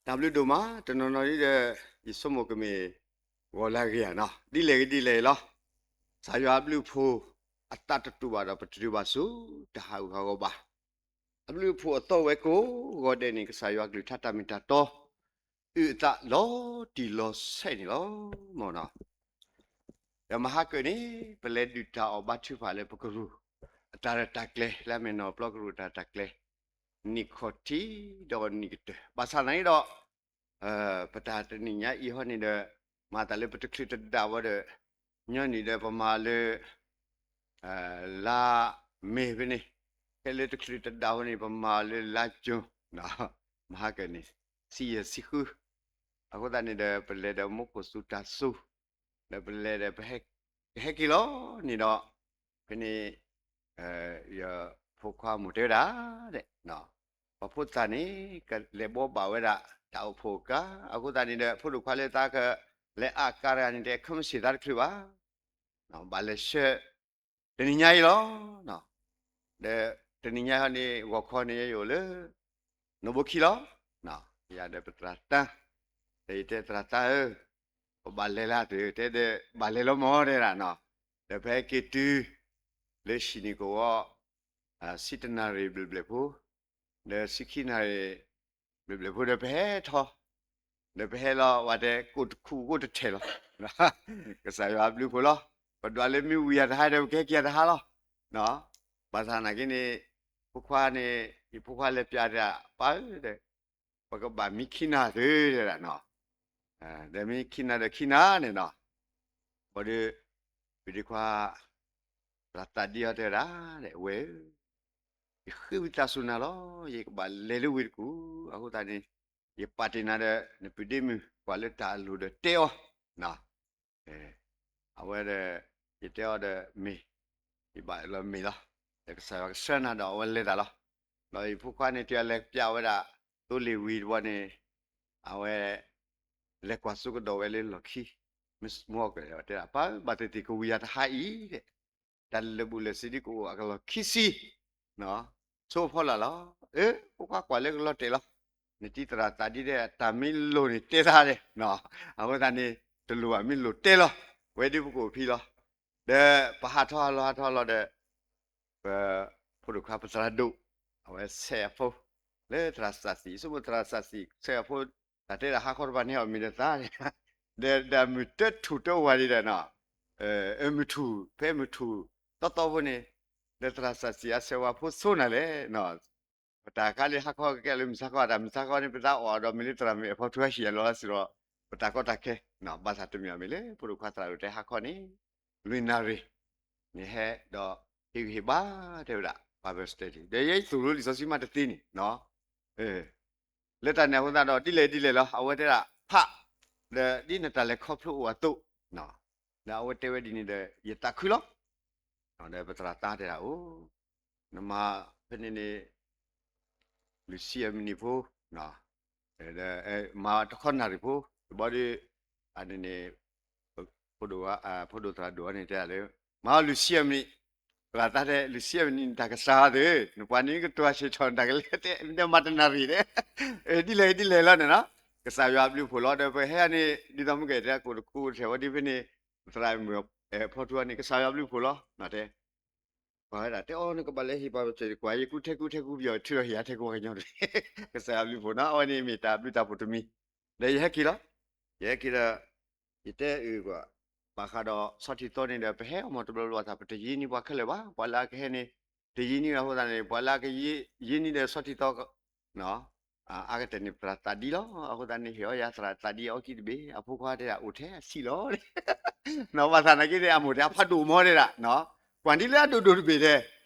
တၢ်ဘျုးဒိၣ်မး တနီၤနီၤဒ်ဒီး ယဆိကမိၣ်ကမ့ၢ်ဂီၤလၢအဂ့ၤဧါနီၤ, ဒ်လဲၣ်ဂ့ၤဒ်လဲၣ်ဂ့ၤလီၤ. ကစၢ်ယွၤအဘျုးအဖှိၣ် အသးတတူာ်ဘၣ်ဒီး ပတတုၤဘၣ်ဆူ တၢ်ဟးဂူာ်ဟးဂီၤဘၣ်. အဘျုးအဖှိၣ်အသီဝဲကိးဂီၤဒဲးန့ၣ် ကစၢ်ယွၤကလုၢ်ကထါတၢ်မ့ၢ်တၢ်တီ အုၣ်အသးလီၤတံၢ်လီၤဆဲးန့ၣ်လီၤ. မ့ၢ်နီၤ ဒီးမဟါကၢၣ်န့ၣ် ပလဲၤဒုၣ်တၢ်အီၣ်ဘါထုကဖၣ်လၢပကရူၢ် အတၢ်ရဲၣ်တၢ်ကျဲၤ လၢအမ့ၢ်နီၢ်ပျီကရူၢ်အတၢ်ရဲၣ်တၢ်ကျဲၤ နံၣ်ခီၣ်ထံးဒီးနံၣ်ကတၢၢ် ဘၣ်ဆၣ်သနာ်က့ဒီး ပတၢ်တနံၤညါအံၤဟီန့ၣ်ဒီး မၤသးလၢပတချုးတဒၣ်ဝဲဒီး ညီနုၢ်ဒီးပမၤလၢ လါမ့ၤဖဲန့ၣ်, ဖဲလၢတချုးတဒၣ်ဝဲန့ၣ် ပမၤလၢလါကၠိၤ မဟါကၢၣ်န့ၣ် ဆံယဲၢ်ဆံဃု, အဃိသတးန့ၣ်ဒီး ပလဲၤဒီးမူခိၣ်စူၤတၢ်စူၤ, ဒီးပလဲၤဒီး ကဟဲက့ၤလီၤန့ၣ်ဒီး ဖဲန့ၣ် ယဖိခွါမိၢ်တဲဝဲဒၣ် ပှၤဖိသၣ်န့ၣ် ကလဲၤဘှီဘၣ်ဝဲဒၣ် တၢ်အိၣ်ဖှိၣ်အကါ, အဃိသတးန့ၣ်ဒီး ဖိဒိၣ်ခွါလၢသးကလဲၤအါကါတဂၤန့ၣ် တဲခီမ့ၢ်ဆ့ၣ်သးတချုးဘၣ် ဘၣ်လဲၤဆှၢ တနံၤညါအံၤလီၤ. ဒီးတနံၤညါအံၤန့ၣ် ဂီၤခီန့ၣ် ယအိၣ်လၢ နီၢ်ဘိခံလီၤ. ယၤဒီးပသရၣ်တၢ်, ဒီးယတဲသရၣ်တၢ်ဧၢ, ပဘၣ်လဲၤလၢသုး တဲဒီး ဘၣ်လဲၤလီၤမၢ်တဲဒၣ်နီၤ, ဒီးပဟဲက့ၤတုၤ လၢဟံၣ်န့ၣ်ကဝီၤ ဆံတနၣ်ရံၣ်ဘျဲၣ်ဘျဲၣ်ဖိ, ဒီးဆံခံနၣ်ရံၣ် ဘျဲၣ်ဘျဲၣ်ဖိဒီးပဟဲထီၣ်, ဒီးပဟဲလီၤဝဲတဲကိၣ်တခူၣ်ကိၣ်တထဲးလီၤ. ကစၢ်ယွၤအဘျုးအဖှိၣ်လီၤ. ပဒွးလၢမ့ၢ်ဝံၤယၤတဟါဒီး ပကဟဲက့ၤယၤတဟါလီၤ. ဘၣ်ဆၣ်နာ်က့န့ၣ် ဖိခွါန့ၣ် ယဖိခွါလဲၤပျးတၢ်ပၢ်ဧၢ, ပကဘၣ်မံခံနၣ်သုတဲဒၣ်နီၤ, ဒီးမံခံနၣ်ဒီးခံနၣ်န့ၣ်နီၤ, ဘၣ်ဒီး ပဒ့ခွါ သရၣ်သးဒံအီၤတဲဝဲဒၣ် ဝဲၢ်ဧၢ, ယဃ့ဝံသးစူၤနၤလီၤ, ယကဘၣ်လဲၤလၢဝ့ၢ်တကူၣ်, အဃိသတးန့ၣ် ယပာ်တ့ၢ်နၤဒီး နပုၢ်ဒ့မုၣ် ကွၢ်လၢတၢ်အလိၤဒီးတဲအီၤ, အဝဲဒီး ယတဲအီၤဒီးမ့ၢ်, ယဘၣ်လီၤမ့ၢ်လီၤ, ဒီးကစၢ်ယွၤကဆှၢနၤဒီးအဝဲလဲၤတၢ်လီၤ. ဒီးယဖိခွါန့ၣ် တုၤအလဲၤပျးဝဲဒၣ် သိလ့ၣ်ဝံၤတဘျီန့ၣ် အဝဲ လဲၤကွၢ်စိကဒီးဝဲလၢလီၢ်ခံ, မုၢ်မူအီၣ်ကလဲၤတဲဒၣ် ပၢ်ဧၢ ဘၣ်သ့ၣ်သ့ၣ်ကဝံၤယၤတဟါအံၤ, တၢ်လၢာ်ဘူၣ်လၢာ်စ့ၤဒ်ကအိၣ်အကလီၢ်ခံဆံ ဆိအဖီလာ်လီၤ. အၢ ဖိခွါကွၢ်လၢကလီၤတဲာ်လီၤ. နတံၤသရၣ်သးဒံဒီး တၢ်မ့ၢ်လိၣ်န့ၣ်တဲသးဒီး အဃိသတးန့ၣ် တလိၣ်ဘၣ်မ့ၢ်လိၣ်တဲလီၤ. ဝဲဒ်ပကအိၣ်ဖဲလီၤ. ဒီးပဟးထီၣ်ဟးလီၤဟးထီၣ်လီၤဒီး ပဖိဒိၣ်ခွါပသရၣ်ဒိၣ် အဝဲဆဲးအဖိ လၢသရၣ်စးစံး ဆိကမိၣ်သရၣ်စးစံး ဆဲးအဖိ တၢ်တဲဒၣ်ဟါခီတဖၣ်န့ၣ် အီၣ်မ့ၤဒီးသး ဒီး ဒီးမုၢ်တထူၣ်တဝၢ်ဒံးဒီး မုၢ်ထူၣ် ဖဲမုၢ်ထူၣ်သီသီဖိန့ၣ် ဒီးသရၣ်စးစံး အဆဲးဝဲဖိဆိနၤလဲၣ် ပတၢ်ခါလၢဟါခီကကဲလၢမုၢ်ဆါခီ တၢ်မုၢ်ဆါခီန့ၣ် ပသးအီၣ်ဒီးမ့ၢ်လၢသရၣ်မုၣ်အဲၣ်ဖီထူဟဲဟံၣ်အလီၢ်လၢစ့ၢ်ဒီး ပတၢ်ကီတၢ်ခဲ ဘၣ်ဆၣ်တမ့ၢ်အီၤမ့ၢ်လၢ ဖိဒိၣ်ခွါသရၣ်ဒိၣ်တဲဟါခီန့ၣ် လွံၢ်နၣ်ရံၣ် န့ၣ်ဟဲဒီး ဟ့ၣ်ဂံၢ်ဟ့ၣ်ဘါတဲဝဲဒၣ် Bible study ဒီးယဲယသိၣ်လိလံာ်စီဆှံမးတသ့န့ၣ် လၢတၢ်န့ၣ်အဃိသတးဒီး ဒ်လဲၣ်ဒ်လဲၣ်လီၤ အဝဲတဲဒၣ်ဖး ဒီးဒ်နတၢ်လဲၤခီဖျိအိၣ်အသိး ဒီးအဝဲတဲဝဲဒ်န့ၣ်ဒီး ယသးခုလီၤ. ဒီးပသရၣ်သါတဲဒၣ်အိၣ် နမၤဖဲန့ၣ်န့ၣ် လွံၢ်ဆံအမံးနံးဖိ မၤတခီနၣ်ရံၣ်ဖိ တဘျီဒီး အန့ၣ်န့ၣ် ဖိဒိၣ်သရၣ်ဒိၣ်အီၤန့ၣ်တဲဒၣ်လၢ မၤအီၤလွံၢ်ဆံအမံးနံး သရၣ်သါတဲ လွံၢ်ဆံအမံးနံး နတၢ်ကစၢ်အီၤသ့ၣ် နပှၤန့ၣ်ကတိၤဆံးထီၣ်နတၢ်ကလဲၤတဲ နမၤတနၣ်ရံၣ်တဲ ဒ်လဲၣ်ဒ်လဲၣ်လီၤန့ၣ်နီၤ ကစၢ်ယွၤအဘျုးအဖှိၣ်လီၤ ဒီးပဟဲန့ၣ် ဒ်သိးမုၢ်ကဲၣ်တဲကိၣ်တခူၣ်အိၣ်ထဲဝဲဒ်ဖဲန့ၣ် သရၣ်မုၣ်ဖီထူအီၤန့ၣ် ကစၢ်ယွၤအဘျုးအဖှိၣ်လီၤ တဲ ပှၤဝဲဒၣ်တဲအီၤ နကဘၣ်လဲၤဟ့ၣ်ပှၤပစၢၢ်ကွၢ် ယကူထဲကူထဲကူပယီၤထုးလီၤဟ့ၣ်ယၤထဲကူပှၤကညီတဂ့ၤ ကစၢ်ယွၤဘျုးဖှိၣ်နီၤ အဝဲန့ၣ်မ့ၢ်တၢ်ဘျုးတၢ်ဖှိၣ်တမံၤ ဒီးယဟဲက့ၤလီၤ ယဟဲက့ၤဒီး ယတဲအုၣ်ကွၢ် ဘၣ်ဃးဒီးဆီၣ်ထံသီန့ၣ်ဒီး ပဟဲအီၤမ့ၢ်တဘျီဘျီသး ပတယံာ်န့ၢ်ပှၤခဲလၢာ်ဘၣ် ပှၤလၢအကဟဲန့ၣ် တယံာ်န့ၢ်အဃိသတးန့ၣ် ပှၤလၢအကယံာ်န့ၢ်ဒီးဆီၣ်ထံသီ အါကတၢၢ်န့ၣ် ပသရၣ်သးဒံလီၤ အဃိသတးန့ၣ် ဟ့ၣ်အီၤယၤသရၣ်သးဒံအီကံတဘ့ၣ် အဖိခွါတဲဒၣ်အိၣ်ထဲအဆံးလီၤ ဘၣ်ဆၣ်သနာ်က့န့ၣ် အမိၢ်တဲအဖးဒိၣ်မီတဲဒၣ် ကွၢ်ဒ်လၢအဒိၣ်ဒိၣ်တဘ့ၣ်တဲ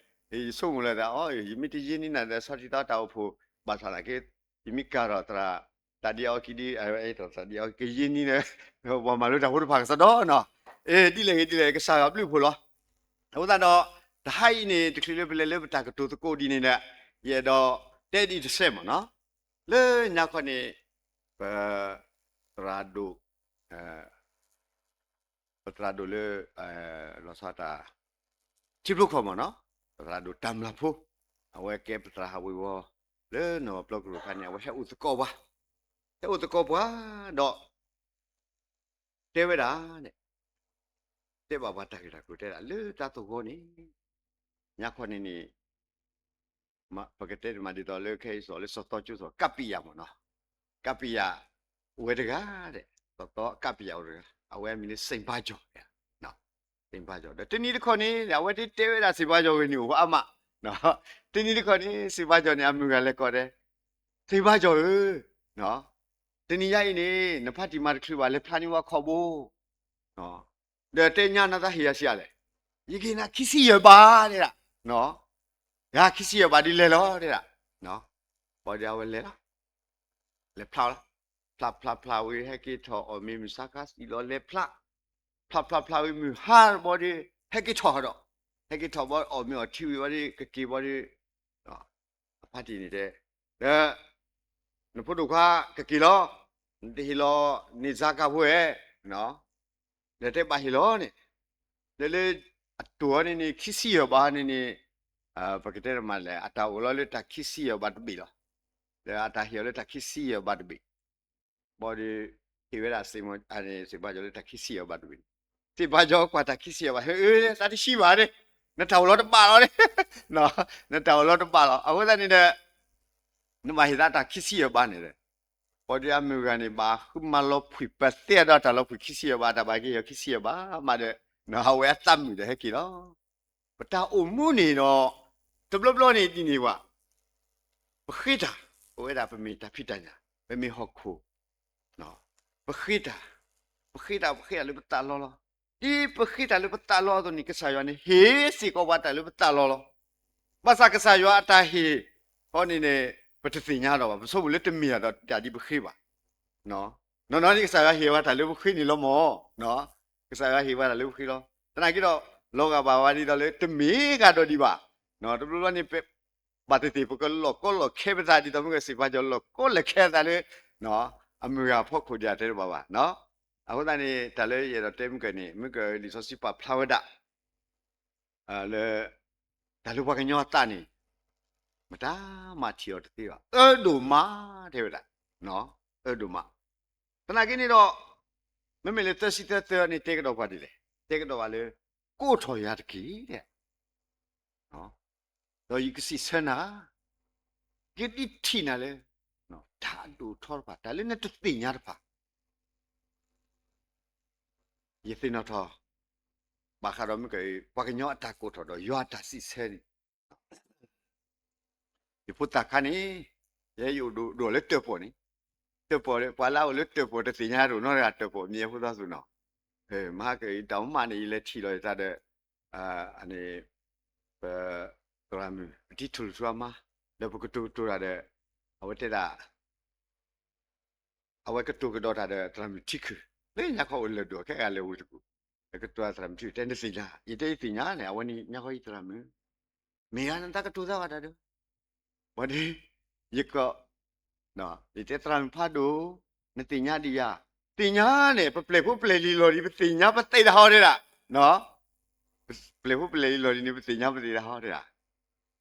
ယဆိကမိၣ်လၢသး အီ ယမ့ၢ်တယံာ်န့ၢ်နၤဒီးဆီၣ်ထံသီတၢ်အိၣ်ဖှိၣ် ဘၣ်ဆၣ်သနာ်က့ ယမ့ၢ်ကၤထီၣ်သရၣ်သးဒံအီကံဒ် သရၣ်သးဒံအီကံ ကယံာ်န့ၢ်ဒီး ပှၤမၤလိတၢ်ဖိတဖၣ်ကစီဒီနီၤ အ့ ဒ်လဲၣ်ဂ့ၤဒ်လဲၣ် ကစၢ်ယွၤဘျုးဖှိၣ်လီၤ အဃိသတးဒီး တဟါအံၤန့ၣ် တချုးလၢပလဲၤလၢပတၢ်ကတိၤသကိးဒ်န့ၣ်ဒီး ယအဲၣ်ဒိးတဲဒ်အံၤတစဲးမ့ၢ်နီၤ လၢညါခီန့ၣ် ပသရၣ်ဒိၣ် ပသရၣ်ဒိၣ်လၢ လီၤဆီတၢ် ထံဖျိခီၣ်မ့ၢ်နီၤ ပသရၣ်ဒိၣ်တၢ်မျၢ်ဖိ အဝဲကဲပသရၣ်ဟးဝ့ၤဝီၤ လၢနီၢ်ပျီကရူၢ်အခါန့ၣ် အဝဲဟဲအိၣ်သကိးပှၤ ဟဲအိၣ်သကိးပှၤဒီး တဲဝဲဒၣ်န့ၣ်, တဲဘၣ်ပှၤတၢ်ဂ့ၢ်တၢ်ကျိၤ တဲဒၣ်လၢတၢ်သဂီၢ်န့ၣ်, ညါခီန့ၣ်န့ၣ် ပကတဲတမံၤဒ်သိးလၢခဲအံၤ လၢစီၤသီကၠိစီၤ ကပ္ပိယမ့ၢ်နီၤ, ကပ္ပိယအိၣ်ဝဲတဂၤဒဲး, စီၤသီကပ္ပိယအိၣ်တဂၤ, အဝဲအမံၤလၢ စံးဘါကၠီၤ, စံးဘါကၠီၤ ဒီးတနံၤတခီန့ၣ် အဝဲတဲတဲဝဲဒၣ် စံးဘါကၠီၤဂ့ၤန့ၣ် အိၣ်ဝဲအါမး, တနံၤတခီန့ၣ် စံးဘါကၠီၤန့ၣ် အမုၢ်ဂၤလဲၤကိးတဲ စံးဘါကၠီၤဧၢ, တနံၤညါအံၤန့ၣ် နဖါတံၢ်မၤတချုးဘၣ် လဲၤဖျါန့ၢ်ဝဲခီဘိ ဒီးတဲညါနသးဟ့ၣ်ယၤဆံးအါလဲၣ်, ယကဟ့ၣ်နၤခံဆံယဲၢ်ဘးတဲဒၣ်, ယၤခံဆံယဲၢ်ဘးဒ်လဲၣ်လီၤတဲဒၣ်, ဘၣ်ဒီးအဝဲလဲၤလီၤ, လဲၤဖျါလီၤ, ဖျါဖျါဖျါဝံၤ ဟဲက့ၤထီၣ်အီၣ်မ့ၤမုၢ်ဆါခါစံးလီၤ လဲၤဖျါ, ဖျါဖျါဖျါဝံၤမုၢ်ဟါဘီဒီး ဟဲက့ၤထီၣ်ဒီး, ဟဲက့ၤထီၣ်ဘီအီၣ်မ့ၤအီထံဝံၤဘီဒီး ကက့ၤဘီဒီး အဖါတံၢ်န့ၣ်တဲ, ဒီး နဖိဒိၣ်ခွါ ကက့ၤလီၤ, နတဟ့ၣ်လီၤန့ၢ်စါကါဖိဧဲ, ဒီးတဲဘၣ်ဟ့ၣ်လီၤန့ၣ်, ဒီးလၢ အတိၢ်အီၤန့ၣ်န့ၣ် ခံဆံယဲၢ်ဘးန့ၣ်န့ၣ်, ပကတဲတမံၤလဲၣ် အတၢ်အိၣ်လီၤလၢတၢ်ခံဆံယဲၢ်ဘးတဘ့ၣ်လီၤ, ဒီးအတၢ်ဟ့ၣ်အီၤလၢတၢ်ခံဆံယဲၢ်ဘးတဘ့ၣ် ဘီဒီး ဟ့ၣ်ဝဲဒၣ် စံးဘါကၠီၤလၢတၢ်ခံဆံယဲၢ်ဘးတဘ့ၣ်န့ၣ်, စံးဘါကၠီၤကွၢ်တၢ်ခံဆံယဲၢ်ဘး ဟ့ၣ်သးတဆံဘၣ်န့ၣ်, နတၢ်အိၣ်လီၤတဘၣ်လီၤန့ၣ်, နတၢ်အိၣ်လီၤတဘၣ်လီၤ အဃိသတးန့ၣ်ဒီး နဘၣ်ဟ့ၣ်သးတၢ်ခံဆံယဲၢ်ဘးန့ၣ်ဒီး, ဘီဒီးအမုၢ်ဂၤန့ၣ် ဘၣ်ဃုမၤလီၤဖှံၣ်ပသ့ဒီးတၢ်လီၤဖှံၣ်ခံဆံယဲၢ်ဘး တၢ်ဘၣ်က့ၤဟ့ၣ်အီၤခံဆံယဲၢ်ဘးမးဒီး, အဝဲအသးမုာ်ဒီးဟဲက့ၤလီၤ ပတၢ်အိၣ်မူန့ၣ်ဒီး တဘျီဘျီန့ၣ်ဒ်န့ၣ်ဝဲ, ပဃ့တၢ်, ပဝဲဒၣ်ပမ့ၢ်တၢ်ဖံးတၢ်ညၣ်, ပမ့ၢ်ဟီၣ်ခိၣ်, ပဃ့တၢ်, ပဃ့တၢ် ပဃ့တၢ်လၢပသးလီလီၤ, ဒ်ပဃ့တၢ်လၢပသးလီအသိးန့ၣ် ကစၢ်ယွၤန့ၣ် ဟ့ၣ်စ့ၢ်ကီးပှၤတၢ်လၢပသးလီလီၤ, ဘၣ်ဆၣ်ကစၢ်ယွၤအတၢ်ဟ့ၣ်ဃီန့ၣ်န့ၣ် ပတသ့ၣ်ညါဒီးဘၣ်, ပဆိကမိၣ်လၢတမ့ၢ်တၢ်ဒီးတၢ်ဒ်ပဃ့ဘၣ် နီၢ်နီၢ်န့ၣ် ကစၢ်ယွၤဟ့ၣ်ဝဲတၢ်လၢပဃ့န့ၣ်လီၤမၢ်, ကစၢ်ယွၤဟ့ၣ်ဝဲတၢ်လၢပဃ့လီၤ, သနာ်က့ဒီး လီၤဂာ်ဘၣ်ဝဲဒ်သိးလၢတမ့ၢ်ဂၤဒီးဒံးဘၣ်, တဘျီဘျီန့ၣ် ဘၣ်သ့ၣ်သ့ၣ် ပကလီၢ်ကီလီၢ်ခဲပသးဒ်သိး မုၢ်ကစံးဘါကၠီၤလီၢ်ကီလီၢ်ခဲသးလၢ အမုၢ်ဂၤဖီခိၣ်ဒံးအတဲတဘၣ်ဘၣ်, အဃိသတးန့ၣ် တၢ်လၢယအဲၣ်ဒိးတဲမုၢ်ကန့ၣ် မုၢ်ကလံာ်စီဆှံပာ်ဖျါဝဲဒၣ် လၢ တၢ်လၢပှၤကညီအသးန့ၣ် မတၤမၤထံၣ်အီၤတသ့ဘၣ်, အၢဒိၣ်မး တဲဝဲဒၣ်, အၢဒိၣ်မး, သနာ်က့န့ၣ်ဒီး မ့မ့ၢ်လၢသၢဆံသၢသၢန့ၣ် တဲကဒီးပှၤဒ်လဲၣ်, တဲကဒီးပှၤလၢ ကိးထီၣ်ယၤတက့ၢ် ဒီးယကစံးဆၢနၤ, ယကဒုးထံၣ်နၤလၢ တၢ်အဒိၣ်အထီတဖၣ် တၢ်လၢနတသ့ၣ်ညါတဖၣ် ယသ့ၣ်နီၣ်ထီၣ် ဘၣ်ဃးဒီးမုၢ်က ပှၤကညီအတၢ်ကိးထီၣ်ဒီးယွၤအတၢ်စံးဆၢန့ၣ်, ယဖိသၣ်ခါန့ၣ် ယဲယအိၣ်ဒိၣ်ဒိၣ်လၢတၢၣ်ပီၣ်န့ၣ်, တၢၣ်ပီၣ် ပှၤလၢအအိၣ်လၢတၢၣ်ပီၣ်တသ့ၣ်ညါတအိၣ်နီတဂၤ တၢၣ်ပီၣ်မ့ၢ်အဖိသၣ်သူၣ်နီၤ, မဟါကတၢ်မမ့ၢ်န့ၣ် ယလဲၤထံၣ်လီၤယသးဒီး န့ၣ် ပ သရၣ်မုၣ် ပထံထူၣ်ထူအမါ ဒီးပကတိၤကတိၤတၢ်ဒီး အဝဲတဲဒၣ် အဝဲကတိၤကဒီးတၢ်ဒီးသရၣ်မုၣ်ထံခုၣ် လၢညါခီအိၣ်လၢၢ်ဒိၣ်ခဲအံၤလၢဝ့ၢ်တကူၣ်, ကတိၤသရၣ်မုၣ်ထံခုၣ် တဲနသ့ၣ်ညါ, ယတဲယသ့ၣ်ညါန့ၣ် အဝဲန့ၣ်ညါခီယသရၣ်မုၣ်, မ့ၢ်ဂ့ၤနတၢ်ကတိၤသးဘၣ်တၢ်ဒီး ဘၣ်ဒီး ယက ယတဲသရၣ်မုၣ်ဖးဒိၣ်, နသ့ၣ်ညါဒံးယၤ, သ့ၣ်ညါန့ၣ် ပပျဲၢ်ဖိပျဲၢ်လံၤလီၤဒံး ပသ့ၣ်ညါပသ့ၣ်တၢ်ဟီတဲဒၣ်, ပပျဲၢ်ဖိပျဲၢ်လံၤလီၤဒံးန့ၣ် ပသ့ၣ်ညါပသ့ၣ်တၢ်ဟီတဲဒၣ်,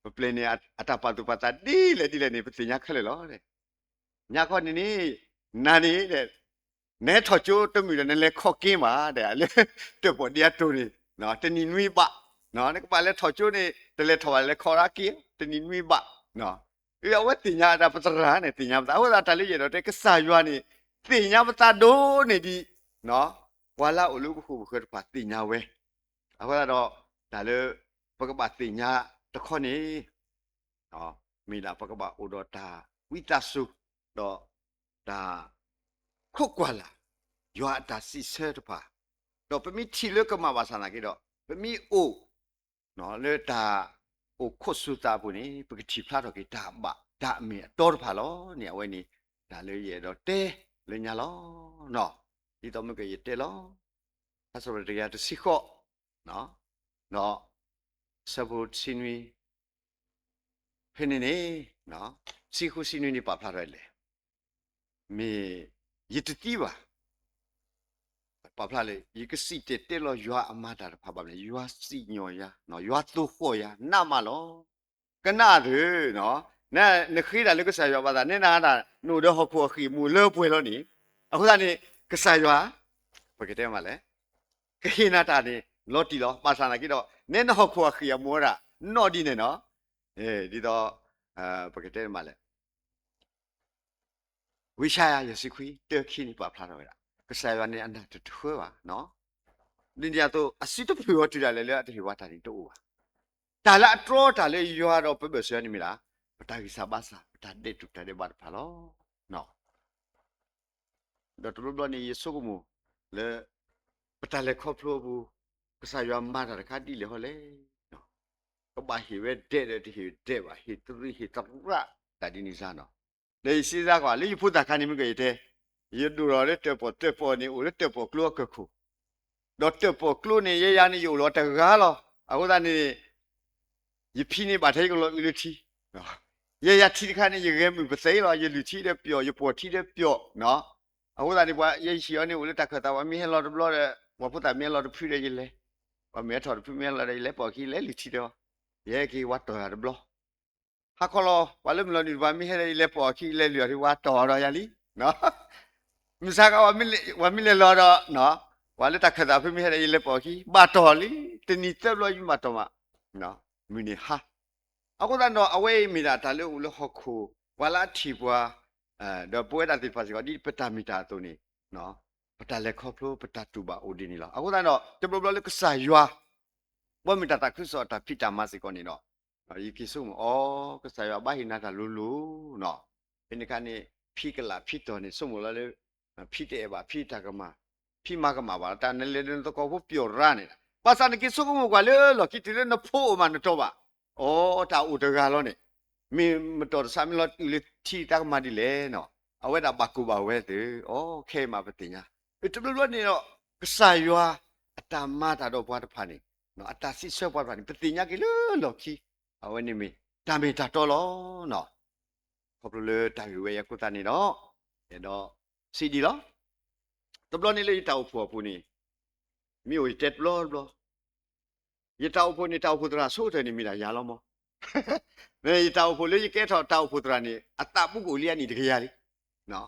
ပပျဲၢ်န့ၣ် အတၢ်ပာ်သူၣ်ပာ်သးဒ်လဲၣ်ဒ်လဲၣ်န့ၣ် ပသ့ၣ်ညါခဲလၢာ်လီၤ, ညါခီန့ၣ်န့ၣ် နၤန့ၣ် နဟဲထီၣ်ကၠိတမုာ်ဒီး နလဲၤခီၣ်က့ၤမး တဲ လၢ တၢၣ်ပီၣ်ဒံးအတိၢ်န့ၣ် တနံၤနွံဘး, နကဘၣ်လဲၤထီၣ်ကၠိန့ၣ် တလဲၤထီၣ်ဘၣ် လဲၤခီၣ်က့ၤ တနံၤနွံဘး, အဝဲသ့ၣ်ညါတၢ် ပသရၣ်န့ၣ် သ့ၣ်ညါပသး အဃိသတး တၢ်လၢယအဲၣ်ဒိးတဲ ကစၢ်ယွၤန့ၣ် သ့ၣ်ညါပသးဒိၣ်န့ၢ်ဒံး ပှၤလၢအအိၣ်လၢပဃိၣ်ပဃၢၤတဖၣ်သ့ၣ်ညါဝဲ, အဃိသတးဒီး တၢ်လၢ ပကဘၣ်သ့ၣ်ညါတခီန့ၣ် မ့ၢ်ဒၣ်ပကဘၣ်အိၣ်ဒီးတၢ်ဝံသးစူၤ ဒီးတၢ်ခိးကွၢ်လၢ် ယွၤအတၢ်စံးဆၢတဖၣ်, ဒီးပမ့ၢ်ထံၣ်လၢကမၣ်ဘၣ်ဆၣ်သနာ်က့ဒီး ပမ့ၢ်အိၣ် လၢတၢ်အိၣ်ခိးစူၤသးအပူၤန့ၣ် ပကထံၣ်ဖျါထီၣ်က့ၤတၢ်ဘၣ်တၢ်အမ့ၢ်အတီတဖၣ်လီၤန့ၣ် အဝဲန့ၣ် တၢ်လၢယအဲၣ်ဒိးတဲလၢညါလီၤ. ဒ်သိးမ့ၢ်ကယတဲလီၤ ဖးစရီတကယၤတဆံဃိး ဒီး ဆၢဖိတဆံနွံ ဖဲန့ၣ်န့ၣ် ဆံဃုဆံနွံန့ၣ် ပာ်ဖျါထီၣ်လဲၣ်, မ့ၢ် ယတသံဘၣ်, ပာ်ဖျါလၢ ယကစံၣ်တဲၤတဲလီၤယွၤအမၤတၢ်တဖၣ်ဘၣ်မနုၤလဲၣ်, ယွၤစံၣ်ညီၣ်ယၤ, ယွၤသိၣ်ဃီၣ်ယၤ နးမးလီၤ. ကနၣ်အသိး နဃ့တၢ်လၢကစၢ်ယွၤဘၣ်သး နဲနၤတၢ် နအိၣ်ဒီးဟီၣ်ခိၣ်အဃံၢ်အမူးလၢပှဲၤလီၤန့ၣ်, အဃိသတးန့ၣ် ကစၢ်ယွၤ ပကတဲမးလဲၣ်, ကဟ့ၣ်နၤတၢ်န့ၣ် လီၤတံၢ်လီၤ. ဘၣ်ဆၣ်သနာ်က့ဒီး နဲနဟီၣ်ခိၣ်အဃံၢ်အမူးဝဲဒၣ် နီၣ်ဒ်န့ၣ်နီၤ, ဒ်သိး ပကတဲမးလဲၣ် ဝံယၡါယၤ ယဲၢ်ဆံခွံ တၢခံန့ၣ် ပာ်ဖျါထီၣ်ဝဲဒၣ် ကစၢ်ယွၤန့ၣ်အနၢ်တတဃၢဘၣ်. ဒ်န့ၣ်အသိး အစုတဖုၣ်အီၤတုၤဒၣ်လဲာ်လၢအတဟ့ၣ်ဝဲတၢ်န့ၣ်တအိၣ်ဘၣ်. တၢ်လၢအတြီတၢ်လၢယွၤဒီးပဘၢၣ်စၢၤန့ၣ်မ့ၢ်ဒၣ် ပတၢ်ဂံၢ်စၢ်ဘါစၢ် ပတၢ်ဒဲးတူၢ်တၢ်ဒဲးဘးတဖၣ်လီၤ. ဒီးတဘျီဘျီန့ၣ် ယဆိကမိၣ်လၢ ပတၢ်လဲၤခီဖျိအပူၤ ကစၢ်ယွၤမၤတၢ်တခါဒ်လဲၣ်ဟီလဲၣ်, ကဘၣ်ဟ့ၣ်ဝဲဒဲးဒီးတဟ့ၣ်ဒဲးဘၣ် ဟ့ၣ်တရံးဟ့ၣ်သရၣ် တၢ်ဒ်န့ၣ်စ့ၢ်နီၤ. ဒီးယစံးစ့ၢ်ကီး လၢယဖိသၣ်ခါန့ၣ်မ့ၢ်ကယတဲ ယဒိၣ်ထီၣ်လၢတၢၣ်ပီၣ်, တၢၣ်ပီၣ်န့ၣ်အိၣ်လၢတၢၣ်ပီၣ်ကျိအကၢၢ်ခိၣ်, ဒီးတၢၣ်ပီၣ်ကျိန့ၣ် ယဲယၤန့ၣ် ယအိၣ်လီၤတဂၤလီၤ. အဃိသတးန့ၣ် ယဖံန့ၣ်ဘၣ်ထဲယကလီၤအုးလၢထံ, ယဲယၤထံတခါန့ၣ် ယဂဲၤမုာ်ပသဲလီၤ, ယလုၢ်ထံဒီးပျီၣ် ယပှီၢ်ထံဒီးပျီၣ်, အဃိသတးန့ၣ် ပှၤယဟံၣ်အီၤန့ၣ်အိၣ်လၢတၢ်ခၢၣ်သး ပှၤမ့ၢ်ဟဲလီၤတဘျီဒီး ပှၤဖိသၣ်မ့ၢ်ဟဲလီၤတဖုဒီးယလဲၤ, ပှၤမ့ၢ်ဟဲထီၣ်တဖုမ့ၢ်ဟဲလီၤဒီး ယလဲၤပိာ်အခံ ယလဲၤလုၢ်ထံဒီး ယဟဲက့ၤဝၤတီၢ်ယၤတဘျီ ဟါခီလီၤ ပှၤလၢမုၢ်လီၤနုာ်တဖၣ်မ့ၢ်ဟဲဒီး ယလဲၤပိာ်အခံ ယလဲၤလုၢ်အီၤဒီး ဝၤတီၢ်ဒီးယၤလံ. မုၢ်ဆါခါ ပှၤမ့ၢ်လဲၤလီၤဒီး ပှၤလၢတၢ်ခၢၣ်သးဖုမ့ၢ်ဟဲဒီး ယလဲၤပိာ်အခံ ဘၣ်တီၢ်လံ, တနံၤသၢဘျီယမၤတီၢ်မး, မုၢ်နံၤဟါ. အဃိသတးဒီး အဝဲအံၤမ့ၢ်ဒၣ်တၢ်လၢအိၣ်လၢဟီၣ်ခိၣ် ပှၤလၢအထံၣ်ပှၤ ဒီးပဝဲဒၣ်သ့ၣ်တဖၣ်စ့ၢ်ကီး ဒ်ပတၢ်မ့ၢ်တၢ်တီအသိးန့ၣ် ပတၢ်လဲၤခီဖျိ ပတၢ်တူၢ်ဘၣ်အိၣ်ဒ်န့ၣ်လီၤ. အဃိသတးဒီး တဘျီဘျီလၢကစၢ်ယွၤ ဘၣ်မ့ၢ်တၢ်သးခုကစီၣ်အတၢ်ဖံးတၢ်မၤစ့ၢ်ကီးန့ၣ်ဒီး ယက့ၤဆိကမိၣ်အီၤ ကစၢ်ယွၤဘၣ်ဟ့ၣ်နၤတၢ်လိၤလိၤနီၤ. ဖဲန့ၣ်အခါန့ၣ် ဖံကလးဖံတီၤန့ၣ် ဆိကမိၣ်လီၤလၢ ဖံတအဲၣ်ဘၣ် ဖံတၢ်ကမၣ်, ဖံမၤကမၣ်ဘၣ် တၢ်နလဲၤဒီးနသကိးဖိပျီၢ်ရၤန့ၣ်, ဘၣ်ဆၣ်နက့ၤဆိကမိၣ်ကွၢ်လၢလီၢ်ခံတုၤလၢနဖိအိၣ်မးနတီၤဘၣ်, အိ တၢ်အိၣ်တဂၤလီၤန့ၣ်, မ့ၢ်မတီၤတဆါ မ့ၢ်လီၤတုၤလၢထံတၢ်ကမၤဒ်လဲၣ်နီၤ. အဝဲဒၣ်ဘၣ်ကိၢ်ဘၣ်ဝဲသ့ၣ်, အိ ခဲအံၤမးပသ့ၣ်ညါ. တဘျီဘျီန့ၣ်ဒီး ကစၢ်ယွၤအတၢ်မၤတၢ်ဒီးပှၤတဖၣ်န့ၣ် အတၢ်စံးဆၢပှၤတဖၣ်န့ၣ် ပသ့ၣ်ညါက့ၤလၢလီၢ်ခံ, အဝဲန့ၣ်မ့ၢ်တၢ်မ့ၢ်တၢ်တီလီၤ. ခီဖျိလၢတၢ်ဂ့ၢ်ဝဲအံၤအဃိသတးန့ၣ်ဒီး အဲၣ်ဒိးစံးဒ်လီၤ. တဘျီန့ၣ်လၢယတၢ်အိၣ်ဖှိၣ်အပူၤန့ၣ် မ့ၢ်အိၣ်ယတဲတဘျီတဘျီ, ယတၢ်အိၣ်ဖှိၣ်န့ၣ် တၢ်အိၣ်ဖှိၣ်သရၣ်ဆိကတၢၢ်န့ၣ်မ့ၢ်ဒၣ်ယၤလီၤမး. ယတၢ်အိၣ်ဖှိၣ်လၢယကဲထီၣ်တၢ်အိၣ်ဖှိၣ်သရၣ်န့ၣ် အသးဘူးကအိၣ်လံအနံၣ်တကယၤလံ.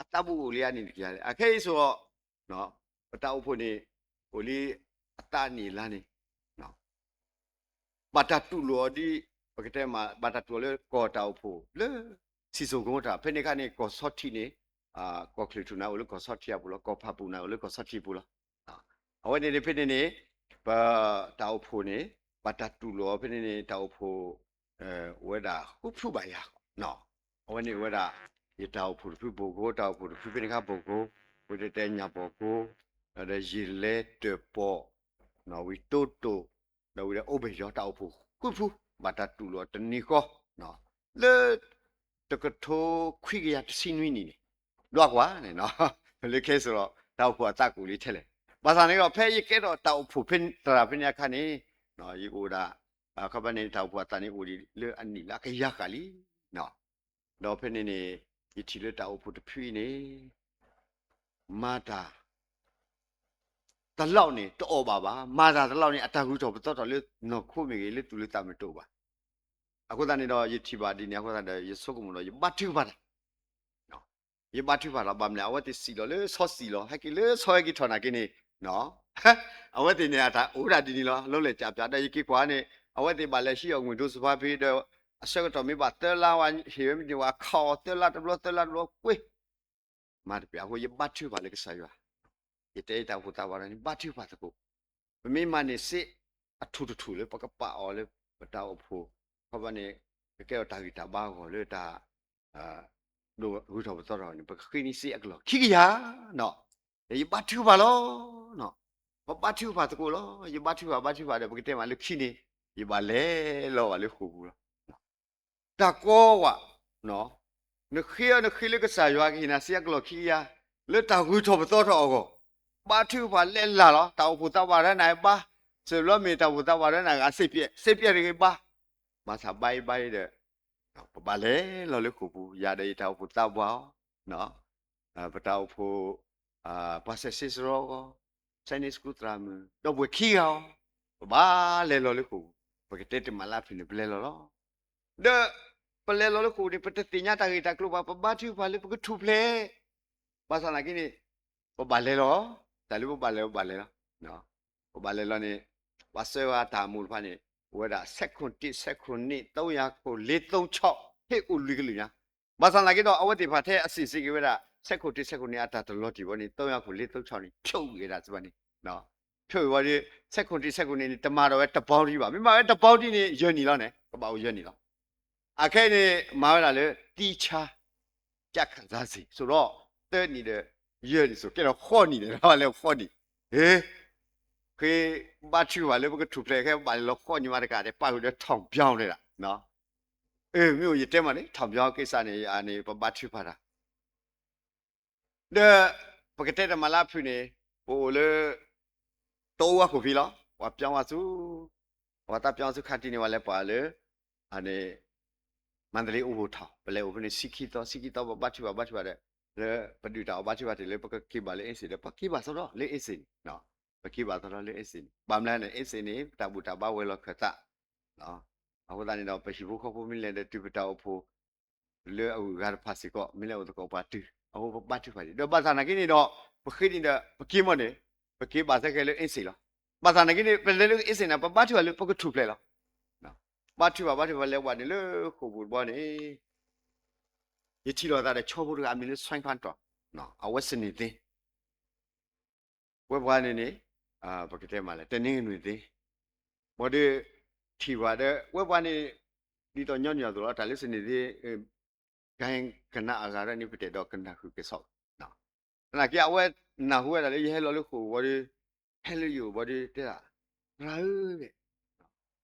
အသးဘူးကအိၣ်လံအနံၣ်တကယၤလံ. အခဲအံၤဆိး ပတၢ်အိၣ်ဖှိၣ်န့ၣ် အိၣ်လံအသးနံၣ်လါန့ၣ် ဘၣ်တၢ်တူၢ်လိာ်အီၤဒ် ပကတဲမး ဘၣ်တၢ်တူၢ်လိာ်လၢကီၢ်တၢ်အိၣ်ဖှိၣ်လၢ စံၣ်စိၤကိတၢ် ဖဲန့ၣ်အခါန့ၣ် ကီၢ်ဆီထံးန့ၣ် ကီၢ်ချၢၣ်ထူၣ်န့ၣ် အိၣ်လၢကီၢ်ဆီထံးအပူၤလီၤ. ကီၢ်ဖၣ်ပူၣ်န့ၣ် အိၣ်လၢကီၢ်ဆီထံးအပူၤလီၤ. အဝဲန့ၣ်န့ၣ် ဖဲန့ၣ်န့ၣ် ပတၢ်အိၣ်ဖှိၣ်န့ၣ် ဘၣ်တၢ်တူၢ်လိာ်အီၤဖဲန့ၣ်န့ၣ် တၢ်အိၣ်ဖှိၣ် အိၣ်ဝဲဒၣ်ဃုဖုဘၣ်ယၤ. အဝဲန့ၣ်အိၣ်ဝဲဒၣ် ယတၢ်အိၣ်ဖှိၣ်တဖုဘီၣ်ကိ တၢ်အိၣ်ဖှိၣ်တဖုဖဲန့ၣ်အခါဘီၣ်ကိ ဝံၤတဲတဲညၣ်ဘီၣ်ကိ ဒီးယလဲၤတၢၣ်ပီၣ် ဝံၤတိတိၣ် ဒီးဝံၤဒီးအိၣ်ဘၣ်ယီၤ တၢ်အိၣ်ဖှိၣ်ဃုဖု ဘၣ်တၢ်တူၢ်လိာ်အီၤတနံၤဃီ လၢ တကထိခွံကယၤတဆံနွံနံၣ်န့ၣ် ဒွးကွၢ်န့ၣ် လၢခဲအံၤဆိးဒီး တၢ်အိၣ်ဖှိၣ်အသးကအိၣ်လံထဲလဲၣ်. ဘၣ်ဆၣ်န့ၣ်ဒီး ဖဲယကဲထီၣ်တၢ်အိၣ်ဖှိၣ်သရၣ်ဖဲန့ၣ်အခါန့ၣ် ယကအိၣ်ဒၣ် အခီပညီန့ၣ် တၢ်အိၣ်ဖှိၣ်အသးန့ၣ်အိၣ်ဒံးလၢအနံၣ်လၢအကယၤဃာ်လံ. ဒီးဖဲန့ၣ်န့ၣ် ယထံၣ်လၢတၢ်အိၣ်ဖှိၣ်တဖုအံၤန့ၣ် မၤတၢ် တလီၢ်န့ၣ် တအီၣ်ဘၣ်ဘၣ်, မၤတၢ်တလီၢ်န့ၣ် အတၢ်ဂုၤထီၣ်ပသီထီၣ်လၢနီၢ်ခိမ့ၢ်ဂ့ၤ လၢသူၣ်လၢသးမ့ၢ်တအိၣ်ဘၣ်. အဃိသတးန့ၣ်ဒီး ယထံၣ်ဘၣ်ဒ်န့ၣ်အဃိသတးဒီး ယဆိကမိၣ်ဒီး ယဘါထုကဖၣ်တၢ် ယဘါထုကဖၣ်လီၤ. ဘၣ်မနုၤလဲၣ် အဝဲသ့ၣ်စံၣ်လီၤလၢဆီစံၣ်လီၤ, ဟဲက့ၤလၢဆီဟဲက့ၤထီၣ်နာ်က့န့ၣ် အဝဲသ့ၣ်န့ၣ် အတၢ်အိၣ်ဒၣ်ဒ်န့ၣ်လီၤ. လီၤလဲၣ်ကၠးပၠးဒီး ယက့ၤကွၢ်န့ၣ် အဝဲသ့ၣ်ဘၣ်လဲၤဟံးအီၣ်ငွေဒိၣ်စဖါဖဲဒီး အဆၢကတီၢ်မ့ၢ်ဘၣ်သၢလါဝဲ ဟ့ၣ်ဝဲမ့ၢ်န့ၣ် ဝဲခးအီၤသၢလါတဘျီ သၢလါတဘျီကွ့ မၤတပှဲၤအဃိ ယဘါထုကဖၣ်လၢကစၢ်ယွၤ, ယတဲယတၢ်အိၣ်ဖှိၣ်သးဝးဒီးန့ၣ် ဘါထုကဖၣ်သကိး, ပမ့ၢ်မၤန့ၢ်စ့အထူၣ်တထူၣ်လၢပကပာ်အီၤလၢပတၢ်အိၣ်ဖှိၣ် ခီပညီန့ၣ် ကကဲထီၣ်တၢ်ဂံၢ်တၢ်ဘါအဂီၢ်လၢတၢ် ဒိၣ်ဂုၤထီၣ်ပသီထီၣ်န့ၣ် ပကဃ့န့ၢ်စ့အကလီၢ်ခံကယၤနီၤ, ယဘါထုကဖၣ်လီၤ. ပဘါထုကဖၣ်သကိးလီၤ. ယဘါထုကဖၣ် ဘါထုကဖၣ်ဒီး ပကတဲမးလၢခံန့ၣ် ယဘၣ်လဲၤလီၤဘၣ်လၢဃိာ်ပူၤလီၤ. တၢ်ကိးဝဲ နဃ့အီၤနဃ့လၢကစၢ်ယွၤကဟ့ၣ်နၤစ့အကလီၢ်ခံကယၤ လၢတၢ်ဂုၤထီၣ်ပသီထီၣ်အဂီၢ်, ဘါထုကဖၣ်လဲၤလၢ်လီၤ. တၢ်အိၣ်ဖှိၣ်သးဝးဒီးနၤဘါ, စံးဘျီမ့ၢ်တၢ်အိၣ်ဖှိၣ်သးဝးဒီးနၤဂၤ စ့ပျဲၢ်တဂ့ၤဘါ, ဘၣ်ဆၣ်ဘါအံၤဘါအံၤဒီး ပဘၣ်လဲၤလီၤလၢဃိာ်ပူၤ, ယၤဒီးယတၢ်အိၣ်ဖှိၣ်သးဝးအီၤ ပတၢ်အိၣ်ဖှိၣ် ပှၤစဲးစ့စရီအဂီၢ်, Sunday School သရၣ်မုၣ် ဒီပုၢ်ဝဲၢ်ခံဂၤအီၤ, ပဘၣ်လဲၤလီၤလၢဃိာ်ပူၤ, ပကတဲတမံၤလၢဖဲန့ၣ် ပလဲၤလီၤလီၤ. ဒီး ပလဲၤလီၤလၢဃိာ်န့ၣ် ပတသ့ၣ်ညါတၢ်ဂ့ၢ်တၢ်ကျိၤဘၣ်, ပဘါထုကဖၣ်လၢပကထူၣ်ဖျဲး, ဘၣ်ဆၣ်သနာ်က့န့ၣ် ပဘၣ်လဲၤလီၤ, တၢ်လၢပဘၣ်လဲၤပဘၣ်လဲၤလီၤ, ပဘၣ်လဲၤလီၤန့ၣ် ပှၤဆှၢဝဲတၢ်မူတဖၣ်န့ၣ် အိၣ်ဝဲဒၣ် ဆဲခိၣ်တံၢ် ဆဲခိၣ်နံၣ် သုံးရာကိုလေးသုံးခြောက် ဟ့ၣ်အိၣ်လွံၢ်ကလုာ်ညါ, ဘၣ်ဆၣ်သနာ်က့ဒီး အဝဲသ့ၣ်တဖၣ်ထဲအဆံးစ့ၢ်ကီးဝဲဒၣ် ဆဲခိၣ်တံၢ် ဆဲခိၣ်နံၣ်အတၢ်တလီၤတံၢ်ဘၣ်န့ၣ် သုံးရာကိုလေးသုံးခြောက်န့ၣ် ဖျိးဂ့ၤဒၣ်စ့ၢ်ဘၣ်န့ၣ်, ဖျိးဂ့ၤဝဲဒီး ဆဲခိၣ်တံၢ် ဆဲခိၣ်နံၣ်န့ၣ် တမၤဒီးဝဲတဘီတံၢ်ဘၣ်, မ့ၢ်မၤဝဲတဘီတံၢ်န့ၣ် ယဲၢ်နံၣ်လီၤန့ၣ် ကဘၣ်အိၣ်ယဲၢ်နံၣ်လီၤ. အခဲအံၤန့ၣ် မၤဝဲဒၣ်လၢ သီးခြား ကျခံစားစေ ဆိုတော့ သၢနံၣ်ဒီး ယဲၢ်နံၣ် ဆို ကဲထီၣ်ဃိးနံၣ်န့ၣ် လၢဃိးနံၣ်, ဟ့, ဃ့ဘါထုကဖၣ်လၢပကထူၣ်ဖျဲး ခဲဘၣ်လဲၤလီၤဃိးနံၣ်မးတကးဒီး ပာ်ဃုာ်ဒီး ထောင်ပြောင်း န့ၣ်ဒၣ်, အမ့ၢ်အိၣ်ယတဲမးန့ၣ် ထောင်ပြောင်း ကိစ္စ န့ၣ် အန့ၣ် ပဘါထုကဖၣ်တၢ် ဒီး ပကတဲတမံၤလၢအဖုၣ်န့ၣ် ပအိၣ်လၢ တအိၣ်ဝဲခိၣ်ဖံလီၤ, ပှၤပြောင်းဝဲဆူ ပှၤသးပြောင်းဆူခါတံၢ်န့ၣ် ပှၤလဲၤပာ်လၢ အန့ၣ် မန္တလေးအိၣ်ဘိၣ်ထီၣ် ပလဲၤအိၣ်ဖဲန့ၣ် ဆံခံသီ ဆံခံသီ ပဘါထုကဖၣ် ဘါထုကဖၣ်ဒီး လၢပဒုးတၢ်အီၣ်ဘါထုကဖၣ်တ့ၢ်လၢပကက့ၤဘၣ်လၢ အ့စ့ၣ် ဒီး ပက့ၤဘၣ်သီဒီးလၢ အ့စ့ၣ် န့ၣ်, ပက့ၤဘၣ်သီဒီးလၢ အ့စ့ၣ် န့ၣ် ဘၣ်မနုၤလဲၣ်န့ၣ် အ့စ့ၣ် န့ၣ် ပတၢ်ဘူၣ်တၢ်ဘါဝဲၤလီၤခၢၣ်သး အဃိသတးန့ၣ်ဒီး ပဟံၣ်ဖိဃီဖိမ့ၢ်လဲၤဒီးတုၤပတၢ်အိၣ်ဖှိၣ် လၢအဂုၤအဂၤတဖၣ်စ့ၢ်ကီး မ့ၢ်လဲၤအိၣ်သကိးပှၤတုၤ အဃိပဘါထုကဖၣ်ဒံး ဒီးဘၣ်ဆၣ်သနာ်က့န့ၣ်ဒီး ပဃ့န့ၣ်ဒီး ပက့ၤမ့ၢ်န့ၣ် ပက့ၤဘၣ်သဲခဲလၢ အ့စ့ၣ် လီၤ. ဘၣ်ဆၣ်သနာ်က့န့ၣ် ပလဲၤလၢ အ့စ့ၣ် န့ၣ် ပဘါထုကဖၣ်လၢပကထူၣ်ဖျဲးလီၤ. ဘါထုကဖၣ် ဘါထုကဖၣ် ပလဲၤဝဲန့ၣ်လၢဃိာ်ပူၤတဘီန့ၣ် ယထံၣ်လိာ်သးဒီးဆီဖိတဂၤအမံၤလၢ ဆွဲခါတီၢ် အဝဲစနေသင်း ဝဲပှၤန့ၣ်န့ၣ် ပကတဲမးလဲၣ် တနင်္ဂနွေသင်း ဘၣ်ဒီး ထံၣ်ပှၤဒီး ဝဲပှၤန့ၣ် ဒ်သိးညီနုၢ်အသိးလီၤ တၢ်လၢစနေသင်း ကနၣ်အဂၤဒီးန့ၣ် ပတဲဒီးကနၣ်ဃုာ်ကစီၣ် သနာ်က့အဝဲနၢ်ဟူဝဲဒၣ်လၢယဟဲလီၤလၢဃိာ်ဘၣ်ဒီး ဟဲလၢယအိၣ်ဘၣ်ဒီး တဲဒၣ် သရၣ်ဧၢ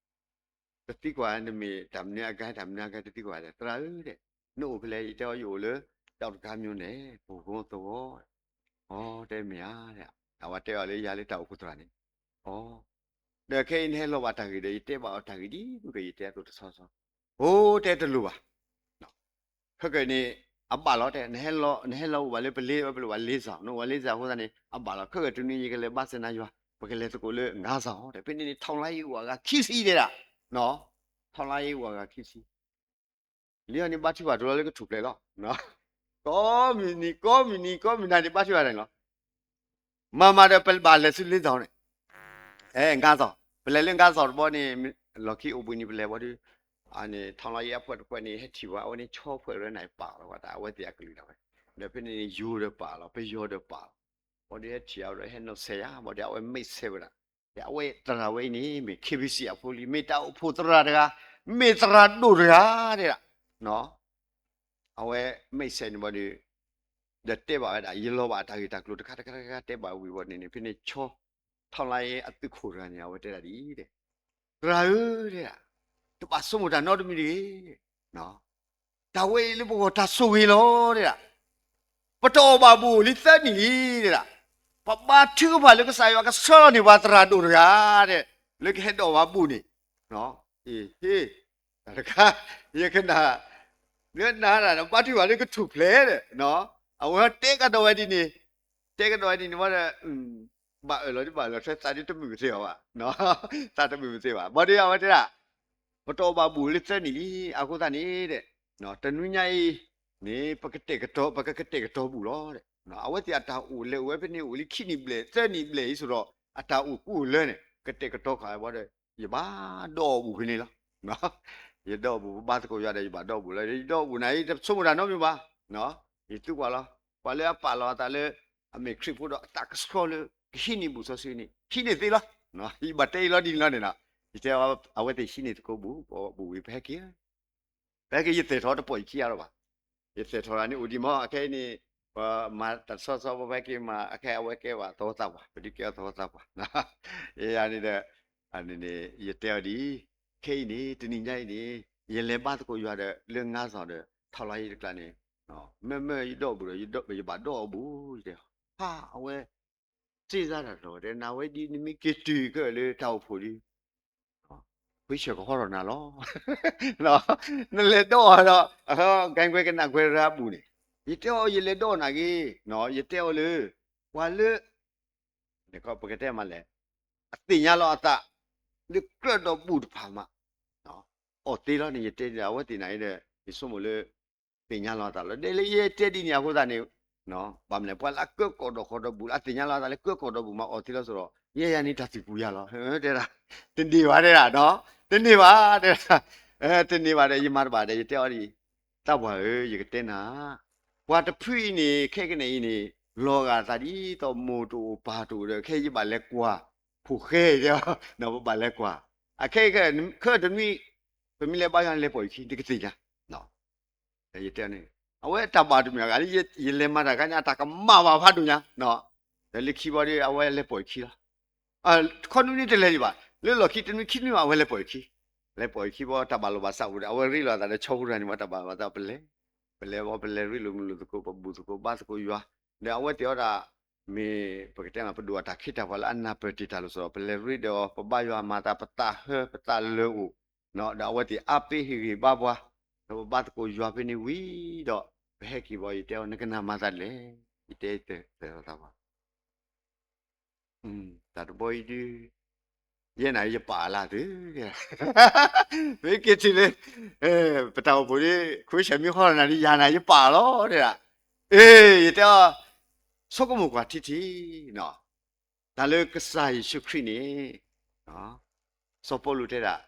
တသံကွၢ် နမ့ၢ်တၢ်မနုၤအဂၤ တၢ်မနုၤအဂၤ တသံကွၢ်ဒီး သရၣ်ဧၢ နအိၣ်ဖဲလဲၣ် ယတဲအီၤ ယအိၣ်လၢ တောင်တဂါမြို့နယ် ဘိၣ်ကိသဝီ အီ တဲမ့ၢ်ဧါ အဝဲတဲအီၤလၢယၤလၢတၢ်အိၣ်ဖှိၣ်သရၣ်န့ၣ် အီ ဒီးခဲအံၤနဟဲလီၤဘၣ်တၢ်ဂ့ၢ်ဒီး ယတဲဘၣ်အီၤတၢ်ဂ့ၢ်ဒ်မုၢ်ကယတဲအသိးတဆီဆီ အိ တဲတလိၣ်ဘၣ် ခဲကနံၣ်န့ၣ် အဘၣ်လီၤ တဲ နဟဲလီၤအိၣ်ဘၣ်လၢပလ့ ပလိၣ်ဘၣ်လ့စၢ် နအိၣ်ဘၣ်လ့စၢ်အဃိသတးန့ၣ် အဘၣ်လီၤ ခဲကနံၣ်တနွံယကလဲၤဘါစဲနါယွၤ ပကလဲၤသကိးလၢ ငါးဆောင် တဲ ဖဲန့ၣ်န့ၣ် ထောက်လှမ်းရေး အိၣ်အဂၤခံဆံ တဲဒၣ် ထောက်လှမ်းရေး အိၣ်အဂၤခံဆံ လံအီၤန့ၣ် ဘါထုကဖၣ်တလီၤလၢကထူၣ်ဖျဲးလီၤ ကိးမုၢ်နံၤ ကိးမုၢ်နံၤ ကိးမုၢ်နၤန့ၣ် ဘါထုကဖၣ်တၢ်န့ၣ်လီၤ မၤမၤဒီးပဘၣ်လဲၤဆူလ့စၢ်န့ၣ် အဲ ငါးဆောင် ပလဲၤလၢ ငါးဆောင် တဘီန့ၣ် လီၢ်ခံအိၣ်ဘှံးနံၤပလဲၤဘၣ်ဒီး အန့ၣ် ထောက်လှမ်းရေး အဖွဲ့တဖုန့ၣ် ဟဲထံၣ်ဝဲ အဝဲန့ၣ် ဆီဖှဲးရၢန့ၣ် ပာ်လီၤဝဲဒၣ် အဝဲသ့ၣ်အကလုာ်ဒၣ်ဝဲ ဒီးဖဲန့ၣ်န့ၣ် ယိၤဒီးပာ်လီၤ ပယီၤဒီးပာ်လီၤ ဘၣ်ဒီးဟဲထံၣ်အီၤဒီး ဟဲနီၤဆဲးယၤ ဘၣ်ဒီးအဝဲမဲာ်ဆှဲးဝဲဒၣ် ဒီးအဝဲသရၣ်ဝဲအံၤန့ၣ် မ့ၢ် KBC အဖိလံ မ့ၢ်တၢ်အိၣ်ဖှိၣ်သရၣ်တဂၤ မ့ၢ်သရၣ်ဒိၣ်တဂၤ တဲဒၣ် အဝဲမဲာ်ဆှဲးန့ၣ်ဘၣ်ဒီး ဒီးတဲဘၣ်ဝဲဒၣ် ယလီၤဘၣ်တၢ်ဂ့ၢ်တၢ်ကျိၤတခါတခါတခါ တဲဘၣ်ဝံၤဘၣ်န့ၣ်န့ၣ် ဖဲန့ၣ် ဆီ ထောက်လှမ်းရေး အသုးခိၣ်တဂၤန့ၣ် အဝဲတဲဒၣ်ဒ်အံၤ သရၣ်ဧၢ တဲဒၣ် တဘၣ်ဆိကမိၣ်တၢ်နီတမံၤတဂ့ၤ တၢ်ဝဲအံၤလၢပဂီၢ်တၢ်ဆိၣ်ဂ့ၤလီၤ တဲဒၣ် ပတအီၣ်ဘၣ်ဘူၣ်လံသၢနံၣ်လံ တဲဒၣ် ပဘါထုကဖၣ်လၢကစၢ်ယွၤကဆှၢလီၤန့ၢ်ပှၤသရၣ်ဒိၣ်တဂၤ တဲ လၢကဟဲဒိးဘၣ်ဘူၣ်န့ၣ် အ့ဟ့ တၢ်တခါ ယကနၣ် လၢနၤဒၣ်ဒီး ဘါထုကဖၣ်လၢကထူၣ်ဖျဲးဒီး အဝဲတဲကဒီးဝဲဒ်န့ၣ် တဲကဒီးဝဲဒ်န့ၣ်ဝဲဒီး ဘၣ်အၢၣ်လီၤဒ်ဘၣ်အၢၣ်လီၤထွဲ သးဒ်တမုာ်ကသ့အီၤဘၣ် သးတမုာ်ကသ့ဘၣ် ဘၣ်ဒီးအဝဲတဲဒၣ် ပတအီၣ်ဘၣ်ဘူၣ်လၢသၢနံၣ်လံ အဃိသတးန့ၣ် တနွံညါအံၤန့ၣ် ပကတဲာ်ကတီၤ ပကကတဲာ်ကတီၤဘူၣ်လီၤ အဝဲသ့ၣ်အတၢ်အိၣ်လဲၤအိၣ်ဝဲဖဲန့ၣ် အိၣ်လံခံနံၣ်ဘျဲၣ် သၢနံၣ်ဘျဲၣ်အံၤ ဆိးဒီး အတၢ်အိၣ်ကူအိၣ်လၢန့ၣ် ကတဲာ်ကတီၤဃာ်ဝဲဒီး ယဘၣ်ဒိးအီၣ်ဘူၣ်ဖဲန့ၣ်လီၤ ယဒိးအီၣ်ဘူၣ် ပဘါသကိးယွၤဒီး ယဘၣ်ဒိးအီၣ်ဘူၣ်လီၤ ယဒိးအီၣ်ဘူၣ်န့ၣ် ယတဆိကမိၣ်တၢ်နီတမံၤဘၣ် ယသုကွၢ်လီၤ ပှၤလၢအပာ်လီၤအသးလၢ အမ့ၢ်ခရံာ်ဖိဒီးအသးကဆှီလၢ ကဟံးန့ၢ်ဘူၣ်စီဆှံန့ၣ် ဟံးန့ၢ်သ့လီၤ ယဘၣ်တဲအံၤလီၤဒ်န့ၣ်လီၤန့ၣ် ယတဲအဝဲသ့ၣ်ဟံးန့ၢ်သကိးဘူၣ် ပအီၣ်ဘူၣ်ဝံၤ ပဟဲက့ၤ ပဟဲက့ၤ ယသဲၣ်ထီၣ်တပိာ်ယခံဂၤလီၤဘၣ် ယသဲၣ်ထီၣ်တဂၤန့ၣ်အိၣ်ဒံးမး အခဲအံၤန့ၣ် ပမၤတၢ်တဆီဆီ ပဟဲက့ၤမၤ အခဲအဝဲကဲဘၣ်သဝီသးပှၢ် ပဒုးကဲအီၤသဝီသးပှၢ် ယၤန့ၣ်ဒီး ယတဲအီၤဒ်အံၤ ခဲအံၤန့ၣ် တနံၤညါအံၤန့ၣ် ယလဲၤဘါသကိးယွၤဒီး လၢငါးဆောင်ဒီး ထောက်လှမ်းရေး တကျါန့ၣ် မ့မ့ၢ်ယဒိးအီၣ်ဘူၣ်ဒီး ယဘၣ်ဒိးအီၣ်ဘူၣ် ယတဲအီၤ ဖးအဝဲ စ့စါတၢ်တလီၤ တဲ နၤဝဲဒ်နမ့ၢ်က့ၤတုၤခဲလၢာ်လၢ တၢ်အိၣ်ဖှိၣ်ဒီး ဖုဆၢၣ်ကဟီထီၣ်နၤလီၤ နလဲၤဒိးအီၣ်ဒီး ကဲကွဲကနၣ်ကွဲရၢအဘူၣ်န့ၣ် ယတဲအီၤ ယလဲၤဒိးအီၣ်နၤက့ၤ ယတဲအီၤလၢ ပှၤလၢ ပကတဲမးလဲၣ် အသ့ၣ်ညါလီၤအသး လၢကြၢးဒီးဘူၣ်တဖၣ်မး အီၣ်သ့လီၤန့ၣ် ယတဲအဝဲသ့ၣ်နၤအံၤဒီး ယဆိကမိၣ်လၢ သ့ၣ်ညါလီၤအသးလီၤ. ဒ်လၢယတဲဒ်န့ၣ်အဃိသတးန့ၣ် ဘၣ်မနုၤလဲၣ် ပှၤလၢအကၢကီၢ်ဒီးဃီဒီးဘူးလၢအသ့ၣ်ညါလီၤအသးလၢကၢကီၢ်ဒီးဘူးမးအီၣ်သ့လီၤစိၤဒီး ယဲယၤန့ၣ်တၢ်သံၣ်ပူၤယၤလီၤ တဲဒၣ်, တန့ၢ်ဘၣ်တဲဒၣ်, တန့ၢ်ဘၣ်တဲဒၣ်, တန့ၢ်ဘၣ်ဒီး ယမၤတဘၣ်ဒီး ယတဲအီၤဒ်အံၤ, တၢ်ပှၢ်ဧၢ ယကတဲနၤ, ပှၤတဖုအံၤန့ၣ် ခဲကနံၣ်အံၤန့ၣ် လီၤဂာ်သးဒ်သိးမိၢ်တအိၣ်ပၢ်တအိၣ်ဒီး ခဲအံၤယဘၣ်လဲၤကွၢ် ဖိၣ်ဃဲတဲအီၤ, ပဘၣ်လဲၤကွၢ်, အခဲအံၤ ခဲတနွံ ပမ့ၢ်လဲၤဘါယွၤလဲၤပိာ်ယခံ နကသ့ၣ်ညါ ယတဲန့ၣ် အဝဲတၢ်ဘၣ်တမံၤအဂၤလၢ ယလဲၤမၤတၢ်ခါန့ၣ် အတၢ်ကမၣ်ဘၣ်ဖးဒိၣ်ညါ, ဒီးလၢခံဘီဒီး အဝဲလဲၤပိာ်ယခံလီၤ. တခီနွံနွံတလဲၤဒံးဘၣ်, လၢလီၢ်ခံတနွံခံနွံဘၣ် အဝဲလဲၤပိာ်ယခံ, လဲၤပိာ်ယခံဘီ တၢ်ဘၣ်လိာ်ဘၣ်စးအိၣ်ဒီး အဝဲရ့လိာ်သးဒီးဆီဖိတဂၤန့ၣ် ဘၣ်တၢ်ဘၣ်လိာ်ဘၣ်စး ပလဲၤ, ပလဲၤဘီ ပလဲၤရ့လိာ်မုာ်လိာ်သကိး ပဘူၣ်သကိးဘါသကိးယွၤ, ဒီးအဝဲသ့ၣ်အီၤဒၣ် မ့ၢ်ပကတဲမး ပဒိၣ်အတၢ်ခ့တၢ်ပှၤလၢအနၢ်ပၢၢ်တ့ၢ်တၢ်လိာ်စိၤဒီး ပလဲၤရ့ဒီးအီၤ ပဘါယွၤမၤသး ပသးဟၢ ပသးလၢာ်အိၣ်, ဒီးအဝဲသ့ၣ်အါပ့ၤဟ့ၣ်ဂံၢ်ဘါပှၤ, ဒီးပဘါသကိးယွၤဖဲန့ၣ်ဝံၤဒီး ပဟဲက့ၤဘီ ယတဲအီၤ နကနၣ်မၤသးဒ်လဲၣ်, ယတဲတၢ်သးပှၢ် တၢ်တဘီအံၤဒုး ယဲနၤယပာ်လၢသု, မ့ၢ်က့ၤထံၣ်လၢ ပတၢ်အိၣ်ဖှိၣ်ဒီး ခဝ့ၡၢၣ်မ့ၢ်ဟီထီၣ်နၤဒီး ယၤနၤယပာ်လီၤတဲဒၣ်, အ့ ယတဲအီၤ ဆိကမိၣ်ကွၢ်ထံထံ တၢ်လၢကစၢ်ယ့ၣ်ၡူးခရံာ်န့ၣ် စီၤပီလူးတဲဒၣ်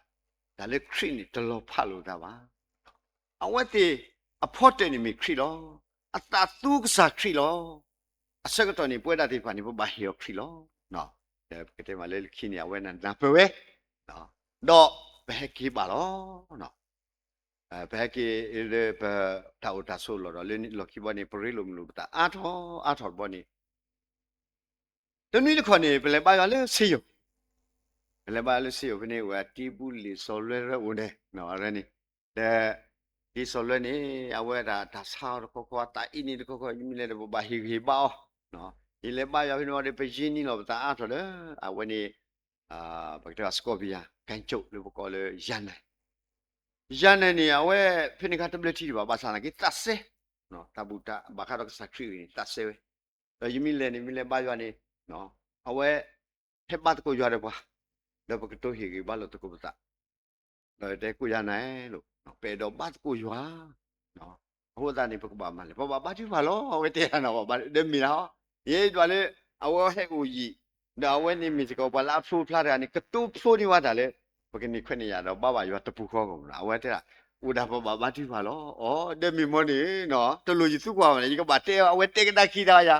တၢ်လၢခရံာ်န့ၣ်တလီၤဖးလိာ်သးဘၣ်. အဝဲသ့ၣ်အဖီတၢၣ်န့ၣ်မ့ၢ်ခရံာ်လီၤ. အသးသူကစၢ်ခရံာ်လီၤ. အဆၢကတီၢ်န့ၣ် ပဝဲဒၣ်သ့ၣ်တဖၣ်န့ၣ် ပဘၣ်ဟ့ၣ်အီၤခရံာ်လီၤ. ပကတဲမးလၢလၢခံန့ၣ် အဝဲနၢ်ပၢၢ်ဝဲ, ဒီးပဟဲက့ၤဘၣ်လီၤ. ပဟဲက့ၤလၢပတၢ်အိၣ်တၢ်ဆိးလီၢ်ဒီး လၢလီၢ်ခံဘီန့ၣ် ပရ့လိာ်မုာ်လိာ်ပသးအါထီၣ်အါထီၣ်တဘီန့ၣ် တနွံတခီန့ၣ် ပလဲၤဘါယွၤလၢစ့ယိၤ, ပလဲၤဘါယွၤလၢစ့ယိၤဖဲန့ၣ် အိၣ်ဝဲတံဘူလံာ်စီၤလွဲရၢအိၣ်န့ၣ် အရၢန့ၣ်, ဒီး တံစီၤလွဲန့ၣ် အဝဲဒၣ်တၢ်ဆါအီၤတခီခီ အသးအ့န့ၣ်တခီခီ ယမ့ၢ်လဲၤဒီးပဘၣ်ဟ့ၣ်ဂံၢ်ဟ့ၣ်ဘါအီၤ, ယလဲၤဘါယွၤဖဲန့ၣ်ဝံၤဒီး ပယ့ၢ်နံၣ်လီၤပသးအါထီၣ်လၢ အဝဲန့ၣ် ပကတဲဘၣ် scorpion ကၣ်ကၠိၣ်လၢပကိးလၢယၤနဲၣ်, ယၤနဲၣ်န့ၣ် အဝဲဖဲန့ၣ်ခါတဘျၢထံဒံးဘၣ် ဘၣ်ဆၣ်သနာ်က့သးစဲ တၢ်ဘူၣ်တၢ်ဘါဃးဒီးကစၢ်ခရံာ်အဂ့ၢ်န့ၣ် သးစဲဝဲ, ဒီးယမ့ၢ်လဲၤန့ၣ် မ့ၢ်လဲၤဘါယွၤန့ၣ် အဝဲ ဟဲဘါသကိးယွၤဒီးပှၤ, ဒီးပကတိၤဟ့ၣ်ဂံၢ်ဘါလိာ်သကိးပသး, ဒီးတဲကိးယၤနဲၣ်လိၤ, ပအဲၣ်ဒိးဘါသကိးယွၤ အဃိသတးန့ၣ် ပကဘၣ်မၤလဲၣ်, ပဘၣ်ဘါထုကဖၣ်လီၤ. အဝဲတဲဒၣ်နီၤ ဘၣ်ဘါဒီးမ့ၢ်လီၤ, ယဲဒွးလၢ အဝဲဟဲအိၣ်ယံၤ, ဒီးအဝဲန့ၣ်မ့ၢ်စ့ၢ်ကီးပှၤလၢအဖျိဖျါတဂၤန့ၣ် ကတိၤဖျိန့ၢ်ဝဲတၢ်လၢ ပကန့ၢ်ခွဲးန့ၢ်ယာ်ဒီးဘါဘၣ်ယွၤတပူၤဃီကီးမးနီၤ. အဝဲတဲဒၣ် အိၣ်ဒၣ်ပဘၣ်ဘါထုကဖၣ်လီၤ. အီ ဒီးမ့ၢ်မ်န့ၣ်နီၤ တလိၣ်ယသူကွၢ်ဘၣ်န့ၣ် ယကဘၣ်တဲအီၤ အဝဲတဲကဒါခံတၢ်ယၤ,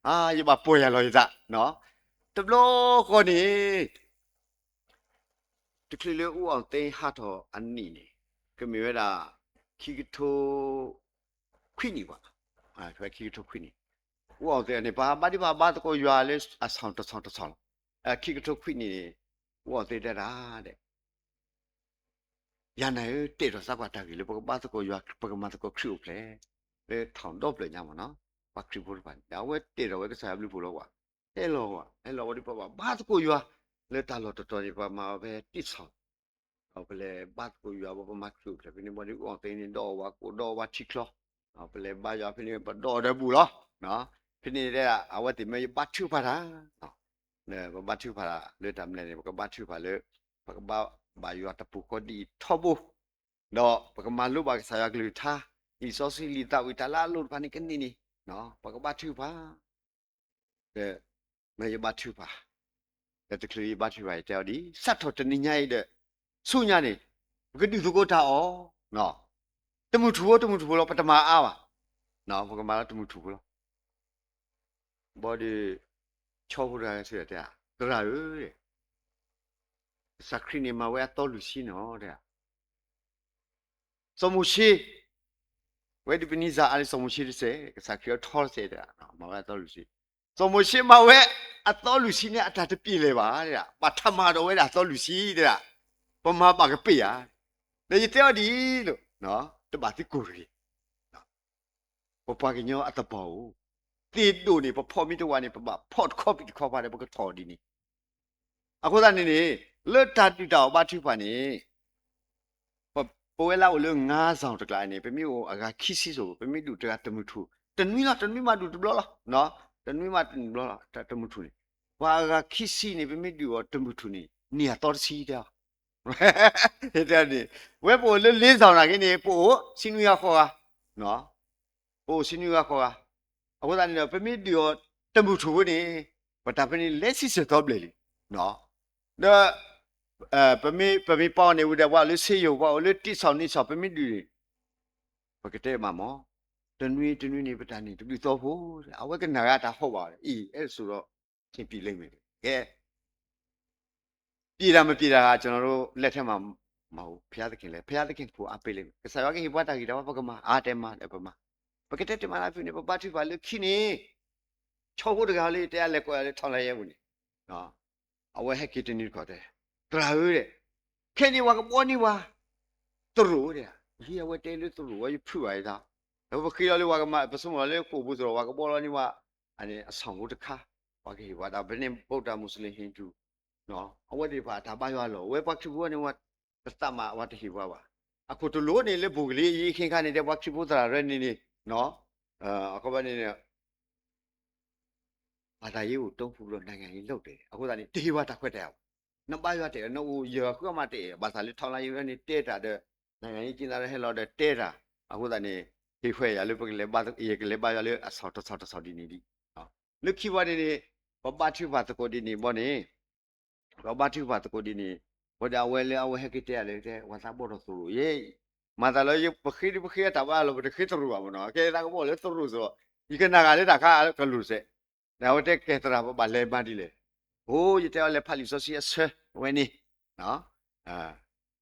အါ ယဘၣ်ပီၢ်ယၤလီၤယသး, တဘျီဃီန့ၣ် တချုးလၢအူအီၣ်သ့ဟးထီၣ်အနံၣ်န့ၣ် ကမ့ၢ်ဝဲဒၣ် ခံကထိခွံနံၣ်ဘၣ်, ခံကထိခွံနံၣ်, အူအီၣ်သ့န့ၣ် ပှၤဘါထုကဖၣ်ဘါသကိးယွၤလၢအဆီၣ်တဆီၣ်တဆီၣ်လီၤ. ခံကထိခွံနံၣ်န့ၣ် အူအီၣ်သ့တဲဒၣ်ဒီး ယၤနဲၣ်ဧၢ တဲာ်ထီၣ်သးကွၢ်တၢ်ဂ့ၢ်လၢပကဘါသကိးယွၤ ပကမၤသကိးခရံာ်အိၣ်ဖျဲၣ် လၢထီၣ်ဒီဖျၢၣ်ညါမးနီၤ, ပှၤခရံာ်ဖိတဖၣ်န့ၣ် ဒီးအဝဲတဲာ်ထီၣ်ဝဲကစၢ်ယွၤဘျုးဖှိၣ်လီၤကွၢ်, ဟဲလီၤကွၢ် ဟဲလီၤဝဲဒီးပဘၣ်ဘါသကိးယွၤ လၢတၢ်လီၢ်တတီၤန့ၣ် ပှၤမၤဝဲဖဲတ့ၢ်ဆီၣ် ဒီးပလဲၤဘါသကိးယွၤ ပမၤခရံာ်အိၣ်ဖျဲၣ်ဖဲန့ၣ်ဘီဒီး အူအီၣ်သ့န့ၣ် ဒီးဝဲကိၣ်ဒီးဝဲထံချီ, ပလဲၤဘါယွၤဖဲန့ၣ် ပဒီးဒီးဘူၣ်လီၤ. ဖဲန့ၣ်တဲဒၣ် အဝဲသ့ၣ်မၢယဘါထုကဖၣ်တၢ် ပဘါထုကဖၣ်လၢတၢ်မနုၤန့ၣ် ပကဘါထုကဖၣ်လၢ ပကဘါဘၣ်ယွၤတပူၤဃီဒ်အံၤထီဘိ, ဒီးပကမၤလိဘၣ်ကစၢ်ယွၤကလုၢ်ကထါ, လံာ်စီဆှံလံာ်သးဝံၣ်တၢ်လၢအလိၣ်တဖၣ်န့ၣ်ကန့ၢ်န့ၣ်, ပကဘါထုကဖၣ် ဒီး မၢယဘါထုကဖၣ်, ဒီးတချုးယဘါထုကဖၣ် ယတဲအီၤဒ်အံၤ, စးထီၣ်တနံၤညါအံၤဒီး ဆူညါန့ၣ် ပကဒုးသကိးတၢ်အီၣ်, တမုၢ်ထူၣ်ဖိတမုၢ်ထူၣ်ဖိလီၤ, ပတမၤအါဘၣ်, ပကမၤလၢတမုၢ်ထူၣ်ဖိလီၤ. ဘီဒီး ဆီဖိတဂၤစံးတဲ, သရၣ်ဧၢ, ကစၢ်ခရံာ်န့ၣ်မၤဝဲအသီလွံၢ်ဆံန့ၣ်တဲ, စီၤမိၤၡ့, ဝဲဒ်ပနံၤစၢ်အါလၢစီၤမိၤၡ့တစဲး, ကစၢ်ခရံာ်အထီတစဲးတဲ, မၤဝဲအသီလွံၢ်ဆံ, စီၤမိၤၡ့မၤဝဲအသီလွံၢ်ဆံန့ၣ် အတၢ်တပျံၤလဲၤဘၣ်, ဘၣ်ထးမၤဒီးဝဲဒၣ်အသီလွံၢ်ဆံတဲဒၣ်, ပမၤဘၣ်ကပ့ၢ်ဧါ, ဒီးယတဲအီၤဒ်အံၤလီၤ, တဘၣ်သကိးတဂ့ၤ ပပှၤကညီအသဘီၣ်ဧိၤ, သ့ၣ်ဒိၣ်န့ၣ် ပဖီၣ်မ့ၢ်တဝးန့ၣ် ပဘၣ်ဖီၣ်တခီပံၤတခီပၤဒီး ပကထီၣ်ဒ်န့ၣ်, အဃိသတးန့ၣ်န့ၣ် လၢတၢ်ဒုၣ်တၢ်အီၣ်ဘါထုကဖၣ်န့ၣ် ပဝဲလၢအအိၣ်လၢ ငါးဆောင် တကျါန့ၣ် ပမ့ၢ်အိၣ်အဂၤခံဆံစိၤ ပမ့ၢ်ဒူၣ်တဂၤတမုၢ်ထူၣ်, တနွံလီၤ, တနွံမးဒူၣ်တဘျီလီၤ, တနွံမးတဘျီလီၤ, တမုၢ်ထူၣ်န့ၣ်, ပှၤအဂၤခံဆံန့ၣ် ပမ့ၢ်ဒူၣ်အီၤတမုၢ်ထူၣ်န့ၣ် န့ၢ်အသီတဆံတဲအီၤ, တဲန့ၣ်, ဝဲပအိၣ်လၢလ့စီၣ်နာ်က့န့ၣ် ပအိၣ်ဆံနွံဂၤဃိးဂၤ, ပအိၣ်ဆံနွံဂၤဃိးဂၤ, အဃိသတးန့ၣ်ဒီး ပမ့ၢ်ဒုးအီၤတမုၢ်ထူၣ်ဝဲန့ၣ် ပတၢ်ဖဲန့ၣ်လဲၤဆံဆဲၣ်သီဘျဲၣ်လံ, ဒီး ပမ့ၢ်ပာ်အီၤန့ၣ်ဝံၤဒီး ပှၤအိၣ်လၢဆ့ယိၣ် ပှၤအိၣ်လၢတံၢ်ဆီၣ်နံၣ်ဆီၣ် ပမ့ၢ်ဒုးန့ၣ် ပကတဲမးမၢ်, တနွံတနွံန့ၣ် ပတၢ်န့ၣ်တဘျုးသီဖိ, အဝဲကနၣ်ဂ့ၤတၢ်ဟီၣ်ဘၣ်ဝဲဒီး အံၤ အဲၣ်ဒိးစိဒီး ဆင်ပြေလိမ့်မယ်, ကဲ ပြေတာမပြေတာက ကျွန်တော်တို့လက်ထဲမှာ မဟုတ်ဘူး ဘုရားသခင်လည်း ဘုရားသခင်က ပို့အားပေးလိမ့်မယ်, ကစၢ်ယွၤကဟ့ၣ်ပှၤတၢ်ဂံၢ်တၢ်ဘါ ပကမၤ အါတဲမၤဒီးပမၤ, ပကတဲတမၤလၢဖုန့ၣ် ပဘါထုကဖၣ်လၢခံန့ၣ် ဆိဖိတဂၤလၢတဲအလဲၤကိးယၤလၢ ထောက်လှမ်းရေး ပူၤန့ၣ် အဝဲဟဲက့ၤတနံၤတခီတဲ, သရၣ်ဧၢ တဲ, ခဲအံၤန့ၣ် ပှၤကဘှီန့ၢ်ပှၤ သရိာ် တဲ, ယဟံးအဝဲတဲလၢသရိာ် ဝဲယဖုးဘၣ်ယသး, ဒီးပဃ့လီၤလၢပှၤကမၤ ပဆိကမိၣ်လီၤလၢဃိာ်ပူၤသရိာ် ပှၤကဘှီလီၤန့ၢ်ပှၤ အန့ၣ် အဆောင် ဖိတခါ, ပှၤကဟ့ၣ်ပှၤတၢ် ဖဲန့ၣ် ဗုဒ္ဓ မူးစလ့ၣ် ဟိန္ဒူ အဝဲသ့ၣ်တဖၣ်အတၢ်ဘါယွၤလီၤ. အဝဲပှၤခရံာ်ဖိန့ၣ် ပသးမၤ ပှၤတဟ့ၣ်ပှၤဘၣ်. အခိၣ်တလိၣ်န့ၣ် လၢဘိၣ်ကလံၤအံၤ ခဲခါန့ၣ် တဲပှၤခရံာ်ဖိသရၣ်ရဲန့ၣ်န့ၣ် အခီပညီန့ၣ် ဘာသာရေးကို တုံးဖုဘျီ နိုင်ငံရေးလုပ်တယ်. အဃိသတးန့ၣ် တဟ့ၣ်ပှၤတၢ်ခွဲးတၢ်ယာ်ဘၣ်. နဘါယွၤတဲာ် နအိၣ်ယၢၤဃုအမးတဲာ် ဘၣ်ဆၣ်လၢ ထောက်လှမ်းရေး န့ၣ် တဲတၢ်ဒီး နိုင်ငံရေးကျင်းသား ဟဲလီၤဒီးတဲတၢ်, အဃိသတးန့ၣ် ဟ့ၣ်ခွဲးယာ်လၢပကလဲၤဘါ ယကလဲၤဘါယွၤလၢအဆီၣ်တဆီၣ်တဆီၣ်ဒ်န့ၣ်ဒံး, လၢခံဝဲန့ၣ်န့ၣ် ပဘါထုကဖၣ်သကိးဒ်န့ၣ်ဘီန့ၣ် ပဘါထုကဖၣ်သကိးဒ်န့ၣ် ဝဲဒၣ်အဝဲလၢအဝဲဟဲက့ၤတဲအလဲၤတဲ ပှၤသးဘှီထီၣ်သရိာ်ယဲ, မၤသးလၢ ပဃ့ဒ်ပဃ့အတၢ်ဘါလီၤ ပတဃ့သရိာ်ဘၣ်မနီၤ, ကဲသးကဘှီလၢသရိာ်သရိာ်, ယကနၣ်ဂ့ၤလၢတၢ်ခါကလူၤစဲး, ဒီးအဝဲတဲကဲသရၣ် ပဘၣ်လဲၤမၤဒ်လဲၣ်, အိ ယတဲအီၤလဲၤဖးလံာ်စီဆှံအဆၢဝဲန့ၣ်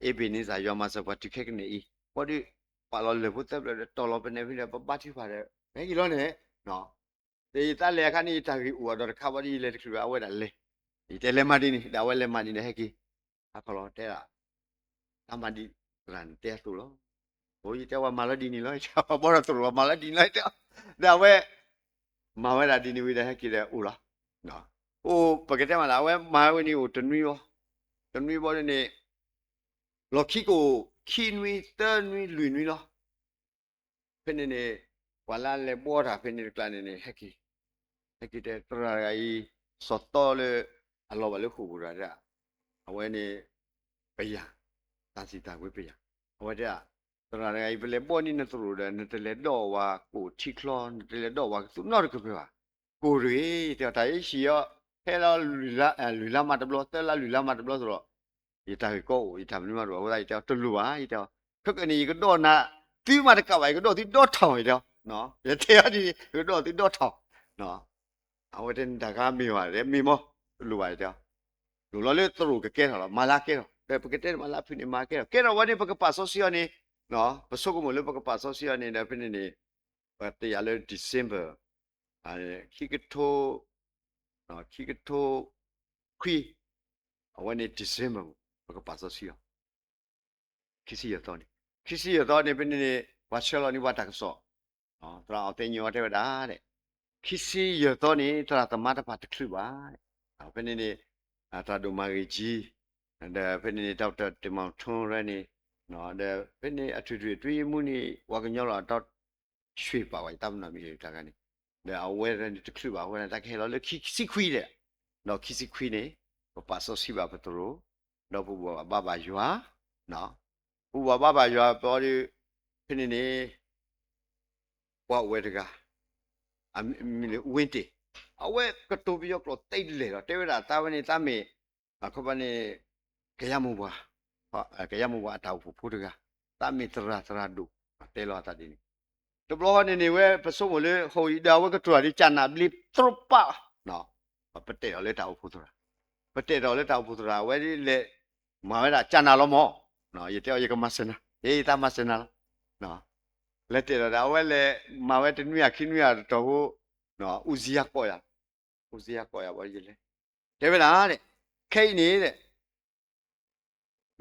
အ့ဘ့ၣ်နံစၢ် ယွၤမၤစၢၤပှၤတုၤခဲကနံၣ်အံၤ, ဘီဒုး ပာ်လီၤလၢၢ်ဖိသၢဖျၢၣ်ဒီး တီၤလီၤပနဲၣ်ဖဲဒီး ပဘါထုကဖၣ်ဒီး ပဟဲက့ၤလီၤန့ၣ်, ယသးလဲၤအခါန့ၣ် ယတၢ်ဂ့ၢ်အိၣ်အဒီးတခါဘီဒုး ယလဲၤတချုးဘၣ် အဝဲဒၣ်လဲၤ, ယတဲလဲၤမၤဒ်န့ၣ် ဒီးအဝဲလဲၤမၤဒ်န့ၣ် ဟဲက့ၤ, ဟးခီလီၤတဲဒၣ် တၢ်မၤဒ်သရၣ်န့ၣ်တဲအသိးလီၤ, အိ ယတဲဝဲမၤလီၤဒ်န့ၣ်လီၤ, ယတဲဝဲဘှီထီၣ်သရိာ် မၤလီၤဒ်န့ၣ်လီၤ, ယတဲ, ဒီးအဝဲ မၤဝဲဒၣ်ဒ်န့ၣ်ဝံၤဒီး ဟဲက့ၤဒီးအိၣ်လီၤ, အိ ပကတဲမးလၢ အဝဲမၤဝဲန့ၣ်အိၣ်တနွံဘီ, တနွံဘီန့ၣ်န့ၣ် လီၢ်ခံကအိၣ် ခံနွံ သၢနွံ လွံၢ်နွံလီၤ. ဖဲန့ၣ်န့ၣ် ပှၤလၢအလဲၤဘှီတၢ်ဖဲန့ၣ်တကျါန့ၣ်န့ၣ် ဟဲက့ၤ, ဟဲက့ၤတဲ သရၣ်တဂၤအံၤ စီၤသီလၢ အလီၤဘၣ်လၢဃိာ်ပူၤတဂၤဒၣ်, အဝဲန့ၣ် ပယၤ, တၢ်စံးတၢ်ကွဲပယၤ, အဝဲတဲဒၣ် သရၣ်တဂၤအံၤ ပလဲၤဘှီန့ၢ်နသရိာ်ဒီး နတလဲၤဒီးဝဲကိၣ်ထံချီ နတလဲၤဒီးဝဲကသူးနီတကပၤဘၣ်, ကိၣ်တဂ့ၤ တဲအီၤ တၢ်အံၤဟံၣ်အီၤ ဟဲလီၤ လွံၢ်လါမးတဘျီ သၢလါလွံၢ်လါမးတဘျီသရိာ် ယတၢ်ဂ့ၢ်ကီအိၣ် ယတၢ်မနုၤမးတအိၣ် အဃိသတး ယတဲအီၤ တလိၣ်ဘၣ် ယတဲအီၤ, ခဲကနံၣ် ယကဒီးနၤ သုမးတကးဘၣ် ယကဒီးသုဒီထီၣ် ယတဲအီၤ, ယတဲအီၤဒ်န့ၣ် ယကဒီးသုဒီထီၣ်, အဝဲတဲနတၢ်ဂ့ၢ်မ့ၢ်ဘၣ် တဲမ့ၢ်မ့ၢ် တလိၣ်ဘၣ် ယတဲအီၤ, လိၣ်လီၤလၢသရိာ်ကကဲထီၣ်လီၤ မၤလၢကဲထီၣ် ဒီးပကတဲမၤလၢဖုန့ၣ် မၤကဲထီၣ် ကဲထီၣ်ဝဲန့ၣ် ပကပာ်စီဆှံအီၤန့ၣ်, ပဆိကမိၣ်လၢပကပာ်စီဆှံအီၤန့ၣ်ဒီး ဖဲန့ၣ်န့ၣ် ပတယာ်လၢ December ခံကထိ ခံကထိခွံ အဝဲန့ၣ် December ပကပာ်စီဆှံအီၤ, ခံဆံယဲၢ်သီန့ၣ်, ခံဆံယဲၢ်သီန့ၣ် ဖဲန့ၣ်န့ၣ် ပှၤဆှၢလီၤန့ၢ်ပှၤတၢ်ကစီၣ်, သရၣ်အီၣ်သ့ၣ်ညိဝဲတဲဝဲဒၣ်, ခံဆံယဲၢ်သီန့ၣ် သရၣ်သမါတဖၣ်တချုးဘၣ်, ဖဲန့ၣ်န့ၣ် တၢ်ဒိၣ်မၤဂ့ၤကၠံ, ဒီးဖဲန့ၣ်န့ၣ် ဒီးတၢ်တမၤထူရဲန့ၣ်, ဒီးဖဲန့ၣ် အထွေထွေအတွင်းရေးမှူးန့ၣ် ပှၤကညီလီၤ ဒီး ရွှေပါဝါ တၢ်ပနီၣ်မ့ၢ်တၢ်ဂၤန့ၣ်, ဒီးအဝဲန့ၣ်တချုးဘၣ် အဝဲန့ၣ်တၢ်ကဟဲလီၤလၢခံဆံခွံဒီး, ဒီးခံဆံခွံန့ၣ် ပပာ်စီဆှံဘၣ်ပသရိာ်, ဒီးပဘိးဘၣ်ဘါဘၣ်ယွၤ, ပဘိးဘၣ်ဘါဘၣ်ယွၤ ပအီၤဒီး ဖဲန့ၣ်န့ၣ် ပှၤအိၣ်ဝဲတဂၤ အမံၤလၢ ဝ့တ့ၢ်, အဝဲကတိၤပယီၤကျိာ်သ့ဒ်လဲၣ်ဒီး တဲဝဲဒၣ်သးဝဲန့ၣ် သးမ့ၢ် အခီပညီန့ၣ် ကယၤမိၢ်ပှၢ်, ကယၤမိၢ်ပှၢ်အတၢ်အိၣ်ဖှိၣ်ဖိတဂၤ, သးမ့ၢ်သရၣ်သရၣ်ဒိၣ်, တဲလီၤအသးဒ်န့ၣ်, တဘျီဃီန့ၣ်န့ၣ် ဝဲပဆိကမိၣ်လၢ ဟီၣ်အံၤဒီးအဝဲကတိၤတၢ်ဒ်ကၢ်နၢ်ဘျ့တရူးပၢ်, ပတဲာ်ထီၣ်လၢတၢ်အိၣ်ဖှိၣ်သရၣ်, ပတဲာ်ထီၣ်လၢတၢ်အိၣ်ဖှိၣ်သရၣ် အဝဲဒ်လဲၣ်, မၤဝဲဒၣ်ကၢ်နၢ်လီၤမး, ယတဲအီၤ ယကမၤစၢၤနၤ, ယသးမၤစၢၤနၤလီၤ, လဲၤတဲာ်ထီၣ်ဒီး အဝဲလဲၤမၤဝဲတနွံဧါခံနွံဧါတတီၢ်ဖိ, အူစံယၤကိးယၤ, အူစံယၤကိးယၤဘၣ်ယလဲၤ, တဲဝဲဒၣ်, ခဲအံၤန့ၣ်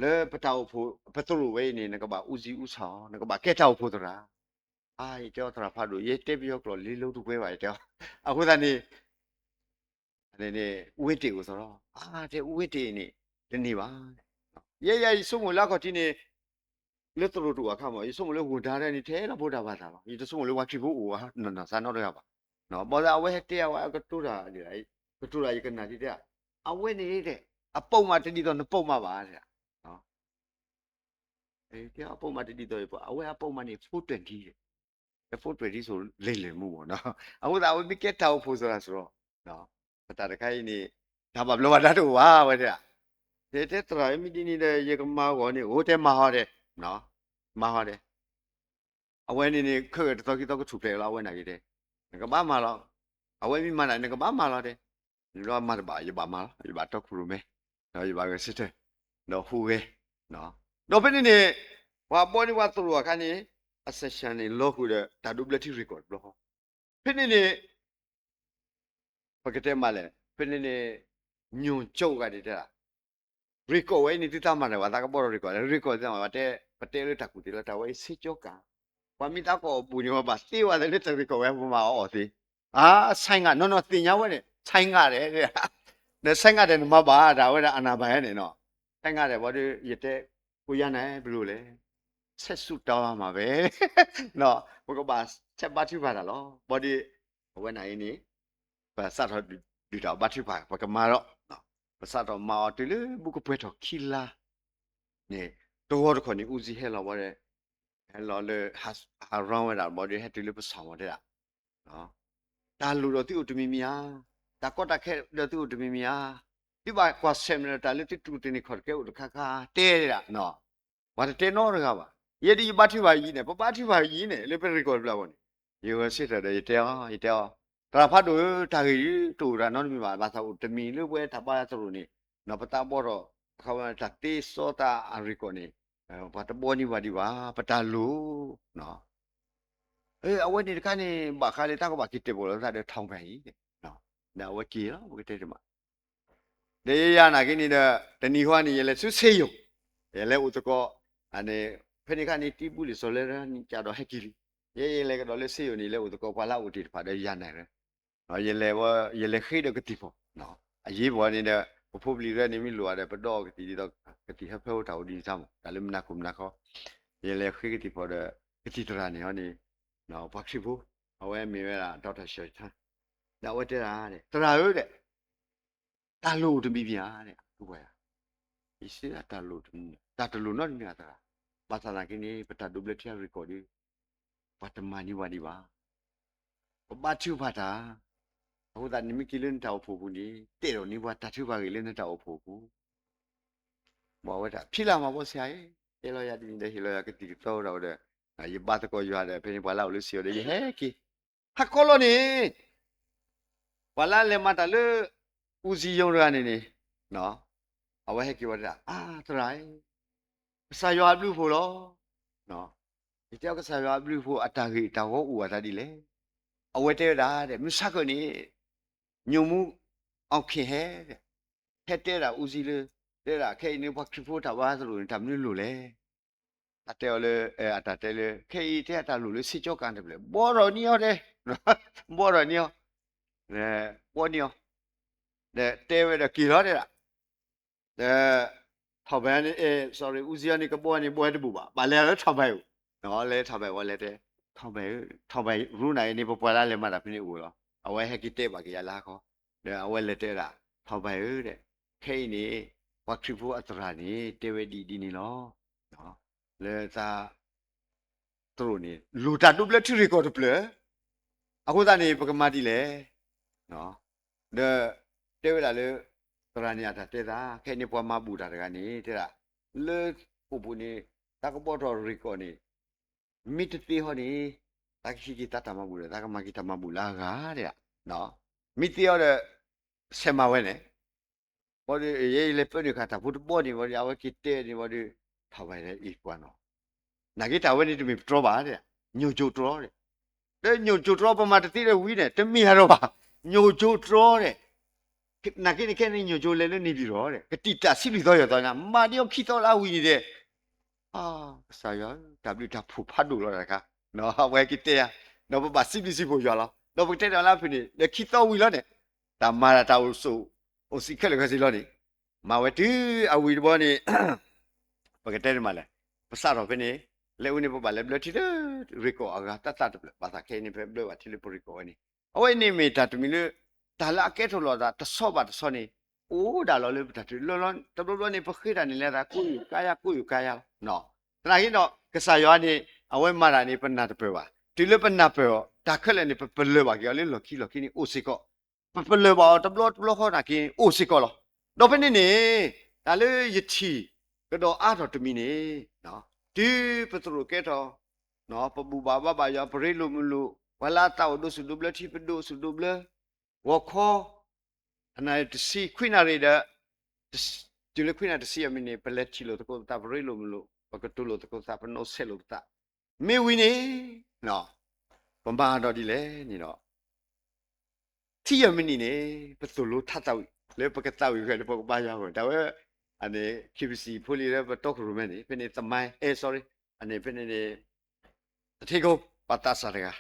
လၢပတၢ်အိၣ်ဖှိၣ် ပသရိာ်ဝဲအံၤန့ၣ် နကဘၣ်အူစံအူဆၣ်အီၤ နကဘၣ်ကဲတၢ်အိၣ်ဖှိၣ်သရၣ်, အါ ယတဲအီၤသရၣ်ဖးဒိၣ် ယတဲပယီၤကျိာ်လံလိတဝဲဘၣ် ယတဲအီၤ, အဃိသတးန့ၣ် ဝ့တ့ၢ်အိၣ်သီလီၤ, အါ တဲဝ့တ့ၢ်န့ၣ် တန့ၢ်ဘၣ်, ယဲယၤယဆိကမိၣ်လၢအခီၣ်ထံးန့ၣ် လၢသရိာ်တအိၣ်အခါမး ယဆိကမိၣ်လၢဂိၢ်ဒါဒၣ်န့ၣ် ထဲလီၤဘိတၢ်ဘၣ်သးလီၤ, ယတဆိကမိၣ်လၢပှၤခရံာ်ဖိအိၣ်နီၢ်နီၢ်သးနီတဂၤဘၣ်, ဘၣ်ဆၣ်အဝဲဟဲတဲအဝဲအကတိၤတၢ်ဒ်လဲၣ်, ကတိၤတၢ်ယကနၣ်ဒ်တဲ, အဝဲန့ၣ်တဲ အပုမၣ်တဒ်သိးနပုမၣ်ဘၣ်တဲ အပုၢ်မါတဒ်သိးယပှၤ အဝဲအပုၢ်မါန့ၣ် four twenty ဒီး four twenty ဆိလဲၤလဲၤမူမးနီၤ. အဃိသတး အဝဲမ့ၢ်ကဲတၢ်အိၣ်ဖှိၣ်သရၣ်စရီ, ပတၢ်တခါအံၤန့ၣ် တၢ်ဘၣ်ဘျီးဘၣ်ဒါတအိၣ်ဘၣ် ဝဲတဲဒၣ်, တဲတဲသရၣ်မ့ၢ်ဒ်န့ၣ်ဒီး ယကမၤဂီၤန့ၣ် အိၣ်တဲမၤဟီတဲ, မၤဟီတဲ အဝဲန့ၣ်န့ၣ် ခဲဂဲၤတသီခံသီကထူၣ်ဖျဲးလီၤ အဝဲန့ၣ်က့ၤတဲ, နကဘၣ်မၤလီၤ, အဝဲမ့ၢ်မၤနၤ နကဘၣ်မၤလီၤတဲ, နဒီးမၤတဘၣ် ယဘၣ်မၤလီၤ ယဘၣ်တီခိၣ်ရိၣ်မဲ, ဒီးယဘၣ်ဂဲၤဆၢထၢၣ်, ဒီးဟူးဂဲၤ, ဒီးဖဲန့ၣ်န့ၣ် ပှၤဘီန့ၢ်ပှၤသရိာ်အခါန့ၣ် အစဲးရှၢၣ်န့ၣ်လီၤဃုာ်ဒီး တၢ်ဒိးဘျၢထံရ့ၣ်ကီၢ်တဘျီဃီ, ဖဲန့ၣ်န့ၣ် ပကတဲမးလဲၣ် ဖဲန့ၣ်န့ၣ် ညိၣ်ကၠိဂၤန့ၣ်တဲဒၣ် ရ့ၣ်ကီၢ်ဝဲအံၤန့ၣ် သုသးမၤတၢ်ဘၣ် သးကဘီၣ်ထီၣ်ရ့ၣ်ကီၢ် ရ့ၣ်ကီၢ်သ့ၣ်မး ပတဲလၢတၢ်ကူၣ်သ့လီၤ တၢ်ဝဲအံၤစ့ကၠီကၤ, ပှၤမ့ၢ်သးကိးအပူၤန့ၣ် ပဘၣ်သ့ဝဲသ့ၣ်လၢတၢ်ရ့ၣ်ကီၢ်ဝဲပမၤအီၤသ့, အါ ဆိုင်ငါ နီၢ်နီၢ်သ့ၣ်ညါဝဲန့ၣ် ဆိုင်ငါ ဒီး ဆိုင်ငါ ဒီးနမၤဘၣ်တၢ်ဝဲဒၣ်အနၢ်ဘၣ်ဟဲန့ၣ်နီၤ, ဆိုင်ငါ ဒီးဘီဒီး ယတဲ ကိုရန်နိုင် ဘယ်လိုလဲ ဆက်ဆုတောင်းရမှာပဲ, ပကဘၣ်ဆဲးဘါထုကဖၣ်တၢ်လီၤ ဘီဒီး အဝဲန့ၣ်အံၤန့ၣ် ပစးထီၣ်ဒုးတၢ်ဘါထုကဖၣ် ပကမၤဒီး ပစးထီၣ်မၤအီၤတုၤလၢဘူးကပှဲၤထီၣ်ခံလါန့ၣ် တဂီၤတခီၣ်န့ၣ် ဦးစီးဟဲလီၤဘီဒီး ဟဲလီၤလၢ ဟးရူၣ်ဝဲဒၣ်ဘီဒီး ဟဲတုၤလၢပဆီၣ်မီၤတဲဒၣ် တၢ်လိၣ်ဒီးသုအိၣ်တမံၤမံၤဧါ, တၢ်ကီတၢ်ခဲဒီးသုအိၣ်တမံၤမံၤဧါ, သုဘၣ်ကွၢ်ဆၢၣ်မဲာ်ဒီးတၢ်လၢသုတူၢ်တန့ၢ်ခီၣ်တကဲအိၣ်တခါခါတဲဒၣ်, ပှၤတတဲနီတဂၤဘၣ်, ယဲဒ်ယဘါထုကဖၣ်ယံၤန့ၣ် ပဘါထုကဖၣ်ယံၤန့ၣ် လၢပရ့ၣ်ကီၢ်တဘျီဘီန့ၣ် ယဂဲၤဆၢထၢၣ်ဒီးယတဲအီၤ ယတဲအီၤ, သရၣ်ဖးဒိၣ်ဧၢ တၢ်ဂ့ၢ်အံၤတအိၣ်တၢ်နီတမံၤဘၣ် ဘၣ်သးအိၣ်တမံၤလၢပဝဲတၢ်ဘါသရိာ်န့ၣ် ပသးဘီထီၣ် အခီပညီတၢ်သ့စီတၢ်အရ့ၣ်ကီၢ်န့ၣ် ပှၤတဘီန့ၢ်ဘၣ်ဒံးဘၣ် ပတၢ်လိၣ် အဝဲန့ၣ်တခါန့ၣ် ဘၣ်ဃးလၢတၢ်ကဘၣ်က့ၤတဲာ်ပီၣ်လီၤသးဒီး ထောင်ပန် အံၤ, ဒီးအဝဲက့ၤလီၤ ပကတဲတမး, ဒီးယၤနာ်က့န့ၣ်ဒီး တနံၤဃီန့ၣ် ယလဲၤဆူဆေးရုံ, ယလဲၤအိၣ်သကိး, ဖဲန့ၣ်ခါန့ၣ် တံဘူလံာ်စီၤလၢကဒီးဟဲက့ၤလံ, ယဲယလဲၤကဒီးလၢဆေးရုံန့ၣ် လဲၤအိၣ်သကိးပှၤလၢအအိၣ်တ့ၢ်တဖၣ်ဒီးယၤနာ်ရၢ ယလဲၤဃ့ဒီးကသံၣ်ဖီၣ်, အရေးပေါ်န့ၣ်ဒီး ပဖိပလံၤရဲၣ်န့ၣ်မ့ၢ်လိၣ်ဘၣ်ဒီး ပဒီးကသံၣ်ဒ်သိး ကသံၣ်ဟၢဖၢအိၣ်တၢ်အိၣ်ဒ်န့ၣ်တမး တၢ်လၢမနၤခိၣ်မနၤဃီ, ယလဲၤဃ့ကသံၣ်ဖီၣ်ဒီး ကသံၣ်သရၣ်န့ၣ်ဟီန့ၣ် ပှၤခရံာ်ဖိ, အဝဲမ့ၢ်ဝဲဒၣ် doctor ရှီၤယထါ, ဒီးအဝဲတဲဒၣ်, သရၣ်ဧၢဒီး တၢ်လိၣ်တမံၤမံၤဧါ, ယစံး တၢ်လိၣ်တမံၤ တၢ်တလိၣ်နီတမံၤဧါသရၣ်, ဘၣ်ဆၣ်သနာ်က့န့ၣ် ပတၢ်ဒိးဘျၢထံရ့ၣ်ကီၢ်ဒီး ပှၤတမၤန့ၢ်ဝဲဒံးဘၣ်, ပဘါထုကဖၣ်တၢ်, အဃိသတးနမ့ၢ်က့ၤလၢနတၢ်အိၣ်ဖှိၣ်ပူၤန့ၣ် တဲာ်ဒီးန့ၢ်ပှၤတၢ်ထုကဖၣ်ဂ့ၢ်လၢနတၢ်အိၣ်ဖှိၣ်ပူၤ, ဘၣ်ဝဲဒၣ် ဖံလၢ်မၤဘီဆံးဧါ, တဲလီၤယၤဒ်န့ၣ်ဒီး ဟ့ၣ်လီၤယၤကသံၣ်ကသီဝဲဒၣ်ဒီး ယဘါသကိးယွၤဒီး ဖဲန့ၣ်ပှၤလၢအအိၣ်လၢဆေးရုံဒီး ယဟဲက့ၤ, ဟါခီလီၤန့ၣ် ပှၤလၢအလဲၤမၤတၢ်လၢ ဦးစီးရုံးတဂၤန့ၣ်န့ၣ် အဝဲဟဲက့ၤဝဲဒၣ် အါ သရၣ်ဧၢ, ကစၢ်ယွၤအဘျုးအဖှိၣ်လီၤ. ယတဲအီၤ ကစၢ်ယွၤအဘျုးအဖှိၣ်အတၢ်ဂ့ၢ်တၢ်ဂီၤအိၣ်အသးဒ်လဲၣ်. အဝဲတဲဝဲဒၣ် မုၢ်ဆါခၢၣ်န့ၣ် ညိၣ်မူ အောင်ခင် ဟဲ ဟဲတဲဒၣ် ဦးစီး လၢ တဲဒၣ် ခဲအံၤန့ၣ် ပှၤခရံာ်ဖိတၢ်ဘါသရိာ်န့ၣ် တၢ်မနုၤလိၣ်လဲၣ်. အတဲအီၤလၢ အတၢ်တဲလၢ ခဲအံၤတဲအတၢ်လိၣ်လၢ ဆေးကၠီကၤ တဖျၢၣ် ဘှီထီၣ်န့ၢ်အီၤတဲ, ဘှီထီၣ်န့ၢ်အီၤ, ဘှီန့ၢ်အီၤ, ဒီးတဲဝဲဒီးက့ၤလီၤတဲဒၣ်, ဒီး ထောင်ပန် န့ၣ် sorry ဦးစီး န့ၣ် ကဘှီန့ၣ် ဘှီတဘူၣ်ဘၣ်, ဘၣ်လဲၤလၢ ထောင်ပန် အိၣ်, လဲၤ ထောင်ပန် ဝဲလဲၤတဲ ထောင်ပန် ရူနၤအံၤန့ၣ် ပပှၤလၢလဲၤမၤတၢ်ဖဲန့ၣ်အိၣ်လီၤ. အဝဲဟဲက့ၤတဲဘၣ်က့ၤယၤလၢဟါခီ, ဒီးအဝဲလဲၤတဲဒၣ် ထောင်ပန် ဧၢ ဒီး ခဲအံၤန့ၣ် ပှၤခရံာ်ဖိအသရၣ်န့ၣ် တဲဝဲဒ်အံၤဒ်န့ၣ်လီၤ. လၢသး သရိာ်န့ၣ် လိၣ်တၢ်ဒိးဘျၢထံရ့ၣ်ကီၢ်တဖျၢၣ်, အဃိသတးန့ၣ် ပကမၤဒ်လဲၣ်. ဒီး တဲဝဲဒၣ်လၢ သရၣ်န့ၣ်အတၢ်တဲသး ခဲအံၤန့ၣ် ပှၤမၤဘူၣ်တၢ်တဂၤန့ၣ် တဲဒၣ် လၢအိၣ်ပူၤန့ၣ် တၢ်ကဘှီထီၣ်ရ့ၣ်ကီၢ်န့ၣ် မ့ၢ်တသ့ဟီန့ၣ် သးကဟံးက့ၤသးတၢ်မၤဘူၣ်ဒီး သးကမၤက့ၤတၢ်မၤဘူၣ်လၢအဂၤတဲဒၣ်, မ့ၢ်သ့အီၤဒီး ဆဲးမၤဝဲန့ၣ် ဘီဒီး ယဲယလဲၤပၢနုာ်ဃာ်တၢ်ဖိတဘီန့ၣ် ဘီဒီး အဝဲက့ၤတဲန့ၣ် ဘီဒီး ထောင်ပန် အံၤပှၤနီၤ, နာ်က့တၢ်ဝဲန့ၣ်တမ့ၢ်ပတြီဘၣ်တဲဒၣ်, ညိၣ်ကၠိတြီဒီး, ဒီးညိၣ်ကၠိတြီပမၤတသ့ဒီးဝံၤန့ၣ် တမ့ၢ်ဟဲဒီးဘၣ်, ညိၣ်ကၠိတြီဒီး နာ်က့န့ၣ်ခဲန့ၣ် ညိၣ်ကၠိလဲၤလၢန့ၣ်ပံၤရီၤဒီး ကတံာ်တာ်ဆံလွံၢ်သီယဲၢ်သီညါ မၤဒံးအီၤခံသီလၢအဝံၤန့ၣ်ဒီး ကစၢ်ယွၤဧၢ တၢ်ဘျုးတၢ်ဖှိၣ်ဖးဒိၣ်လီၤတၢ်တခါ, ပဝဲက့ၤတဲယၤ, ဒီးပဘၣ်စံးဘျုးစံးဖှိၣ်ယွၤလီၤ. ဒီးပကတဲဒီးလၢအဖုၣ်န့ၣ် ဒီးခံသီဝံၤလီၤန့ၣ်, တၢ်မၤတၢ်အိၣ်ဆိး အိၣ်စံးခဲလၢာ်ခဲဆ့လီၤန့ၣ်, မၤဝဲတုၤအဝံၤတဘီန့ၣ် ပကတဲန့ၣ်မးလဲၣ်, ပစးထီၣ်ဖဲန့ၣ် လဲၤအိၣ်န့ၣ် ပဘၣ်လဲၤဘျၢထံလၢရ့ၣ်ကီၢ်အဂၤသၣ်သၣ်တဖျၢၣ်, ဘၣ်ဆၣ်ခဲအံၤန့ၣ် ပဘျၢဘၣ်ထံလၢပရ့ၣ်ကီၢ်ဝဲန့ၣ်, အဝဲန့ၣ်မ့ၢ်တၢ်တမံၤလၢ တၢ်လၢအကဲထီၣ်လိာ်သးတဆီဘၣ်တဆီန့ၣ် အိၣ်ဒၣ်လီၤလၢပတၢ်ထုးလီၤလီၤ, တဘျီဘျီန့ၣ် ပဃ့တၢ်န့ၣ်လဲၤသး ကိးယုာ်ကါယါ ကိးယုာ်ကါယါလီၤ. သနာ်က့ဒီး ကစၢ်ယွၤန့ၣ် အဝဲမၤတၢ်န့ၣ် ပနၢ်တပၢၢ်ဘၣ်. တုၤလၢပနၢ်ပၢၢ်အီၤ တၢ်ခဲလၢာ်န့ၣ် ပပလၢၢ်ဘၣ်က့ၤအီၤလၢလီၢ်ခံလီၢ်ခံန့ၣ်အိၣ်စ့ၢ်ကီး, ပပလၢၢ်ဘၣ်အီၤတဘျီတဘျီဃီနာ်က့ အိၣ်စ့ၢ်ကီးလီၤ. ဒီးဖဲန့ၣ်န့ၣ် တၢ်လၢယထံၣ်ကဒီးအါထီၣ်တမံၤန့ၣ် တုၤပသရိာ်ကဲထီၣ် ပဘူၣ်ဘၣ်ဘါဘၣ်ယွၤ ပရ့လိာ်မုာ်လိာ် ပှၤလၢအသးအိၣ်ဒိးစူၣ်ဒိးဘျၢထံ ပဒိးစူၣ်ဒိးဘျၢ ဂီၤခီ အနၣ်ရံၣ်တဆံခွံနၣ်ရံၣ်ဒီး တုၤလၢခွံနၣ်ရံၣ်တဆံအမံးနံးန့ၣ် ပလဲၤထံၣ်လိာ်သကိးပသး ပရ့လိာ်မုာ်လိာ် ပကတိၤလိာ်သကိးပသး ပနီၣ်ဆဲးလိာ်ပသး မ့ၢ်ဝံၤန့ၣ် ပမၤဒီးဒ်လဲၣ်န့ၣ်ဒီး ထံၣ်ယဲၢ်မံးနံးန့ၣ် ပသိၣ်လိထါသးဝံၣ် လၢပကသးဝံၣ်ဃဲလၢပကဘါယွၤအဂီၢ် တၢ်ဝဲ အန့ၣ် KBC ဖိလံၤလၢပတီခိၣ်ရိၣ်မဲန့ၣ် ဖဲန့ၣ် သမိုင်း အဲ sorry အန့ၣ် ဖဲန့ၣ်န့ၣ် တထ့ကိ ပှၤသးစၢ်တဂၤ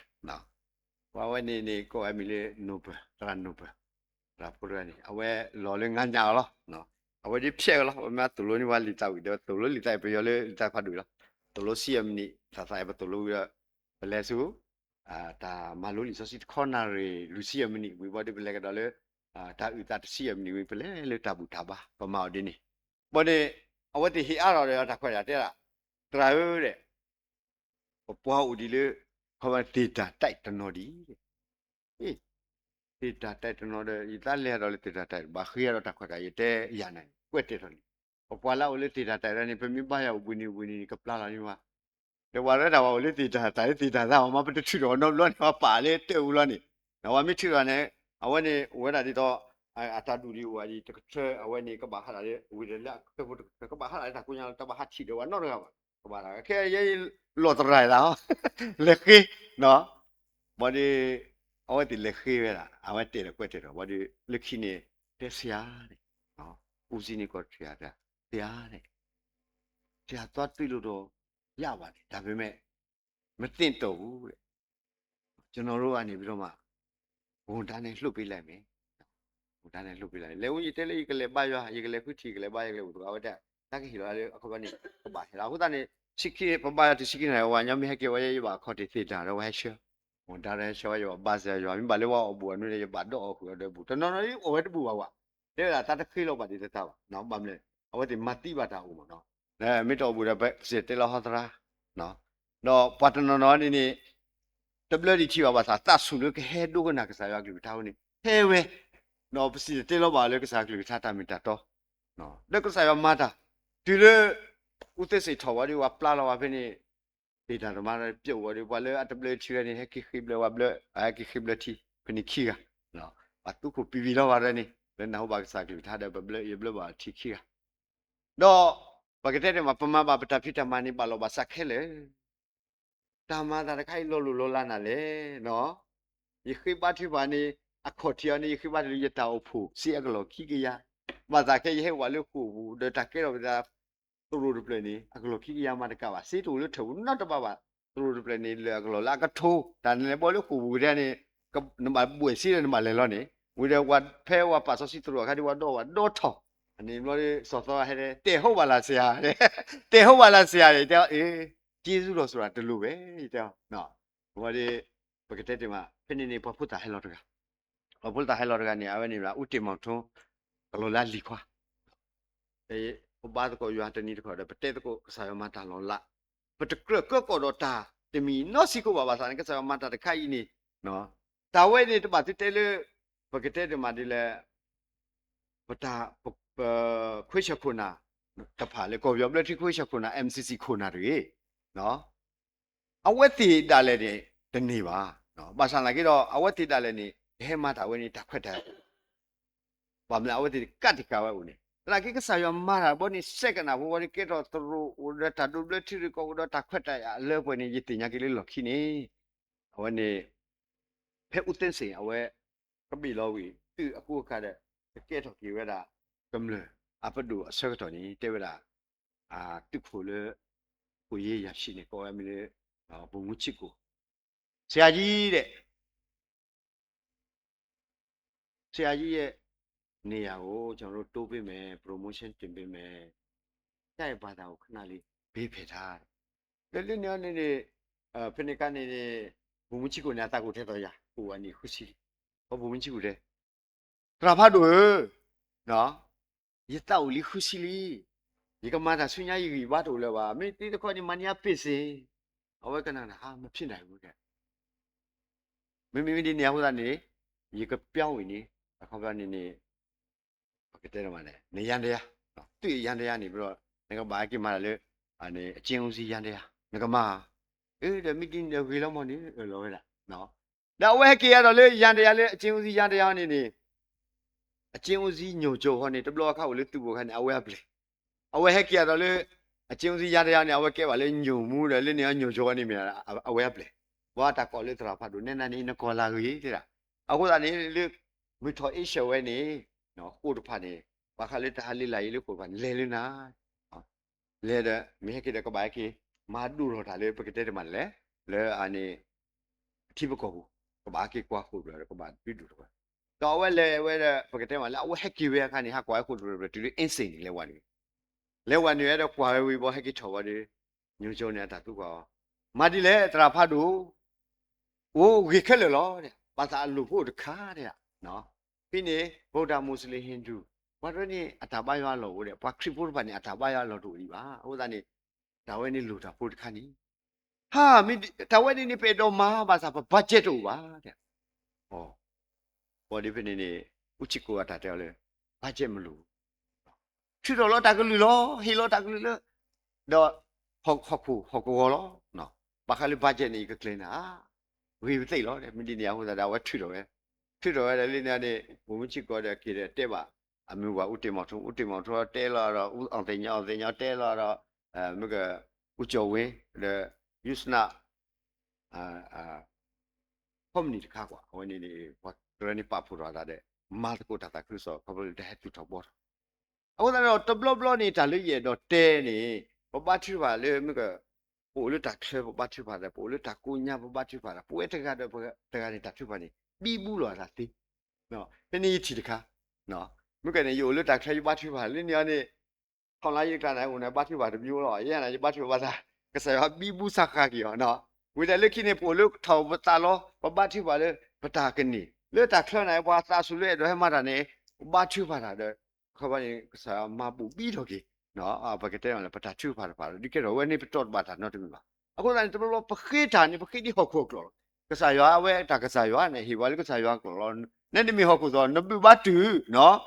ပှၤဝဲန့ၣ်န့ၣ် ကိးဝဲမံၤလၢ noble သရၣ် noble သရၣ်ဖိတဂၤန့ၣ် အဝဲလီၤလၢငါညၣ်အီၤလီၤ. အဝဲဒ်ဖျဲးဝဲလီၤ ပမ့ၢ်သိၣ်လိန့ၢ်ပှၤလံာ်သးဝံၣ်ဒီး သိၣ်လိလံာ်သးဝံၣ် ပယီၤလၢလံာ်သးဖးဒိၣ်လီၤ. သိၣ်လိဆံယဲၢ်မံးနံး သးသးအံၤ ပသိၣ်လိဝံၤဒီး ပလဲၤဆူ တၢ်မၤလိလံာ်စီဆှံတခီနၣ်ရံၣ် လွံၢ်ဆံယဲၢ်မံးနံးဝံၤ ဘၣ်ဒီးပလဲၤကဒီးလၢ တၢ်အုၣ်သးတဆံယဲၢ်မံးနံးဝံၤ ပလဲၤလၢတၢ်ဘူၣ်တၢ်ဘါ ပမၤအီၤဒ်န့ၣ် ဘၣ်ဒီး အဝဲသ့ၣ်ဟ့ၣ်အါထီၣ်ဒီးတၢ်ခွဲးတၢ်ယာ်တဲဒၣ် သရၣ်ဧၢဒီး ပပှၤအိၣ်ဒံးလၢ ခီပသ့ၣ်တၢ်တဲာ်တနီၤဒံး သ့ၣ်တၢ်တဲာ်တနီၤဒီး ယသးလဲၤဒီးလၢသ့ၣ်တၢ်တဲာ် ဘၣ်ဃ့ဒီးတၢ်ခွဲးတၢ်ယာ် ယတဲယၤန့ၣ် ကွဲးတဲာ်ထီၣ်လံ. ပပှၤလၢအအိၣ်လၢသ့ၣ်တၢ်တဲာ်ဒီးန့ၣ် ပမ့ၢ်ဘါယွၤအိၣ်ဘှံးနံၤဘှံးနံၤန့ၣ် ကပျၢ်လီၤန့ၣ်ဝဲ ဒီးပှၤရဲဒၣ်ဝဲအိၣ်လၢသ့ၣ်တၢ်တဲာ်လၢသ့ၣ်တၢ်သးမး ပတထုးထီၣ်နီတဘျီန့ၣ် ပှၤပာ်လၢတၢ်အူလီၤန့ၣ် ပှၤမ့ၢ်ထုးထီၣ်န့ၣ် အဝဲန့ၣ်အိၣ်ဝဲဒၣ်ဒ်သိး အတၢ်ဒူၣ်ဒံးအိၣ်ဝဲဒၣ်တကထၢ အဝဲန့ၣ် ကဘၣ်ဟးထီၣ်လၢ ဝံၤဒီးလၢအကထၢဖိတကထၢ ကဘၣ်ဟးထီၣ်လၢတၢ်ကိညါလီၤ တဘၣ်ဟးထံၣ်ဒီးပှၤနီတဂၤဘၣ် ကဘၣ်ခဲအံၤလီၤသရၣ်သး လဲၤဃ့ ဘၣ်ဒီး အဝဲသ့ၣ်လဲၤဃ့ဝဲဒၣ် အဝဲတဲာ်ဒီးကွဲးတဲာ်ဒီး ဘၣ်ဒီး လၢခံန့ၣ် တဲဆရာန့ၣ် ဦးစီးန့ၣ်ကီၢ်ဆရာ ဆရာန့ၣ် ဆရာသွားတွေ့လို့တော့ ရပါတယ် ဒါပေမဲ့ မသင့်တော့ဘူးတဲ့ ကျွန်တော်တို့ကနေပြီးတော့မှ ဝန်ထမ်းနဲ့လွှတ်ပေးလိုက်မယ် ဝန်ထမ်းနဲ့လွှတ်ပေးလိုက်မယ် လဲၤဝဲယတဲလၢယကလဲၤဘါယွၤ ယကလဲၤဃုထံၣ် ယကလဲၤဘါ ယကလဲၤအိၣ်သကိး အဝဲတဲ တၢ်ကဟ့ၣ်လီၤလၢအခီပညီန့ၣ် ကဘၣ်ဟဲလီၤ အဃိသတးန့ၣ် ဆံခံ ပဘါယွၤတုၤဆံခံနၣ်ရံၣ် ဝဲညီမ့ၢ်ဟဲက့ၤဝဲ ယဘၣ်အခီၣ်ထံးသ့ၣ်တၢ်ဒီး ဝဲဟဲဆှၢ ဝန်ထမ်းဟဲဆှၢဝဲ ယဘၣ်ဘါစၢၤယွၤ မ့ၢ်ဘၣ်လၢဝဲအီၣ်ဘူၣ်အနွံဒီး ယဘၣ်ဒီးအီၣ်ဃုာ်အီၤဒီးဘူၣ် တနီၤနီၤအီၣ်ဝဲတဘူၣ်ဘၣ်ဝဲ တဲဝဲဒၣ်တၢ်တဃ့လီၤဘၣ်ဒံးတသးဘၣ် ဘၣ်မနုၤလဲၣ် အဝဲသ့ၣ်မၤသံဘၣ်တၢ်အိၣ်မးနီၤ မ့ၢ်တအီၣ်ဘူၣ်ဒီး ပစံၣ်တဲၤတဲလီၤဟီသရၣ် ဒီးပှၤတနီၤနီၤန့ၣ်န့ၣ် တဘျၢဒံးထံၣ်ဘၣ်ဘၣ်ဆၣ် သးဆူၣ်လၢကဟဲဒိကနၣ်ကစၢ်ယွၤကလုၢ်ကထါဝဲန့ၣ် ဟဲဝဲ ဒီးပစံၣ်တဲၤတဲလီၤဘၣ်လၢကစၢ်ယွၤကလုၢ်ကထါတၢ်မ့ၢ်တၢ်တီ ဒီးကစၢ်ယွၤမၤတၢ် တုၤလၢ ဦးသိန်းစိန် ထီၣ်ဝဲဒီး ပှၤပျၢ်လီၤဝဲဖဲန့ၣ် သ့ၣ်တၢ်တမၤဒီးပျိာ်ဝဲဒီး ပှၤလၢအတဘျၢထံဝဲန့ၣ် ဟဲက့ၤဃ့ဘျၢဝဲဘျၢ ဟဲက့ၤဃ့ဘျၢထံ ဖဲန့ၣ်ခံဂၤ ပှၤသူခိၣ်ပံၤဝံၤလီၤဝဲဒၣ်န့ၣ် လၢနၢ်ဟူဘၣ်ကစၢ်ကလုၢ်ကထါဒီး ပဘျၢယဘျၢဘၣ်ထံခံဂၤ ဒီး ပကတဲန့ၣ်မး ပမၤဘၣ်ပတၢ်ဖံးတၢ်မၤန့ၣ် ဘၣ်လီၤဘၣ်စးခဲလၢာ် တၢ်မၤသးတခါအံၤလီၤလိၢ်လီၤလးနၤလဲၣ်နီၤ ယဃ့ဘါထုကဖၣ်န့ၣ် အခီၣ်ထံးအီၤန့ၣ် ယဃ့ဘါထုကဖၣ်လၢယတၢ်အိၣ်ဖှိၣ် စ့အကလီၢ်ခံကယၤ, ဘၣ်သးခဲယဟဲဝဲလၢဃိာ်ပူၤ ဒီးတၢ်ကဲထီၣ်ပသး သရိာ်တဖျၢၣ်န့ၣ် အကလီၢ်ခံကယၤမးတကးဘၣ် စ့တအိၣ်လၢထၢၣ်ပူၤနီတဘ့ၣ်ဘၣ်, သရိာ်တဖျၢၣ်န့ၣ် လၢအကလီၢ်လၢအကထိ တၢ်နလဲၤဘီလၢဃိာ်ပူၤကတဲန့ၣ် နဘၣ်ဘှဲးစ့ဒီးနဘၣ်လဲၤလီၤန့ၣ် ဝံၤဒီးပှၤဖဲဝဲပာ်စီဆှံသရိာ်အခါဒီး ပှၤဒီးဝဲဒီထီၣ်, အန့ၣ်ဘျီဒီး စီၤသီဟဲတဲ တဲဟိဘၣ်လၢစ့ဧါ, တဲဟိဘၣ်လၢစ့ဧါ တဲအီၤ အ့ ကျေးဇူးတော်ဆိုတာ တလိုပဲ တဲအီၤ ဝံၤဒီး ပကတဲတ့ၢ်မး ဖဲန့ၣ်န့ၣ် ပှၤဖိသၣ်ဟဲလီၤတဂၤ, ပှၤဖိသၣ်ဟဲလီၤတဂၤန့ၣ် အဝဲန့ၣ် ဦးတင်မောင်ထွန်း ကလီၤလၢအလံၤခွါ ပဘါသကိးယွၤတနံၤတခီဒီး ပတဲသကိးကစၢ်ယွၤမၤတၢ်လီၤလး, ပတကြၢးကၢကီၣ်ဒီးတၢ်တမံၤနီတဆံးကိးဘၣ်ဘၣ်ဆၣ်န့ၣ် ကစၢ်ယွၤမၤတၢ်တခါအံၤန့ၣ် တၢ်ဝဲန့ၣ်တဘၣ်သုတဲလၢ ပကတဲတ့ၢ်မးဒ်လဲၣ် ပတၢ် ပ ခွ့ဆၢၣ်ခိၣ်နၢ်တဖၣ်လၢ ကီၢ်ပယီၤဘျၢထံခွ့ဆၢၣ်ခိၣ်နၢ် MCC ခိၣ်နၢ်တဂ့ၤ အဝဲသ့ၣ်ဒၣ်လဲာ်န့ၣ် တန့ၢ်ဘၣ်. ဘၣ်ဆၣ်သနာ်က့ဒီး အဝဲသ့ၣ်ဒၣ်လဲာ်န့ၣ် ကဟဲမၤတၢ်ဝဲန့ၣ် တၢ်ခွဲးတၢ်ယာ် ဘၣ်မနုၤအဝဲသ့ၣ်ကးတံာ်ဃာ်ဝဲအိၣ်န့ၣ် သနာ်က့ကစၢ်ယွၤမၤတၢ်ဘီန့ၣ် စဲးကနၣ်ဖိဝဲဒၣ်ကဲထီၣ်သရိာ်အိၣ်ဒီးတၢ်ဒိးဘျၢထံရူၢ်ကီၢ်အိၣ်ဒီးတၢ်ခွဲးတၢ်ယာ်အလၢပှဲၤန့ၣ် ယသ့ၣ်ညါက့ၤလၢလီၢ်ခံန့ၣ် အဝဲန့ၣ် ဖဲဦးသိန်းစိန် အဝဲ ကဘ့ၣ်လီၤဝံၤ သုးအကူအကၤဒီး ကကဲထီၣ်က့ၤဝဲဒၣ် ကမျၢၢ်အပဒိၣ်အဆၢကတီၢ်န့ၣ် တဲဝဲဒၣ် သုးခိၣ်လၢ ကိုယ်ရေးအရာရှိန့ၣ် ကိးဝဲမံၤလၢ ဗိုလ်မှူးချစ်ကို ဆရာကြီးတဲ့ ဆရာကြီးရဲ့နေရာကို ကျွန်တော်တို့တိုးပေးမယ် promotion တင်ပေးမယ် ကျားရဲ့ဘာသာကိုခဏလေး ပေးဖယ်ထားတယ် လၢလၢန့ၣ်န့ၣ် ဖဲန့ၣ်ကါန့ၣ်န့ၣ် ဗိုလ်မှူးချစ်ကို န့ၣ် အသးကအိၣ်ထဲသိးယၤ အိၣ်ဝဲန့ၣ်ဃုဆံလံ ဒီး ဗိုလ်မှူးချစ်ကို တဲ သရၣ်ဖးဒိၣ်ဧၢ, ယသးအိၣ်လံဃုဆံလံ, ယကမၤတၢ်ဆူညါယဂံၢ်ဘါတအိၣ်လၢၤဘၣ်, မ့ၢ်သံတခီန့ၣ် မၤန့ၢ်အပ့ၢ်စ့ၢ်, အဝဲကနၣ်တၢ် ဟါ မ့ၢ်ဖံးနၤဝဲ, မ့မ့ၢ်ဒ်န့ၣ်အဃိသတးန့ၣ် ယကပျီဝံၤန့ၣ် အခီပညီန့ၣ်န့ၣ် ပကတဲတမးလဲၣ် နယန္တရား, သုးယန္တရားန့ၣ် ပြီးတော့ နကဘၣ်ဟဲက့ၤမၤတၢ်လၢ အကျဉ်းဦးစီးယန္တရား နကမၤ, အၢ ဒီးမ့ၢ်ဒ်န့ၣ်ဒီးဂ့ၤလီၤမီၢ်န့ၣ် အၢၣ်လီၤဝဲဒၣ်, ဒီးအဝဲဟဲက့ၤအါဒီးလၢယန္တရားလၢအကျဉ်းဦးစီးယန္တရားန့ၣ်န့ၣ် အကျဉ်းဦးစီးညွှန်ချုပ်ဟီန့ၣ် တဘျီအခါအိၣ်လၢသုးဘူးခါန့ၣ် အဝဲအပျဲၢ်, အဝဲဟဲက့ၤအါဒီးလၢ အကျဉ်းဦးစီးယန္တရားန့ၣ် အဝဲကဲဘၣ်လၢညိၣ်မူဒီးလၢန့ၣ်ညိၣ်ကၠိဝဲန့ၣ်မ့ၢ် အဝဲအပျဲၢ်, ပှၤတၢ်ကိးလၢသရၣ်ဖးဒိၣ်နဲနၤန့ၣ် နကီၢ်လၢဂ့ၤတဲဒၣ်, အဃိသတးန့ၣ်လၢ မုၢ်ထီၣ်အ့ရှၢၣ်ဝဲန့ၣ် ဃိာ်တဖၣ်န့ၣ် ဘၣ်ဃးလၢတၢ်ဟးလ့လာ်အံၤလၢဃိာ်တဖၣ်န့ၣ် လဲၤလၢနၤ လဲၤဒီး မ့ၢ်ဟဲက့ၤဒီးကဘၣ်ဟဲက့ၤ မၤဒိၣ်ထီၣ်တၢ်လၢပကတဲတမးလဲၣ်, လၢအန့ၣ် အထံပကီၢ်ပူၤ ကဘၣ်ဟဲက့ၤကွၢ်ဃိာ်တဖၣ်ဒီး ကဘၣ်ဒုးဒိၣ်ထီၣ်ဝဲ, ဒီးအဝဲလဲၤဝဲဒီး ပကတဲမးလၢအဝဲဟဲက့ၤဝဲအခါန့ၣ် ဟးကွၢ်ဝဲဃိာ်တဖၣ်ဒီး တုၤလၢ အင်းစိန်န့ၣ် လဲၤဝဲန့ၣ်, လဲၤဝဲန့ၣ်ဝဲဒီးကွၢ်ဝဲဝံၤဘီ ဟဲက့ၤထီၣ်ဝဲဒီး ညိၣ်ကၠိန့ၣ် အတၢ်သူကွၢ်အီၤ, မၤဒ်လဲၣ် သရၣ်ဖးဒိၣ် အိၣ်ဂ့ၤခဲလၢာ်လီၤ, ဘၣ်သးအလိၣ်ဖိအိၣ်တခါတဲဒၣ်, ဖဲန့ၣ် ဗုဒ္ဓ မူစလ့ၣ် ဟိန္ဒူ ပှၤတဖၣ်န့ၣ် အတၢ်ဘါယွၤအလီၢ်အိၣ်ဒီး ပှၤခရံာ်ဖိတဖၣ်န့ၣ် အတၢ်ဘါယွၤအလီၢ်တအိၣ်ဒံးဘၣ်, အဃိသတးန့ၣ် တၢ်ဝဲန့ၣ်လိၣ်တၢ်ဖိတခါန့ၣ်, ဟါ မ့ၢ်တၢ်ဝဲန့ၣ်န့ၣ် ပအဲၣ်ဒိးမၤဘၣ်ဆၣ် ပ budget တအိၣ်ဘၣ်, အ ဘၣ်ဒီးဖဲန့ၣ်န့ၣ် ဦးချစ်ကိုက အတၢ်တဲအီၤလၢ budget မ့ၢ်လိၣ် ထုးထီၣ်လီၤတၢ်ကလုၢ်လီၤ, ဟ့ၣ်လီၤတၢ်ကလုၢ်လၢ ဒီး ဟီၣ်ခိၣ်ဟီၣ်ကဝီၤလီၤ, ဘၣ်ဃးလၢ budget န့ၣ် ယကကျဲၤနၤ ဂ့ၤပသ့ၣ်လီၤ, မ့ၢ်ဒ်န့ၣ်အဃိသတးဒီး အဝဲထုးထီၣ်ဝဲ, ထုးထီၣ်ဝဲဒၣ်လၢန့ၣ်န့ၣ် ဗိုလ်မှူးချစ်ကိုက ဒီးက့ၤဒီးတဲဘၣ် အမုၢ်ဝၤ ဦးတင်မောင်ထွန်း, ဦးတင်မောင်ထွန်း တဲလီၤဒီး အောင်သင်ညွန့်, အောင်သင်ညွန့် တဲလီၤဒီး မ့ၢ်က ဦးကျော်ဝင်း ဒီး ယုစန ခီပနံၣ်တခါကွၢ် အဝဲန့ၣ်န့ၣ် ပှၤကရၢန့ၣ်ပာ်ဖှိၣ်ထီၣ်အသးဒီး မၤသကိးတၢ်သးခုကစီၣ် ခီဖျိလၢတၢ်ဟဲသူၣ်ထီၣ်ဘှီထီၣ်, အဃိသတးဒီး တဘျီဘျီန့ၣ် တၢ်လၢယအဲၣ်ဒိးတဲန့ၣ် ပဘါထုကဖၣ်လၢမ့ၢ်က ပအိၣ်လၢတၢ်ချၢပဘါထုကဖၣ်ဒီး ပအိၣ်လၢတၢ်ကိးညါပဘါထုကဖၣ်ဒီး ပဝဲတဂၤဒီးတဂၤန့ၣ် တၢ်ထုကဖၣ်န့ၣ် ဘံဘူလီၤအသးသ့, ဖဲန့ၣ်ယထံၣ်တခါ, မ့ၢ်ကန့ၣ် ယအိၣ်လၢတၢ်ချၢယဘါထုကဖၣ်လၢန့ၣ်အီၤန့ၣ် ထောက်လှမ်းရေးကျါန့ၣ် အိၣ်န့ၣ် ဘါထုကဖၣ်တမျိုးလီၤ, ယဲန့ၣ် ယဘါထုကဖၣ်ဘၣ်ဆၣ် ကစၢ်ယွၤဘံဘူဆါဃာ်က့ၤအီၤ, ဝံၤဒီးလၢခံန့ၣ် ပအိၣ်လၢထီၣ်ပသးလီၤ ပဘါထုကဖၣ်လၢ ပတၢ်ကန့ၢ် လၢတၢ်ချၢန့ၣ် ပှၤသးစူၤလၢအဲၣ်ဒိးဟဲမၤတၢ်န့ၣ် ပဘါထုကဖၣ်တၢ်ဒီး အခီပညီန့ၣ် ကစၢ်ယွၤမၤဘူၣ်ဘံထီၣ်က့ၤ ပကတဲလၢ ပတၢ်ထုကဖၣ်တဖၣ်ဒီး ဒ်ကဲထီၣ်ဝဲန့ၣ် ပတီၢ်တဘၣ်တၢ်နီတမံၤဘၣ်. အဃိသတးန့ၣ် တဘျီဘျီ ပဃ့တၢ်န့ၣ် ပဃ့ဒ်ဟီၣ်ခိၣ်အကျိာ်လီၤ. ကစၢ်ယွၤဝဲတၢ်ကစၢ်ယွၤန့ၣ် ဟ့ၣ်ဝဲလၢကစၢ်ယွၤအကျိာ်လီၤ. နတမ့ၢ်ဟီၣ်ခိၣ်သီ နဘုၣ်ဘါတုာ်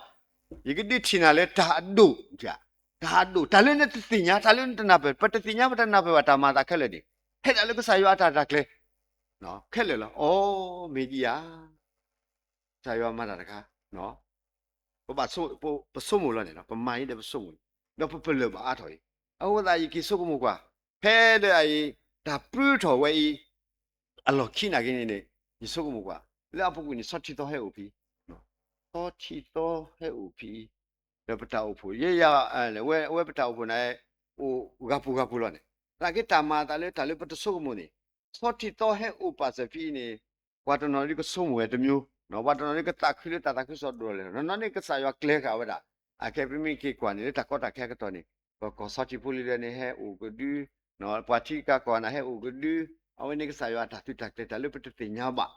ယကဒုးထံၣ်နၤလၢတၢ်အဒိၣ်, တၢ်အဒိၣ် တၢ်လၢနတသ့ၣ်ညါ တၢ်လၢနတနၢ်ပၢၢ် ပတသ့ၣ်ညါပတနၢ်ပၢၢ်ဘၣ်တၢ်မၤအသးခဲလၢာ်န့ၣ် ဟဲဒၣ်လၢကစၢ်ယွၤအတၢ်ရဲၣ်တၢ်ကျဲၤ ခဲလၢာ်လီၤ. အိ မ့ၢ်ဒ်ဧါ ကစၢ်ယွၤမၤတၢ်တခါ ပဘၣ်ဆိကမိၣ်လီၤန့ၣ် ပမၤအံၤဒီးပဆိကမိၣ် ဒီးပပလၢၢ်ဘၣ်အါထီၣ်အံၤ အဃိသတးယက့ၤဆိကမိၣ်ကွၢ် ဖဲလၢအံၤ တၢ်ပြူထီၣ်ဝဲအံၤ အလီၢ်ခံနာ်က့န့ၣ်န့ၣ် ယဆိကမိၣ်ကွၢ် လၢအပူၤကွံာ်န့ၣ် ဆီထံသီဟဲအိၣ်ဖဲ ဆီထံသီဟဲအိၣ်ဖဲအံၤ ဒီးပတၢ်အိၣ်ဖှိၣ် ယဲယၤ ဝဲပတၢ်အိၣ်ဖှိၣ်န့ၣ် အိၣ်ဂၤပူၤဂၤပူၤလီၤန့ၣ် သနာ်က့တၢ်မၤအသးလၢတၢ်လၢပတဆိကမိၣ်န့ၣ် ဆီထံသီဟဲအိၣ်ပာ်စၢၤဖဲအံၤန့ၣ် ပှၤတနီၤဒ်ကဆိကမိၣ်ဝဲတမျိုး ပှၤတနီၤဒ်ကသးခုလၢတၢ်သးခုကစီၣ်ဒိၣ်လီၤလဲၣ် နီၢ်နီၢ်န့ၣ်ကစၢ်ယွၤကျဲၤဃာ်ဝဲဒၣ် အခဲပမ့ၢ်က့ၤကွၢ်န့ၣ်လၢတၢ်ကီတၢ်ခဲအကတီၢ်န့ၣ် ပကီၢ်ဆီထံဖိလံၤဒဲးန့ၣ်ဟဲအိၣ်ကဒု ပှၤထံကါကီၢ်န့ၣ်ဟဲအိၣ်ကဒု အဝဲန့ၣ်ကစၢ်ယွၤအတၢ်သုးတၢ်ကျဲၤတၢ်လၢပတသ့ၣ်ညါဘၣ်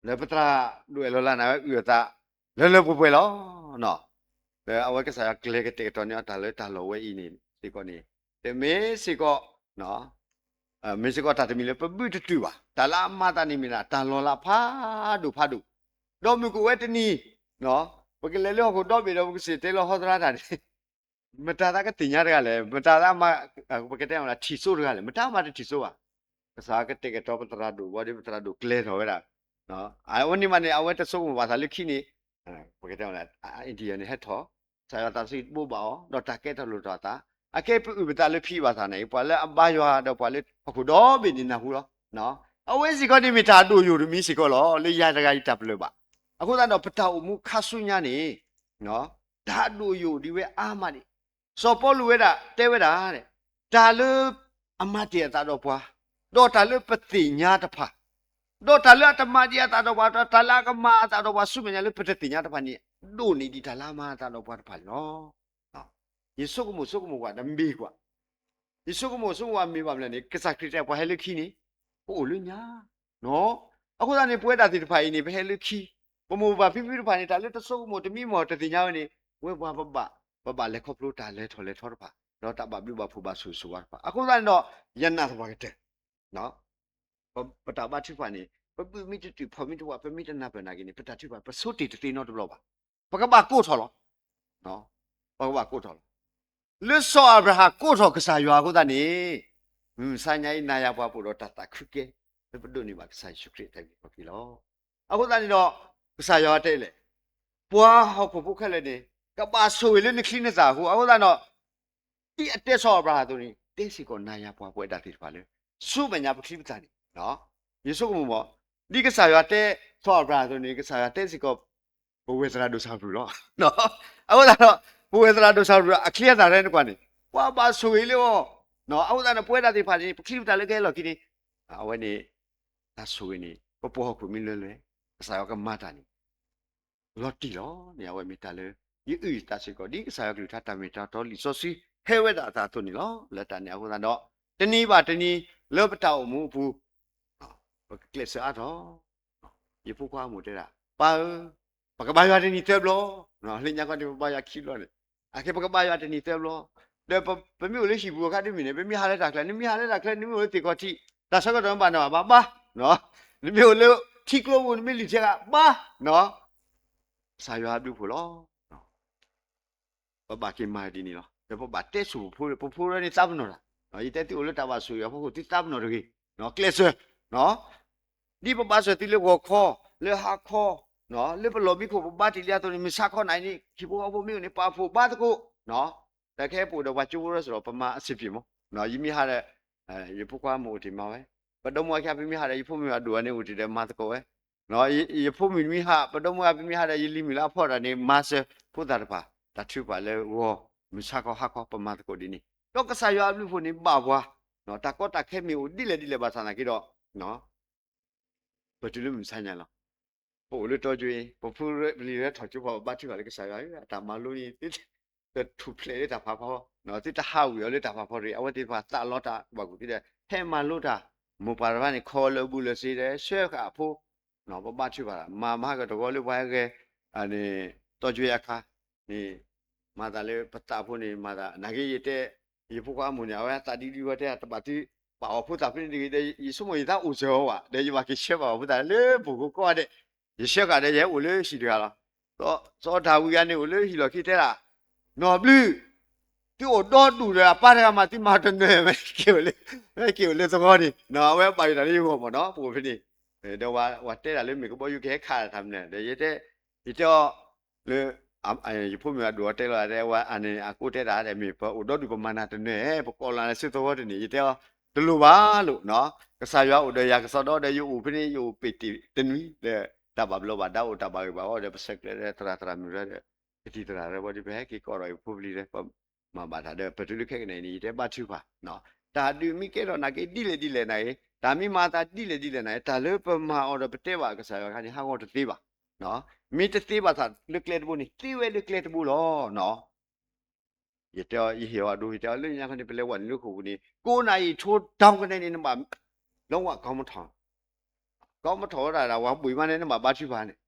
လၢပသရၣ်ဒိၣ်အဲၣ်လီၤလၢနၤဝဲအုၣ်အသး လၢလၢပှဲၤပှဲၤလီၤ. ဒီးအဝဲကစၢ်ယွၤကျဲၤကတဲာ်ကတီၤန့ၢ်အီၤတၢ်လၢတၢ်လီၢ်ဝဲအံၤန့ၣ်စ့ၢ်ကီးန့ၣ် တမ့ၢ်စ့ၢ်ကီး မ့ၢ်စ့ၢ်ကီးတၢ်တမံၤလၢပဘုၣ်တတုာ်ဘၣ်. တၢ်လၢအမၤသးန့ၣ်မ့ၢ်ဒၣ် တၢ်လီၤလးဖးဒိၣ်ဖးဒိၣ်, ဒီးမုၢ်ကအိၣ်ဝဲတနံၤ ပကလဲၤလၢဟီၣ်ခိၣ်ဒီဘ့ၣ်ဒီး ပကစံၣ်တဲလီၤဟီသရၣ်တၢ်န့ၣ် မတၤသးကသ့ၣ်ညါတဂၤလဲၣ်, မတၤသးမၤ ပကတဲမ့ၢ်ဒၣ်ထံၣ်စိတဂၤလဲၣ်, မတၤမၤတထံၣ်စိဘၣ်. ကစၢ်ကတဲာ်ကတီၤပသရၣ်ဒိၣ်ဘီဒီး ပသရၣ်ဒိၣ်ကျဲၤထီၣ်ဝဲဒၣ် အဝဲန့ၣ်မးန့ၣ် အဝဲတဆိကမိၣ်ဘၣ်သးလၢခံန့ၣ် ပကတဲမ့ၢ်ဒၣ် India န့ၣ်ဟဲထီၣ် ကစၢ်ယွၤသးစီဆှံဘိးဘၣ်အီၤ ဒီးတၢ်ကဲထီၣ်လိၣ်ထီၣ်အသး အကဲပအုၣ်ပသးလၢဖံဘၣ်ဆၣ်န့ၣ် ပှၤလၢအဘါယွၤဒီးပှၤလၢဟီၣ်ခိၣ်ဒီဘ့ၣ်န့ၣ်နၢ်ဟူလီၤ. အဝဲစ့ၢ်ကီးန့ၣ်မ့ၢ်တၢ်အဒိၣ်ယိာ်တမံၤစ့ၢ်ကီးလီၤ လၢယၤတဂၤအံၤတၢ်ပလၢၢ်ဘၣ်. အဃိသတးဒီးပတၢ်အိၣ်မူခါဆူညါန့ၣ် တၢ်အဒိၣ်ယိာ်ဒ်ဝဲအါမးန့ၣ် စီၤပီလူးဝဲဒၣ်တဲဝဲဒၣ် တၢ်လၢအမၤတ့ၢ်အသးဒီးပှၤ, ဒီးတၢ်လၢပသ့ၣ်ညါတဖၣ်, ဒီးတၢ်လၢအတမၤတ့ၢ်အသးဒီးပှၤ ဒီးတၢ်လၢအကမၤအသးဒီးပှၤဆူမဲာ်ညါလၢပတသ့ၣ်ညါတဖၣ်န့ၣ် ဒိၣ်န့ၢ်ဒံးတၢ်လၢအမၤအသးဒီးပှၤတဖၣ်န့ၣ်လီၤ. ယဆိကမိၣ်ဆိကမိၣ်ကွၢ်ဒီးမ့ၢ်ကွၢ် ယဆိကမိၣ်ဆိကမိၣ်ကွၢ်မ့ၢ်ဘၣ်မနုၤလဲၣ်န့ၣ် ကစၢ်ခရံာ်တဲပှၤဟဲလၢခံန့ၣ် ပအိၣ်လၢညါ အဃိသတးန့ၣ် ပဝဲဒၣ်သ့ၣ်တဖၣ်အံၤန့ၣ် ပဟဲလၢခံ, ပမိၢ်ပပၢ်ဖံဖုတဖၣ်န့ၣ် တၢ်လၢတဆိကမိၣ်တမံၤမီၢ်တသ့ၣ်ညါဝဲန့ၣ် ပဝဲပှၤပဘၣ် ပဘၣ်လဲၤခီဖျိတၢ်လဲၤထီၣ်လဲၤထီတဖၣ်, ဒီးတၢ်ဘၣ်ဘျုးဘၣ်ဖှိၣ်ဘၣ်ဆိၣ်ဂ့ၤဆိၣ်ဝါတဖၣ်. အဃိသတးန့ၣ်ဒီး ယနာ်သပှၢ်ကတၢၢ် ပတၢ်ဘါထုကဖၣ်န့ၣ် ပဘုၣ်မ့ၢ်တတုာ်ဖီၣ်မ့ၢ်တဝး ပမ့ၢ်တနၢ်ပၢၢ်နာ်က့န့ၣ် ပတၢ်ထုကဖၣ် ပဆိတ့ၢ်တသ့နီတဘျီဘၣ်. ပကဘၣ်ကိးထီၣ်လီၤ. ပကဘၣ်ကိးထီၣ်လီၤ. လၢစီၤအၤဘြၤဟၣ်ကိးထီၣ်ကစၢ်ယွၤအဃိသတးန့ၣ် မုၢ်မဆါညါအံၤ နၤယၤပှၤပအိၣ်ဒီးတၢ်သးခုကဲ လၢပဒိးန့ၢ်ဘၣ်ကစၢ်ယ့ၣ်ၡူးခရံာ်အတၢ်ဂ့ၢ်ခီၣ်က့ၤလီၤ. အဃိသတးန့ၣ်ဒီး ကစၢ်ယွၤတဲလဲၣ်, ပှၤဟီၣ်ခိၣ်ဖိခဲလၢာ်န့ၣ် ကဘၣ်ဆိၣ်ဂ့ၤလၢနချံနသၣ်အဃိ, အဃိသတးဒီး ဒ်အတဲစီၤအၤဘြၤဟၣ်အသိးန့ၣ် တဲစ့ၢ်ကီးနၤယၤပှၤပဝဲဒၣ်သ့ၣ်တဖၣ်လၢ ဆူမဲာ်ညါပချံပသၣ်န့ၣ်, ယဆိကမိၣ်မး, ဒ်ကစၢ်ယွၤတဲစီၤအၤဘြၤဟၣ်အသိးန့ၣ် ကစၢ်ယွၤတဲစ့ၢ်ကီး ပဝဲၢ်သရၣ်ဒိၣ်စၢ်ဘြုၣ်လီၤ. အဃိသတးဒီး ပဝဲၢ်သရၣ်ဒိၣ်စၢ်ဘြုၣ် အချံအသၣ်ထဲန့ၣ်ကွၢ်န့ၣ် ပှၤဘၣ်ဆိၣ်ဂ့ၤလၢအီၤ, အဃိသတးန့ၣ် ပဝဲဒၣ်သ့ၣ်တဖၣ်န့ၣ် ပချံပသၣ်လၢကဟဲလီၢ်ခံန့ၣ် အဝဲန့ၣ် တၢ်ဆိၣ်ဂ့ၤန့ၣ် ပပှၤဟီၣ်ခိၣ်မ့ၢ်လၢလၢ ကစၢ်ယွၤကမၤတၢ်န့ၣ် လီၤတံၢ်လီၤန့ၣ် အဝဲမ့ၢ်တၢ်လၢ ယအုၣ်ယသးစ့ၢ်ကီး ဒ်ကစၢ်ယွၤကလုၢ်ကထါတၢ်မ့ၢ်တၢ်တီလံာ်စီဆှံ ဟဲဝဲဒၣ်အသးအသိးန့ၣ်လီၤ. လၢတၢ်န့ၣ်အဃိသတးဒီး တနံၤဘၣ်တနံၤ လၢပတၢ်အိၣ်မူအပူၤ ပကကျဲးစၢးအါထီၣ် ယဖိခွါအမိၢ်တဲဒၣ် ပၢ်ဧၢ, ပကဘါယွၤတနံၤသၢဘျီ, လၢညါခီန့ၣ် ပဘါယွၤခံဘျီန့ၣ်, အခဲပကဘါယွၤတနံၤသၢဘျီ, ဒီးပမ့ၢ်အိၣ်လၢဟံၣ်ပူၤအခါတမံၤန့ၣ် ပမ့ၢ်ဟးလၢတၢ်ချၢ နမ့ၢ်ဟးလၢတၢ်ချၢ နမ့ၢ်အိၣ်လၢသ့ၣ်ခီၣ်ထံး တၢ်ဆၢကတီၢ်မ့ၢ်ဘၣ်နဘၣ်ဘါ, နမ့ၢ်အိၣ်လၢထံကျိပူၤ နမ့ၢ်လံၤထဲဂၤဘါ, ကစၢ်ယွၤအဘျုးအဖှိၣ်လီၤ. ပဘၣ်က့ၤမၤဒ်န့ၣ်လီၤ. ဒီးပဘၣ်တဲဆိၣ်ပဖိ, ပဖိဝဲန့ၣ်သးပနီၣ်တၢ်, ယတဲသုအိၣ်လၢတၢ်ဘၣ်ဆိၣ်ဂ့ၤအဖီခိၣ် သုသးပနီၣ်တဂ့ၤ, ကျဲးစၢး, ဒ်ပဘါစၢၤသုလၢဂီၤခီ, လၢဟါခီ, လၢပလီၢ်မံခိၣ်ပဘါတ့ၢ်လံအသိးန့ၣ် မုၢ်ဆါခီနၤအံၤန့ၣ် ဟံၣ်ဖိဃီဖိမ့ၢ်အိၣ်န့ၣ် ပာ်ဖှိၣ်ဘါသကိး, ဒီးခဲအံၤပအိၣ်ဒီးပှၤကၠိဖိရဲၣ်စ့ၢ်ဒီး ပမၤအဆင်ပြေမး, ယမ့ၢ်ဟးဒီး ယဖိခွါမုၣ်အိၣ်တ့ၢ်မၤဝဲ, ပဒီမါဝၤခံဂၤ ပမ့ၢ်ဟးဒီး ယဖိမုၣ်အဒိၣ်အန့ၣ်အိၣ်တ့ၢ်ဒီးမၤသကိးဝဲ, ယဖိမုၣ်မ့ၢ်ဟး ပဒီမါဝၤ ပမ့ၢ်ဟးဒီး ယလံၤမုၣ်လၢအဖီတၢ်န့ၣ် မၤစၢၤဖိသၣ်တဖၣ် တၢ်ထုကဖၣ်လၢဂီၤ, မုၢ်ဆါခီဟါခီ ပမၤသကိးဒ်န့ၣ်, ဒီးကစၢ်ယွၤအဘျုးအဖှိၣ်န့ၣ်ဘၣ်ပှၤ, တၢ်ကီတၢ်ခဲမ့ၢ်အိၣ်ဒ်လဲၣ်ဒ်လဲၣ်ဘၣ်ဆၣ်သနာ်က့ဒီး ပတုၤလၢမုၢ်မဆါညါလီၤ. ပအိၣ်လၢတီကၠိအံၤ ပဖိပလံၤရဲထီၣ်ကၠိဖီ ပဘါထုကဖၣ်လၢကစၢ်ယွၤဧၢ, အတၢ်မၤလိအံၤ သုတထူၣ်ဖျဲးလၢတၢ်ဖးဖီ, သုတဟးဝံၤအီၤလၢတၢ်ဖးဖီတဂ့ၤ, အဝဲသ့ၣ်တဖၣ်သးလီတၢ်ဘၣ်ကူၣ်သ့ဒီး ဟဲမၤလိတၢ်, မိၢ်ပၢ်တဖၣ်န့ၣ် ခီလၢအဘူးလၢစ့ဒီး ဆှၢဃာ်အဖိ ပဘါထုကဖၣ် မၤမၤဟးဂီၤတဂီၤလၢပှၤဟဲဂဲၤ တီကၠိအံၤအခါန့ၣ် မၤသးလၢပသးဖိန့ၣ် မၤသး နာ်က့ယတဲ ယဖိခွါအမိၢ်န့ၣ် အဝဲသးဒံဒံဝဲတဲ တဘၣ်သုပာ်အီၤဖိသၣ်ဖဲန့ၣ်တဂ့ၤဒီး ယဆိကမိၣ်ယသးအိၣ်စၢၤအီၤဘၣ် ဒီးယဘၣ်က့ၤဆှၢဘၣ်အီၤဖိသၣ်လၢပူၤကိးဂၤဒဲး, ယဆှၢဃာ်ဒီးယဟဲအိၣ်လၢဟံၣ်တဂၤလီၤ. စီၤဒၤဝံးဂၤန့ၣ်အိၣ်လၢဟံၣ်လီၢ်ခံတဲဒၣ်, နီၢ်ဘျုး သုအိၣ်ဒီဒူၣ်ဒီးအပၢ်တဂၤမး သုမၤတနၢၤဝဲ က့ၤအိၣ်လၢ က့ၤအိၣ်လၢသဝီန့ၣ် အဝဲဘၣ်ယိၣ်တၢ်လၢယဂီၢ်မ့ၢ်နီၤ ပအိၣ်ဖဲန့ၣ်, ဒီးဝဲတဲဒၣ်လၢမ့ၢ်ကဘီယူၤကဟဲခးတၢ်မနုၤ ဒီးယတဲ, ယတဲအီၤ လၢ ယဖိမုၣ်အဒိၣ်အီၤတဲလီၤ တဲဝဲအန့ၣ် အကိးတဲတၢ်ဒီး မ့ၢ်ပအိၣ်ဒီဒူၣ်ပမၤနၤတနၢၤ ပကိးလီၤနၤဆူသဝီတန့ၣ် ယတဲအီၤ တလိၣ်ဘၣ်လိာ်နီၤ, ကစၢ်ယွၤအိၣ်ဒီးယၤကစီဒီ ဒီးယအိၣ်ဖဲန့ၣ် ယအိၣ်ပ့ၤတနွံ ဒီးတၢ်ဘၣ်ဘျီးဘၣ်ဒါအိၣ် တၢ်ဘၣ်ဂ့ၢ်ဘၣ်ဝီဒီး ပဆဲးကျိးဒီးသရၣ်သရၣ်မုၣ်ဒီး ကသံၣ်သရၣ်ဒီး ပှၤဒုးပဟဲက့ၤကိးဒီးယဖိပလံၤဒီး ပမၤဘၣ်တၢ်ဒီး ပတုၤလၢခဲကနံၣ်အံၤန့ၣ် ယတဲဘါထုကဖၣ် တၢ်ဒုးမ့ၢ်ကဲထီၣ်နာ်က့ဒ်လဲၣ်ဒ်လဲၣ်နာ်က့ တၢ်မ့ၢ်မၤအသးဒ်လဲၣ်ဒ်လဲၣ်နာ်က့ တၢ်လၢပမၤအီၤဒီးပတဲဘၣ်ကစၢ်ယွၤအခါန့ၣ် ဟးဂီၤတသ့ဘၣ်. မ့ၢ်တသ့ဘၣ်သးလၢကျဲတဘိန့ၣ် သ့ဝဲလၢကျဲတဘိလီၤ. ယတဲအီၤ ယဟ့ၣ်အီၤအဒိ ယတဲအီၤ လၢညါခီန့ၣ် ပလဲၤဝဲနုာ်လၢဃိာ်ပူၤန့ၣ် ကိးနၤအံၤထိးဒီကနဲန့ၣ် နဘၣ် လီဝဲ ကီမထီၣ် ကီမထီၣ်ဝဲဒၣ် ဝၤဘှံးမးန့ၣ် နဘၣ်ဘါထုကဖၣ်န့ၣ်,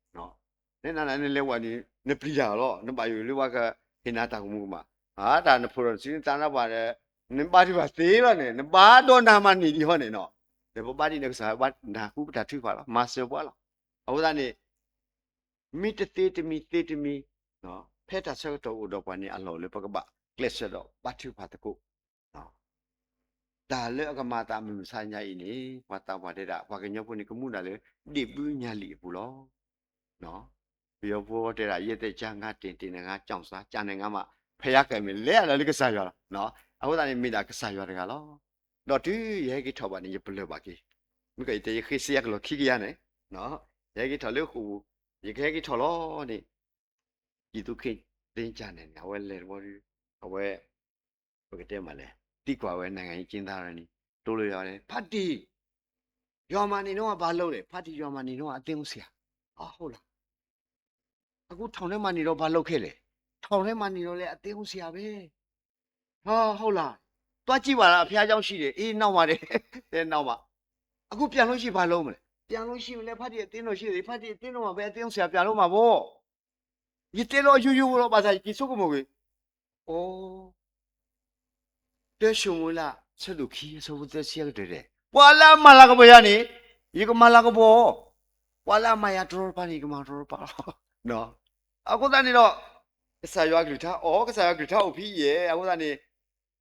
နဲနၤနၤနလဲၤဝဲန့ၣ် နပျံၤတၢ်လီၤ နဘၣ်ယိၣ်လၢပှၤကဟ့ၣ်နၤတၢ်ကမူၤကမၣ်, တၢ်နဖိးဒီးနစုနသးနဘၣ်ဒီး နဘါထုကဖၣ်သ့လီၤန့ၣ် နဘါဒီးနၤမၤန့ၢ်ဒံးဟီန့ၣ်နီၤ, ဒီးပဘါဒ်န့ၣ်ကစၢ်ယွၤဘၣ်နၢ်ဟူပတၢ်ထုကဖၣ်လီၤ မၤစၢၤပှၤလီၤ. အဃိသတးန့ၣ် မ့ၢ်တသ့တမံၤသ့တမံၤ, ဖဲတၢ်ဆၢကတီၢ်အိၣ်ဒီးပှၤန့ၣ်အလီၢ်လၢပကဘၣ်ကျဲးစၢးဒီးဘါထုကဖၣ်သကိး တၢ်လၢအကမၤအသးမုၢ်မဆါညါအံၤန့ၣ် ပှၤသးပှၢ်တဲဒၣ် ပှၤကညီဖိန့ၣ် ကမူဒၣ်လၢ ဒ့ၣ်ဘုညါလံာ်အပူၤလီၤ. ပယီၤဖိတဲဒၣ် ယဲၢ်တဲကၢ်ငါတ့ၢ်တ့ၢ်နဂါ ကၠီၣ်စါ ကၢ်နဂါမး ဖဲယါကၢ်မ့ၢ်လဲၤအလီၤလၢကစၢ်ယွၤလီၤ. အဃိသတးန့ၣ် မ့ၢ်ဒၣ်ကစၢ်ယွၤတဂၤလီၤ. ဒီးတုၤယဟဲက့ၤထီၣ်ဘၣ်န့ၣ် ယပလၢၢ်ဘၣ်က့ၤ, မ့ၢ်ကီးယတဲ ယဃ့စ့ယါကလီၢ်ခံကယၤန့ၣ်, ယဟဲက့ၤထီၣ်လၢဃိာ်ပူၤ, ယကဟဲက့ၤထီၣ်လီၤန့ၣ် ပြည်သူ့ခရစ်သင်္ကြန်န့ၣ် အဝဲလဲၤတဘျီဒီး အဝဲ ပကတဲမးလဲၣ် သံကွၢ်ဝဲ နိုင်ငံရေးအကျဉ်းသားန့ၣ် တိလၢယၤဝဲ ဖါတံၢ် ရွာမှာနေတော့ဘာလုပ်လဲ ဖါတံၢ် ရွာမှာနေတော့အသင်းဥဆရာ ဟုတ်လား အခုထောင်ထဲမှာနေတော့ဘာလုပ်ခဲ့လဲ ထောင်ထဲမှာနေတော့လည်းအသင်းဥဆရာပဲ ဟာဟုတ်လား သွားကြည့်ပါလားဘုရားကျောင်းရှိတယ် အေးနောက်ပါတယ် တဲနောက်ပါ အခုပြန်လို့ရှိရင်ဘာလုပ်မလဲပြန်လို့ရှိရင်လည်းဖါတံၢ်အသင်းတော်ရှိတယ်ဖါတံၢ်အသင်းတော်မှာပဲအသင်းဥဆရာပြန်လုပ်မှာပေါ့ ယတဲလီၤယိယိဖိလီၤ ဘၣ်ဆၣ်ယက့ၤဆိကမိၣ်ဂ့ၤ, အိ, တၢၡမူၤအ့လး ဆၢဒိၣ်ခံ အဆၢဖိသၢဆံအကတၢၢ်ဒဲး, ပှၤလၢအမၤလၤကပီၤယၤန့ၣ် ယကမၤလၤကပီၤ, ပှၤလၢအမၤယၤတရီတပါန့ၣ် ယကမၤတရီတပါလီၤ. အဃိသတးန့ၣ်ဒီး ကစၢ်ယွၤကလုၢ်ကထါအီၤ, ကစၢ်ယွၤကလုၢ်ကထါအိၣ်ဖဲအံၤ, အဃိသတးန့ၣ်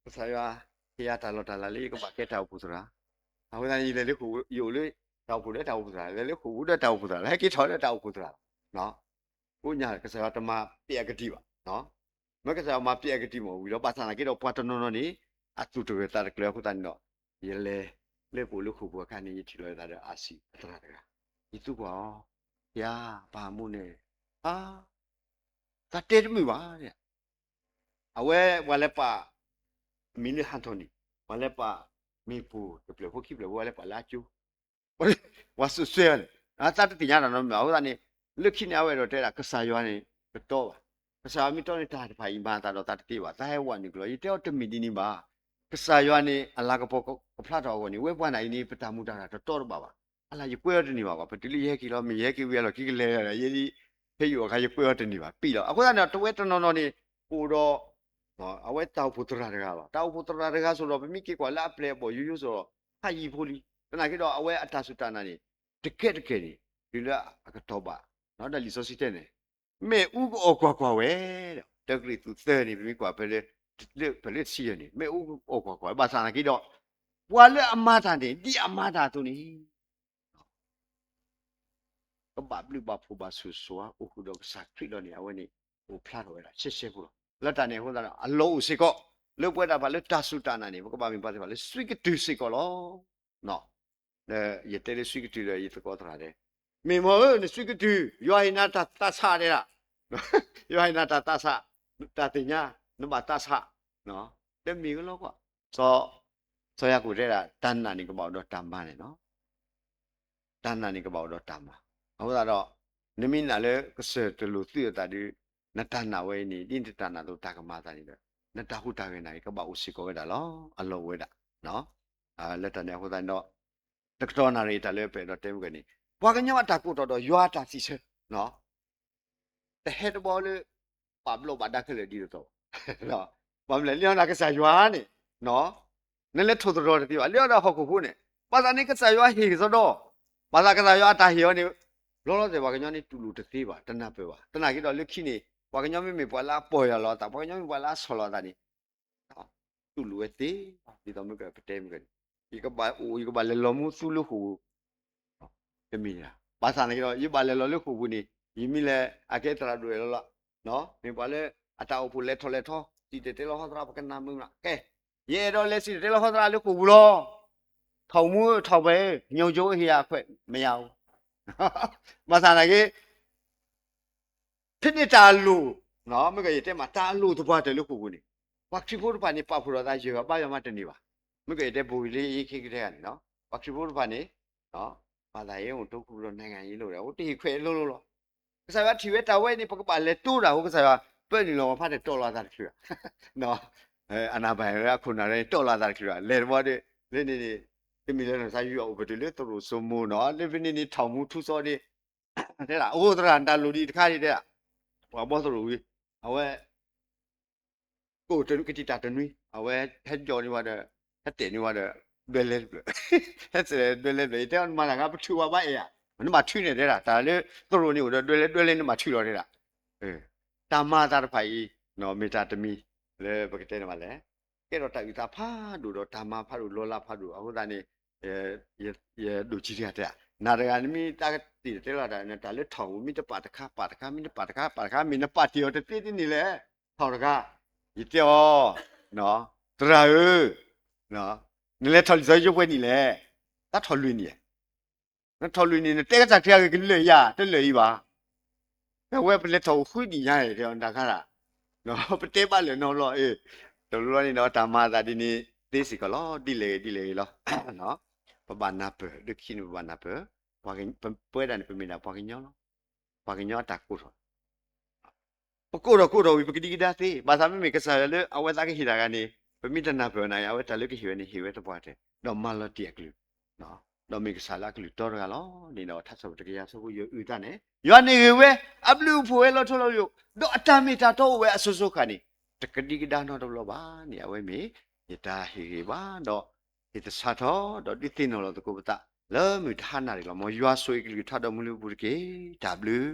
ကစၢ်ယွၤ ဟ့ၣ်ယၤတၢ်လီၢ်တၢ်လၤလၢယကဘၣ်ကဲတၢ်အိၣ်ဖှိၣ်သရၣ်, အဃိသတးန့ၣ် ယလဲၤလၢဃိာ်, ယအိၣ်လၢတၢ်အိၣ်ဖှိၣ်သရၣ်, လဲၤလၢဃိာ်ပူၤဒီးတၢ်အိၣ်ဖှိၣ်သရၣ်, လဲၤဟဲက့ၤထီၣ်လၢတၢ်အိၣ်ဖှိၣ်သရၣ်, ကိးညါ ကစၢ်ယွၤတမၤပျဲအကဒံးဘၣ်, မ့ၢ်ကစၢ်ယွၤမၤပျဲအကဒံးမ့ၢ်ဝံၤဒီး ဘၣ်ဆၣ်သနာ်က့ဒီး ပှၤတနီၤနီၤန့ၣ် အသူၣ်တဂၢၢ်သးတကျၢၤအဃိသတးန့ၣ်ဒီး ယလဲၤလၢပအိၣ်လၢဃိာ်ပူၤအခါန့ၣ် ယထံၣ်လီၤယသးဒီးအၤစံၣ်အသရၣ်တဂၤ, ယသံကွၢ်အီၤ, ယၤ ပၢ်မူန့ၣ်, အါ, သးတဲတမုာ်ဘၣ်, အဝဲပှၤလၢပာ်မံၤလၢဟးထီၣ်န့ၣ်, ပှၤလၢပာ်မ့ၢ်ပူၤတဖျၢၣ်ဖိခံဖျၢၣ်ဖိ ပှၤလၢပာ်လၢအကၠိ ပှၤစူးစွဲအီၤန့ၣ် သးတသ့ၣ်ညါတၢ်နီတမံၤဘၣ်. အဃိသတးန့ၣ် လၢခံန့ၣ် အဝဲဒၣ်တဲဒၣ် ကစၢ်ယွၤန့ၣ် တတီဘၣ်. ကစၢ်ယွၤမ့ၢ်တီန့ၣ် တၢ်တဖၣ်အံၤမၤအသးဒီးသးတသ့ဘၣ်, သးဟဲဝးနုာ်ကလီ. ယတဲအီၤတမ့ၢ်ဒ်န့ၣ်ဘၣ်. ကစၢ်ယွၤန့ၣ် အလၤကပီၤကဖျါထီၣ်အဂီၢ်န့ၣ် ဝဲပှၤနၤအံၤန့ၣ် ပတၢ်မူတၢ်ရၢ်တတီတဘၣ်ဘၣ်. အလၤယကွဲအီၤတန့ၢ်ဘၣ်ဘၣ်. ပတုၤလၢယဟဲက့ၤလီၤ မ့ၢ်ယဟဲက့ၤဝံၤအလီၢ် ခံကလဲၤ ယဲဒ် ဖဲယအိၣ်အခါ ယကွဲအီၤတန့ၢ်ဘၣ် ပံၣ်လီၤ. အဃိသတးန့ၣ် တဝဲတနီၤနီၤန့ၣ် အိၣ်ဒီး အဝဲတၢ်အိၣ်ဖှိၣ်သရၣ်တဂၤလီၤ. တၢ်အိၣ်ဖှိၣ်သရၣ်တဂၤစိၤဒီး ပမ့ၢ်က့ၤကွၢ်လၢအပျဲၢ်အဘီၣ်ယိယိစိၤဒီး ဖးယံၤဖိလံ. သနာ်က့ဒီး အဝဲအတၢ်စူၢ်တၢ်နာ်န့ၣ် တကဲးတကဲးန့ၣ် တုၤလၢအကတီၢ်ဘၣ်, ဒီးလံာ်စီဆှံတဲန့ၣ် မ့ၣ်အူကအီၣ်ကွၢ်ကွၢ်ဝဲ, ဒီးတၢကရံၣ်သူးသၢန့ၣ် ပမ့ၢ်ကွၢ်ဖဲလၢ ဖဲလၢတဆံယဲၢ်န့ၣ် မ့ၣ်အူကအီၣ်ကွၢ်ကွၢ်ဝဲ. ဘၣ်ဆၣ်သနာ်က့ဒီး ပှၤလၢအမၤတၢ်န့ၣ် ဒ်အမၤတၢ်အသိးန့ၣ် ကဘၣ်ဘျုးဘၣ်ဖှိၣ်ဘၣ်ဆိၣ်ဂ့ၤဆိၣ်ဝါ အိၣ်ဃုာ်ဒီးကစၢ်ခရံာ်ဒီးန့ၣ် အဝဲန့ၣ် အိၣ်ဖျါထီၣ်ဝဲဒၣ်ရှဲရှဲဖိလီၤ. လၢတၢ်န့ၣ်အဃိသတးဒီး အလီၢ်အိၣ်စ့ၢ်ကီး လၢပဝဲဒၣ်ပှၤလၢတၢ်စူၢ်တၢ်နာ်န့ၣ် ပကဘၣ်မ့ၢ်ပှၤသ့ၣ်တဖၣ်လၢ စွံကတုၢ်စ့ၢ်ကီးလီၤ. ယတဲလၢစွံကတုၢ်ဒီး ယသကိးသရၣ်တဲ, မ့ၢ်မ့ၢ်ဧၢ နစွံကတုၢ် ယွၤဟ့ၣ်နၤတၢ်သးဆးတဲဒၣ်, ယွၤဟ့ၣ်နၤတၢ်သးဆး, တၢ်သ့ၣ်ညါ နဘၣ်သးဆး, တမ့ၢ်ဝဲလီၤကွၢ်. စီၤယၤကိာ်တဲဒၣ် တၢ်နာ်န့ၣ်ကဘၣ်အိၣ်ဒီးတၢ်မၤန့ၣ်လီၤ. တၢ်နာ်န့ၣ်ကဘၣ်အိၣ်ဒီးတၢ်မၤ. အဃိသတးဒီး နမ့ၢ်နာ်လၢကစၢၢ်တလိာ်သုအသးဒီး နတၢ်နာ်ဝဲအံၤန့ၣ် ဒ်နတၢ်နာ်အသိးတၢ်ကမၤအသးန့ၣ်ဒီး နတၢ်ဟူးတၢ်ဂဲၤနာ်က့ ကဘၣ်အိၣ်စ့ၢ်ကီးဝဲဒၣ်လီၤ. အလီၢ်အိၣ်ဝဲဒၣ် လၢတၢ်န့ၣ်အဃိသတးန့ၣ်ဒီး တကတီၢ်နၣ်ရံၣ်တၢ်လၢပအဲၣ်ဒိးတဲမုၢ်ကန့ၣ် ပှၤကညီအတၢ်ကိးထီၣ်ဒီးယွၤအတၢ်စံးဆၢ တဟဲတဘီလၢ ပာ်ဘျီးဘၣ်ဒါခဲလၢာ်ဒ်သိးသိးဘၣ်. ဘၣ်မနုၤလဲၣ် လၢအီၤနၤကစၢ်ယွၤန့ၣ် နလဲၤထိၣ်သတြီၤတသ့ဘၣ်. လၢအီၤဒီးဟီၣ်ခိၣ်ဖိန့ၣ် ဘၣ်ဆၣ်န့ၣ်ကစၢ်ယွၤဟ့ၣ်ကစီဒီ, ဘၣ်ဆၣ်ကစၢ်ယွၤအတၢ်ဟ့ၣ်အီၤန့ၣ် ဘျီလီၤသ့ၣ်ပှၤကညီန့ၣ် တူၢ်လိာ်တသ့ဘၣ် တနၢ်ပၢၢ်ဘၣ်. သနာ်က့ဒီးလၢခံန့ၣ် ပှၤကညီမ့မ့ၢ်ပှၤလၢအပီၢ်ယၢ်လီၤအသး ပှၤကညီမ့မ့ၢ်ပှၤလၢအဆီၣ်လီၤအသးန့ၣ် တူၢ်လိာ်ဝဲသ့, ဒ်သိးမ့ၢ်ကပတဲမ့ၢ်ကန့ၣ် ယကဘၣ်အိၣ် ယကဘၣ်လဲၤလီၤမူသူလၢဃိာ်ပူၤ တမ့ၢ်ဒၣ်. ဘၣ်ဆၣ်သနာ်က့ဒီး ယဘၣ်လဲၤလီၤလၢဃိာ်ပူၤန့ၣ် ယမ့ၢ်လဲၤအကဲသရၣ်ဒိၣ်အဲၣ်လီၤလီၤ, မ့ၢ်ပှၤလၢအတၢ်အိၣ်ဖှိၣ်လဲၤထီၣ်လဲၤထီ စံၣ်တဲၤတဲလီၤဟီသရၣ် ပကနၣ်မုာ်မး ကဲ ယအဲၣ်ဒိးလဲၤစံၣ်တဲၤတဲလီၤဟီသရၣ်လၢဃိာ်ပူၤလီၤ. ထောင်မှူးထောင်ပဲ ညိုချုပ်ဟေ့ရခွဲမရဘူး. ဘၣ်ဆၣ်သနာ်က့ ဖဲန့ၣ်တၢ်အလိၣ်, မ့ၢ်ကယတဲမး တၢ်အလိၣ်သပှၢ်တၢၢ်လၢဃိာ်ပူၤန့ၣ် ပှၤခရံာ်ဖိတဖၣ်န့ၣ် ပာ်ဖှိၣ်ထီၣ်သးယဲၢ်ဂၤဘါယွၤမးတန့ၢ်ဘၣ်. မ့ၢ်ကယတဲဘိၣ်ဂ့ၤလၢယအ့ခ့ကတဲဂၤန့ၣ် ပှၤခရံာ်ဖိတဖၣ်န့ၣ် ဘာသာရေးကို တအိၣ်ဘူးဒီး နိုင်ငံရေးလုပ်တယ် အိၣ်တ့ၢ်ခွဲးလိၤလိၤလီၤ. ကစၢ်ယွၤထံၣ်ဝဲတၢ်ဝဲန့ၣ် ပကဘၣ်လဲၤတိၢ်တၢ်အဃိ ကစၢ်ယွၤပၢနုာ်လီၤပှၤဖးတၢၢ်တီၢ်လီၤအသးတချုးဧါ. အနၢ်ပၢၢ်လၢအခိၣ်နၢ်လၢန့ၣ် တီၢ်လီၤအသးတချုးဧါ လဲၤတဘျီဒီး လၢန့ၣ်န့ၣ် တမံၤလၢ်လၢ် သးယူးအအိၣ်ပတုာ်လၢသရိာ်စိမိၤနီၤ လၢဖဲန့ၣ်န့ၣ် ထောင်မှူးထူစီဒီး တဲဒၣ် အိၣ်သရၣ် နတၢ်လိၣ်ဒံးတခါဒံးတဲဒၣ် ပှၤဘီသရိာ်ဝံၤ အဝဲ ကိးကတံာ်တၢ်တနွံ အဝဲဟဲကၠီန့ၢ်ဝဲဒီး ဟဲတဲာ်န့ၢ်ဝဲဒီး ဒွဲလဲတဖျၢၣ် ဟဲတဲာ်ဒွဲလဲတဖျၢၣ် ယတဲအီၤ နမၤတၢ်ခါ ပထုးဝဲဘၣ်အဲၣ်ဧါ နဘၣ်ထုးန့ၢ်တဲဒၣ် တၢ်လၢသရိာ်န့ၣ်အိၣ်ဒီးဒွဲလဲဒွဲလဲ နဘၣ်ထုးလီၤတဲဒၣ် တၢ်မၤအသးတဖၣ်အံၤ မ့ၢ်တၢ်တမံၤ လၢပကတဲန့ၣ်ဘၣ်လဲၣ် ကဲထီၣ်တၢ်အုၣ်သးဖးဒိၣ်ဒီးတၢ်မၤဖးဒိၣ်လီၤလးဖးဒိၣ် အဃိသတးန့ၣ် ယဒိၣ်ကံၤတဂၤတဲဒၣ် နၤတဂၤနမ့ၢ်တၢ်ကတံာ်တဲလီၤတၢ် နတၢ်လၢထောင်ပူၤ မ့ၢ်တပာ်တခါပာ်တခါ မ့ၢ်တပာ်တခါပာ်တခါ မ့ၢ်နပာ်တ့ၢ်အီၤတသ့တန့ၢ်လဲၣ် ထောင်တခါ ယတဲအီၤ သရၣ်ဧၢ နလဲၤထီၣ်လံာ်စီဆှံယိၤပှဲၤနံၣ်လဲၣ် တၢ်ထီၣ်လွံၢ်နံၣ် နထီၣ်လွံၢ်နံၣ် နတဲကစၢ်ခရံာ်အဂ့ၢ်ကလၢာ်ယၤ တလၢာ်အံၤဘၣ် အဝဲပလဲၤထီၣ်အိၣ်ဃုနံၣ်ညါအံၤ တဲအီၤတၢ်ခါဒၣ် ပတဲဘၣ်လၢာ်နီတဘျီ တဘျီန့ၣ်ဒီးတၢ်မၤအသးဒ်န့ၣ် သ့စ့ၢ်ကီးလီၤ ဒ်လဲၣ်ဂ့ၤဒ်လဲၣ်ဂ့ၤလီၤ ပဘၣ်နၢ်ပၢၢ် လၢခံန့ၣ်ပဘၣ်နၢ်ပၢၢ် ပဝဲဒၣ်န့ၣ် ပမ့ၢ်ဒၣ်ပှၤကညီလီၤ ပှၤကညီအတၢ်ကိးထီၣ် ပကိးထီၣ်ကိးထီၣ်ဝံၤ ပကဒံကဒါသ့ ဘၣ်ဆၣ်မ့မ့ၢ်ကစၢ်ယွၤလၢအဝဲသ့ၣ်ကဟ့ၣ်တၢ်ဂၤန့ၣ် ပမ့ၢ်တနၢ်ပၢၢ်နၤအံၤ အဝဲတၢ်လၢကဟ့ၣ်ဝဲန့ၣ် ဟ့ၣ်ဝဲသပှၢ်တၢၢ် ဒီးမၤလီၤတံၢ်အကလုၢ် ဒီးမ့ၢ်ကစၢ်လၢအကလုၢ်တီတဂၤလီၤန့ၣ်ဒီး ထါစံးပတြၢၤတကယၤအဆၢဖိယဲၢ်အုၣ်သးန့ၣ် ယွၤန့ၣ်ဂ့ၤဝဲ အဘျုးအဖှိၣ်ဝဲလီၤထူလီၤယိာ် ဒီးအတၢ်မ့ၢ်တၢ်တီအိၣ်ဝဲအစိၤစိၤဃၣ်န့ၣ် တကဒံကဒါနီတဘျီဘၣ်န့ၣ် အဝဲမ့ၢ်ယတၢ်ဟ့ၣ်ဂ့ၤဘၣ်ဒီး ဟ့ၣ်သဆၣ်ထီၣ် ဒီးဒုးသ့ၣ်နီၣ်လီၤသကိးပသး လၢမုၢ်တဟါနၤတဂ့ၤလီၤ. မ်ယွၤဆိၣ်ဂ့ၤကလုၢ်ကထါဒီးမူလၢပူၤတက့ၢ်. တၢ်ဘျုး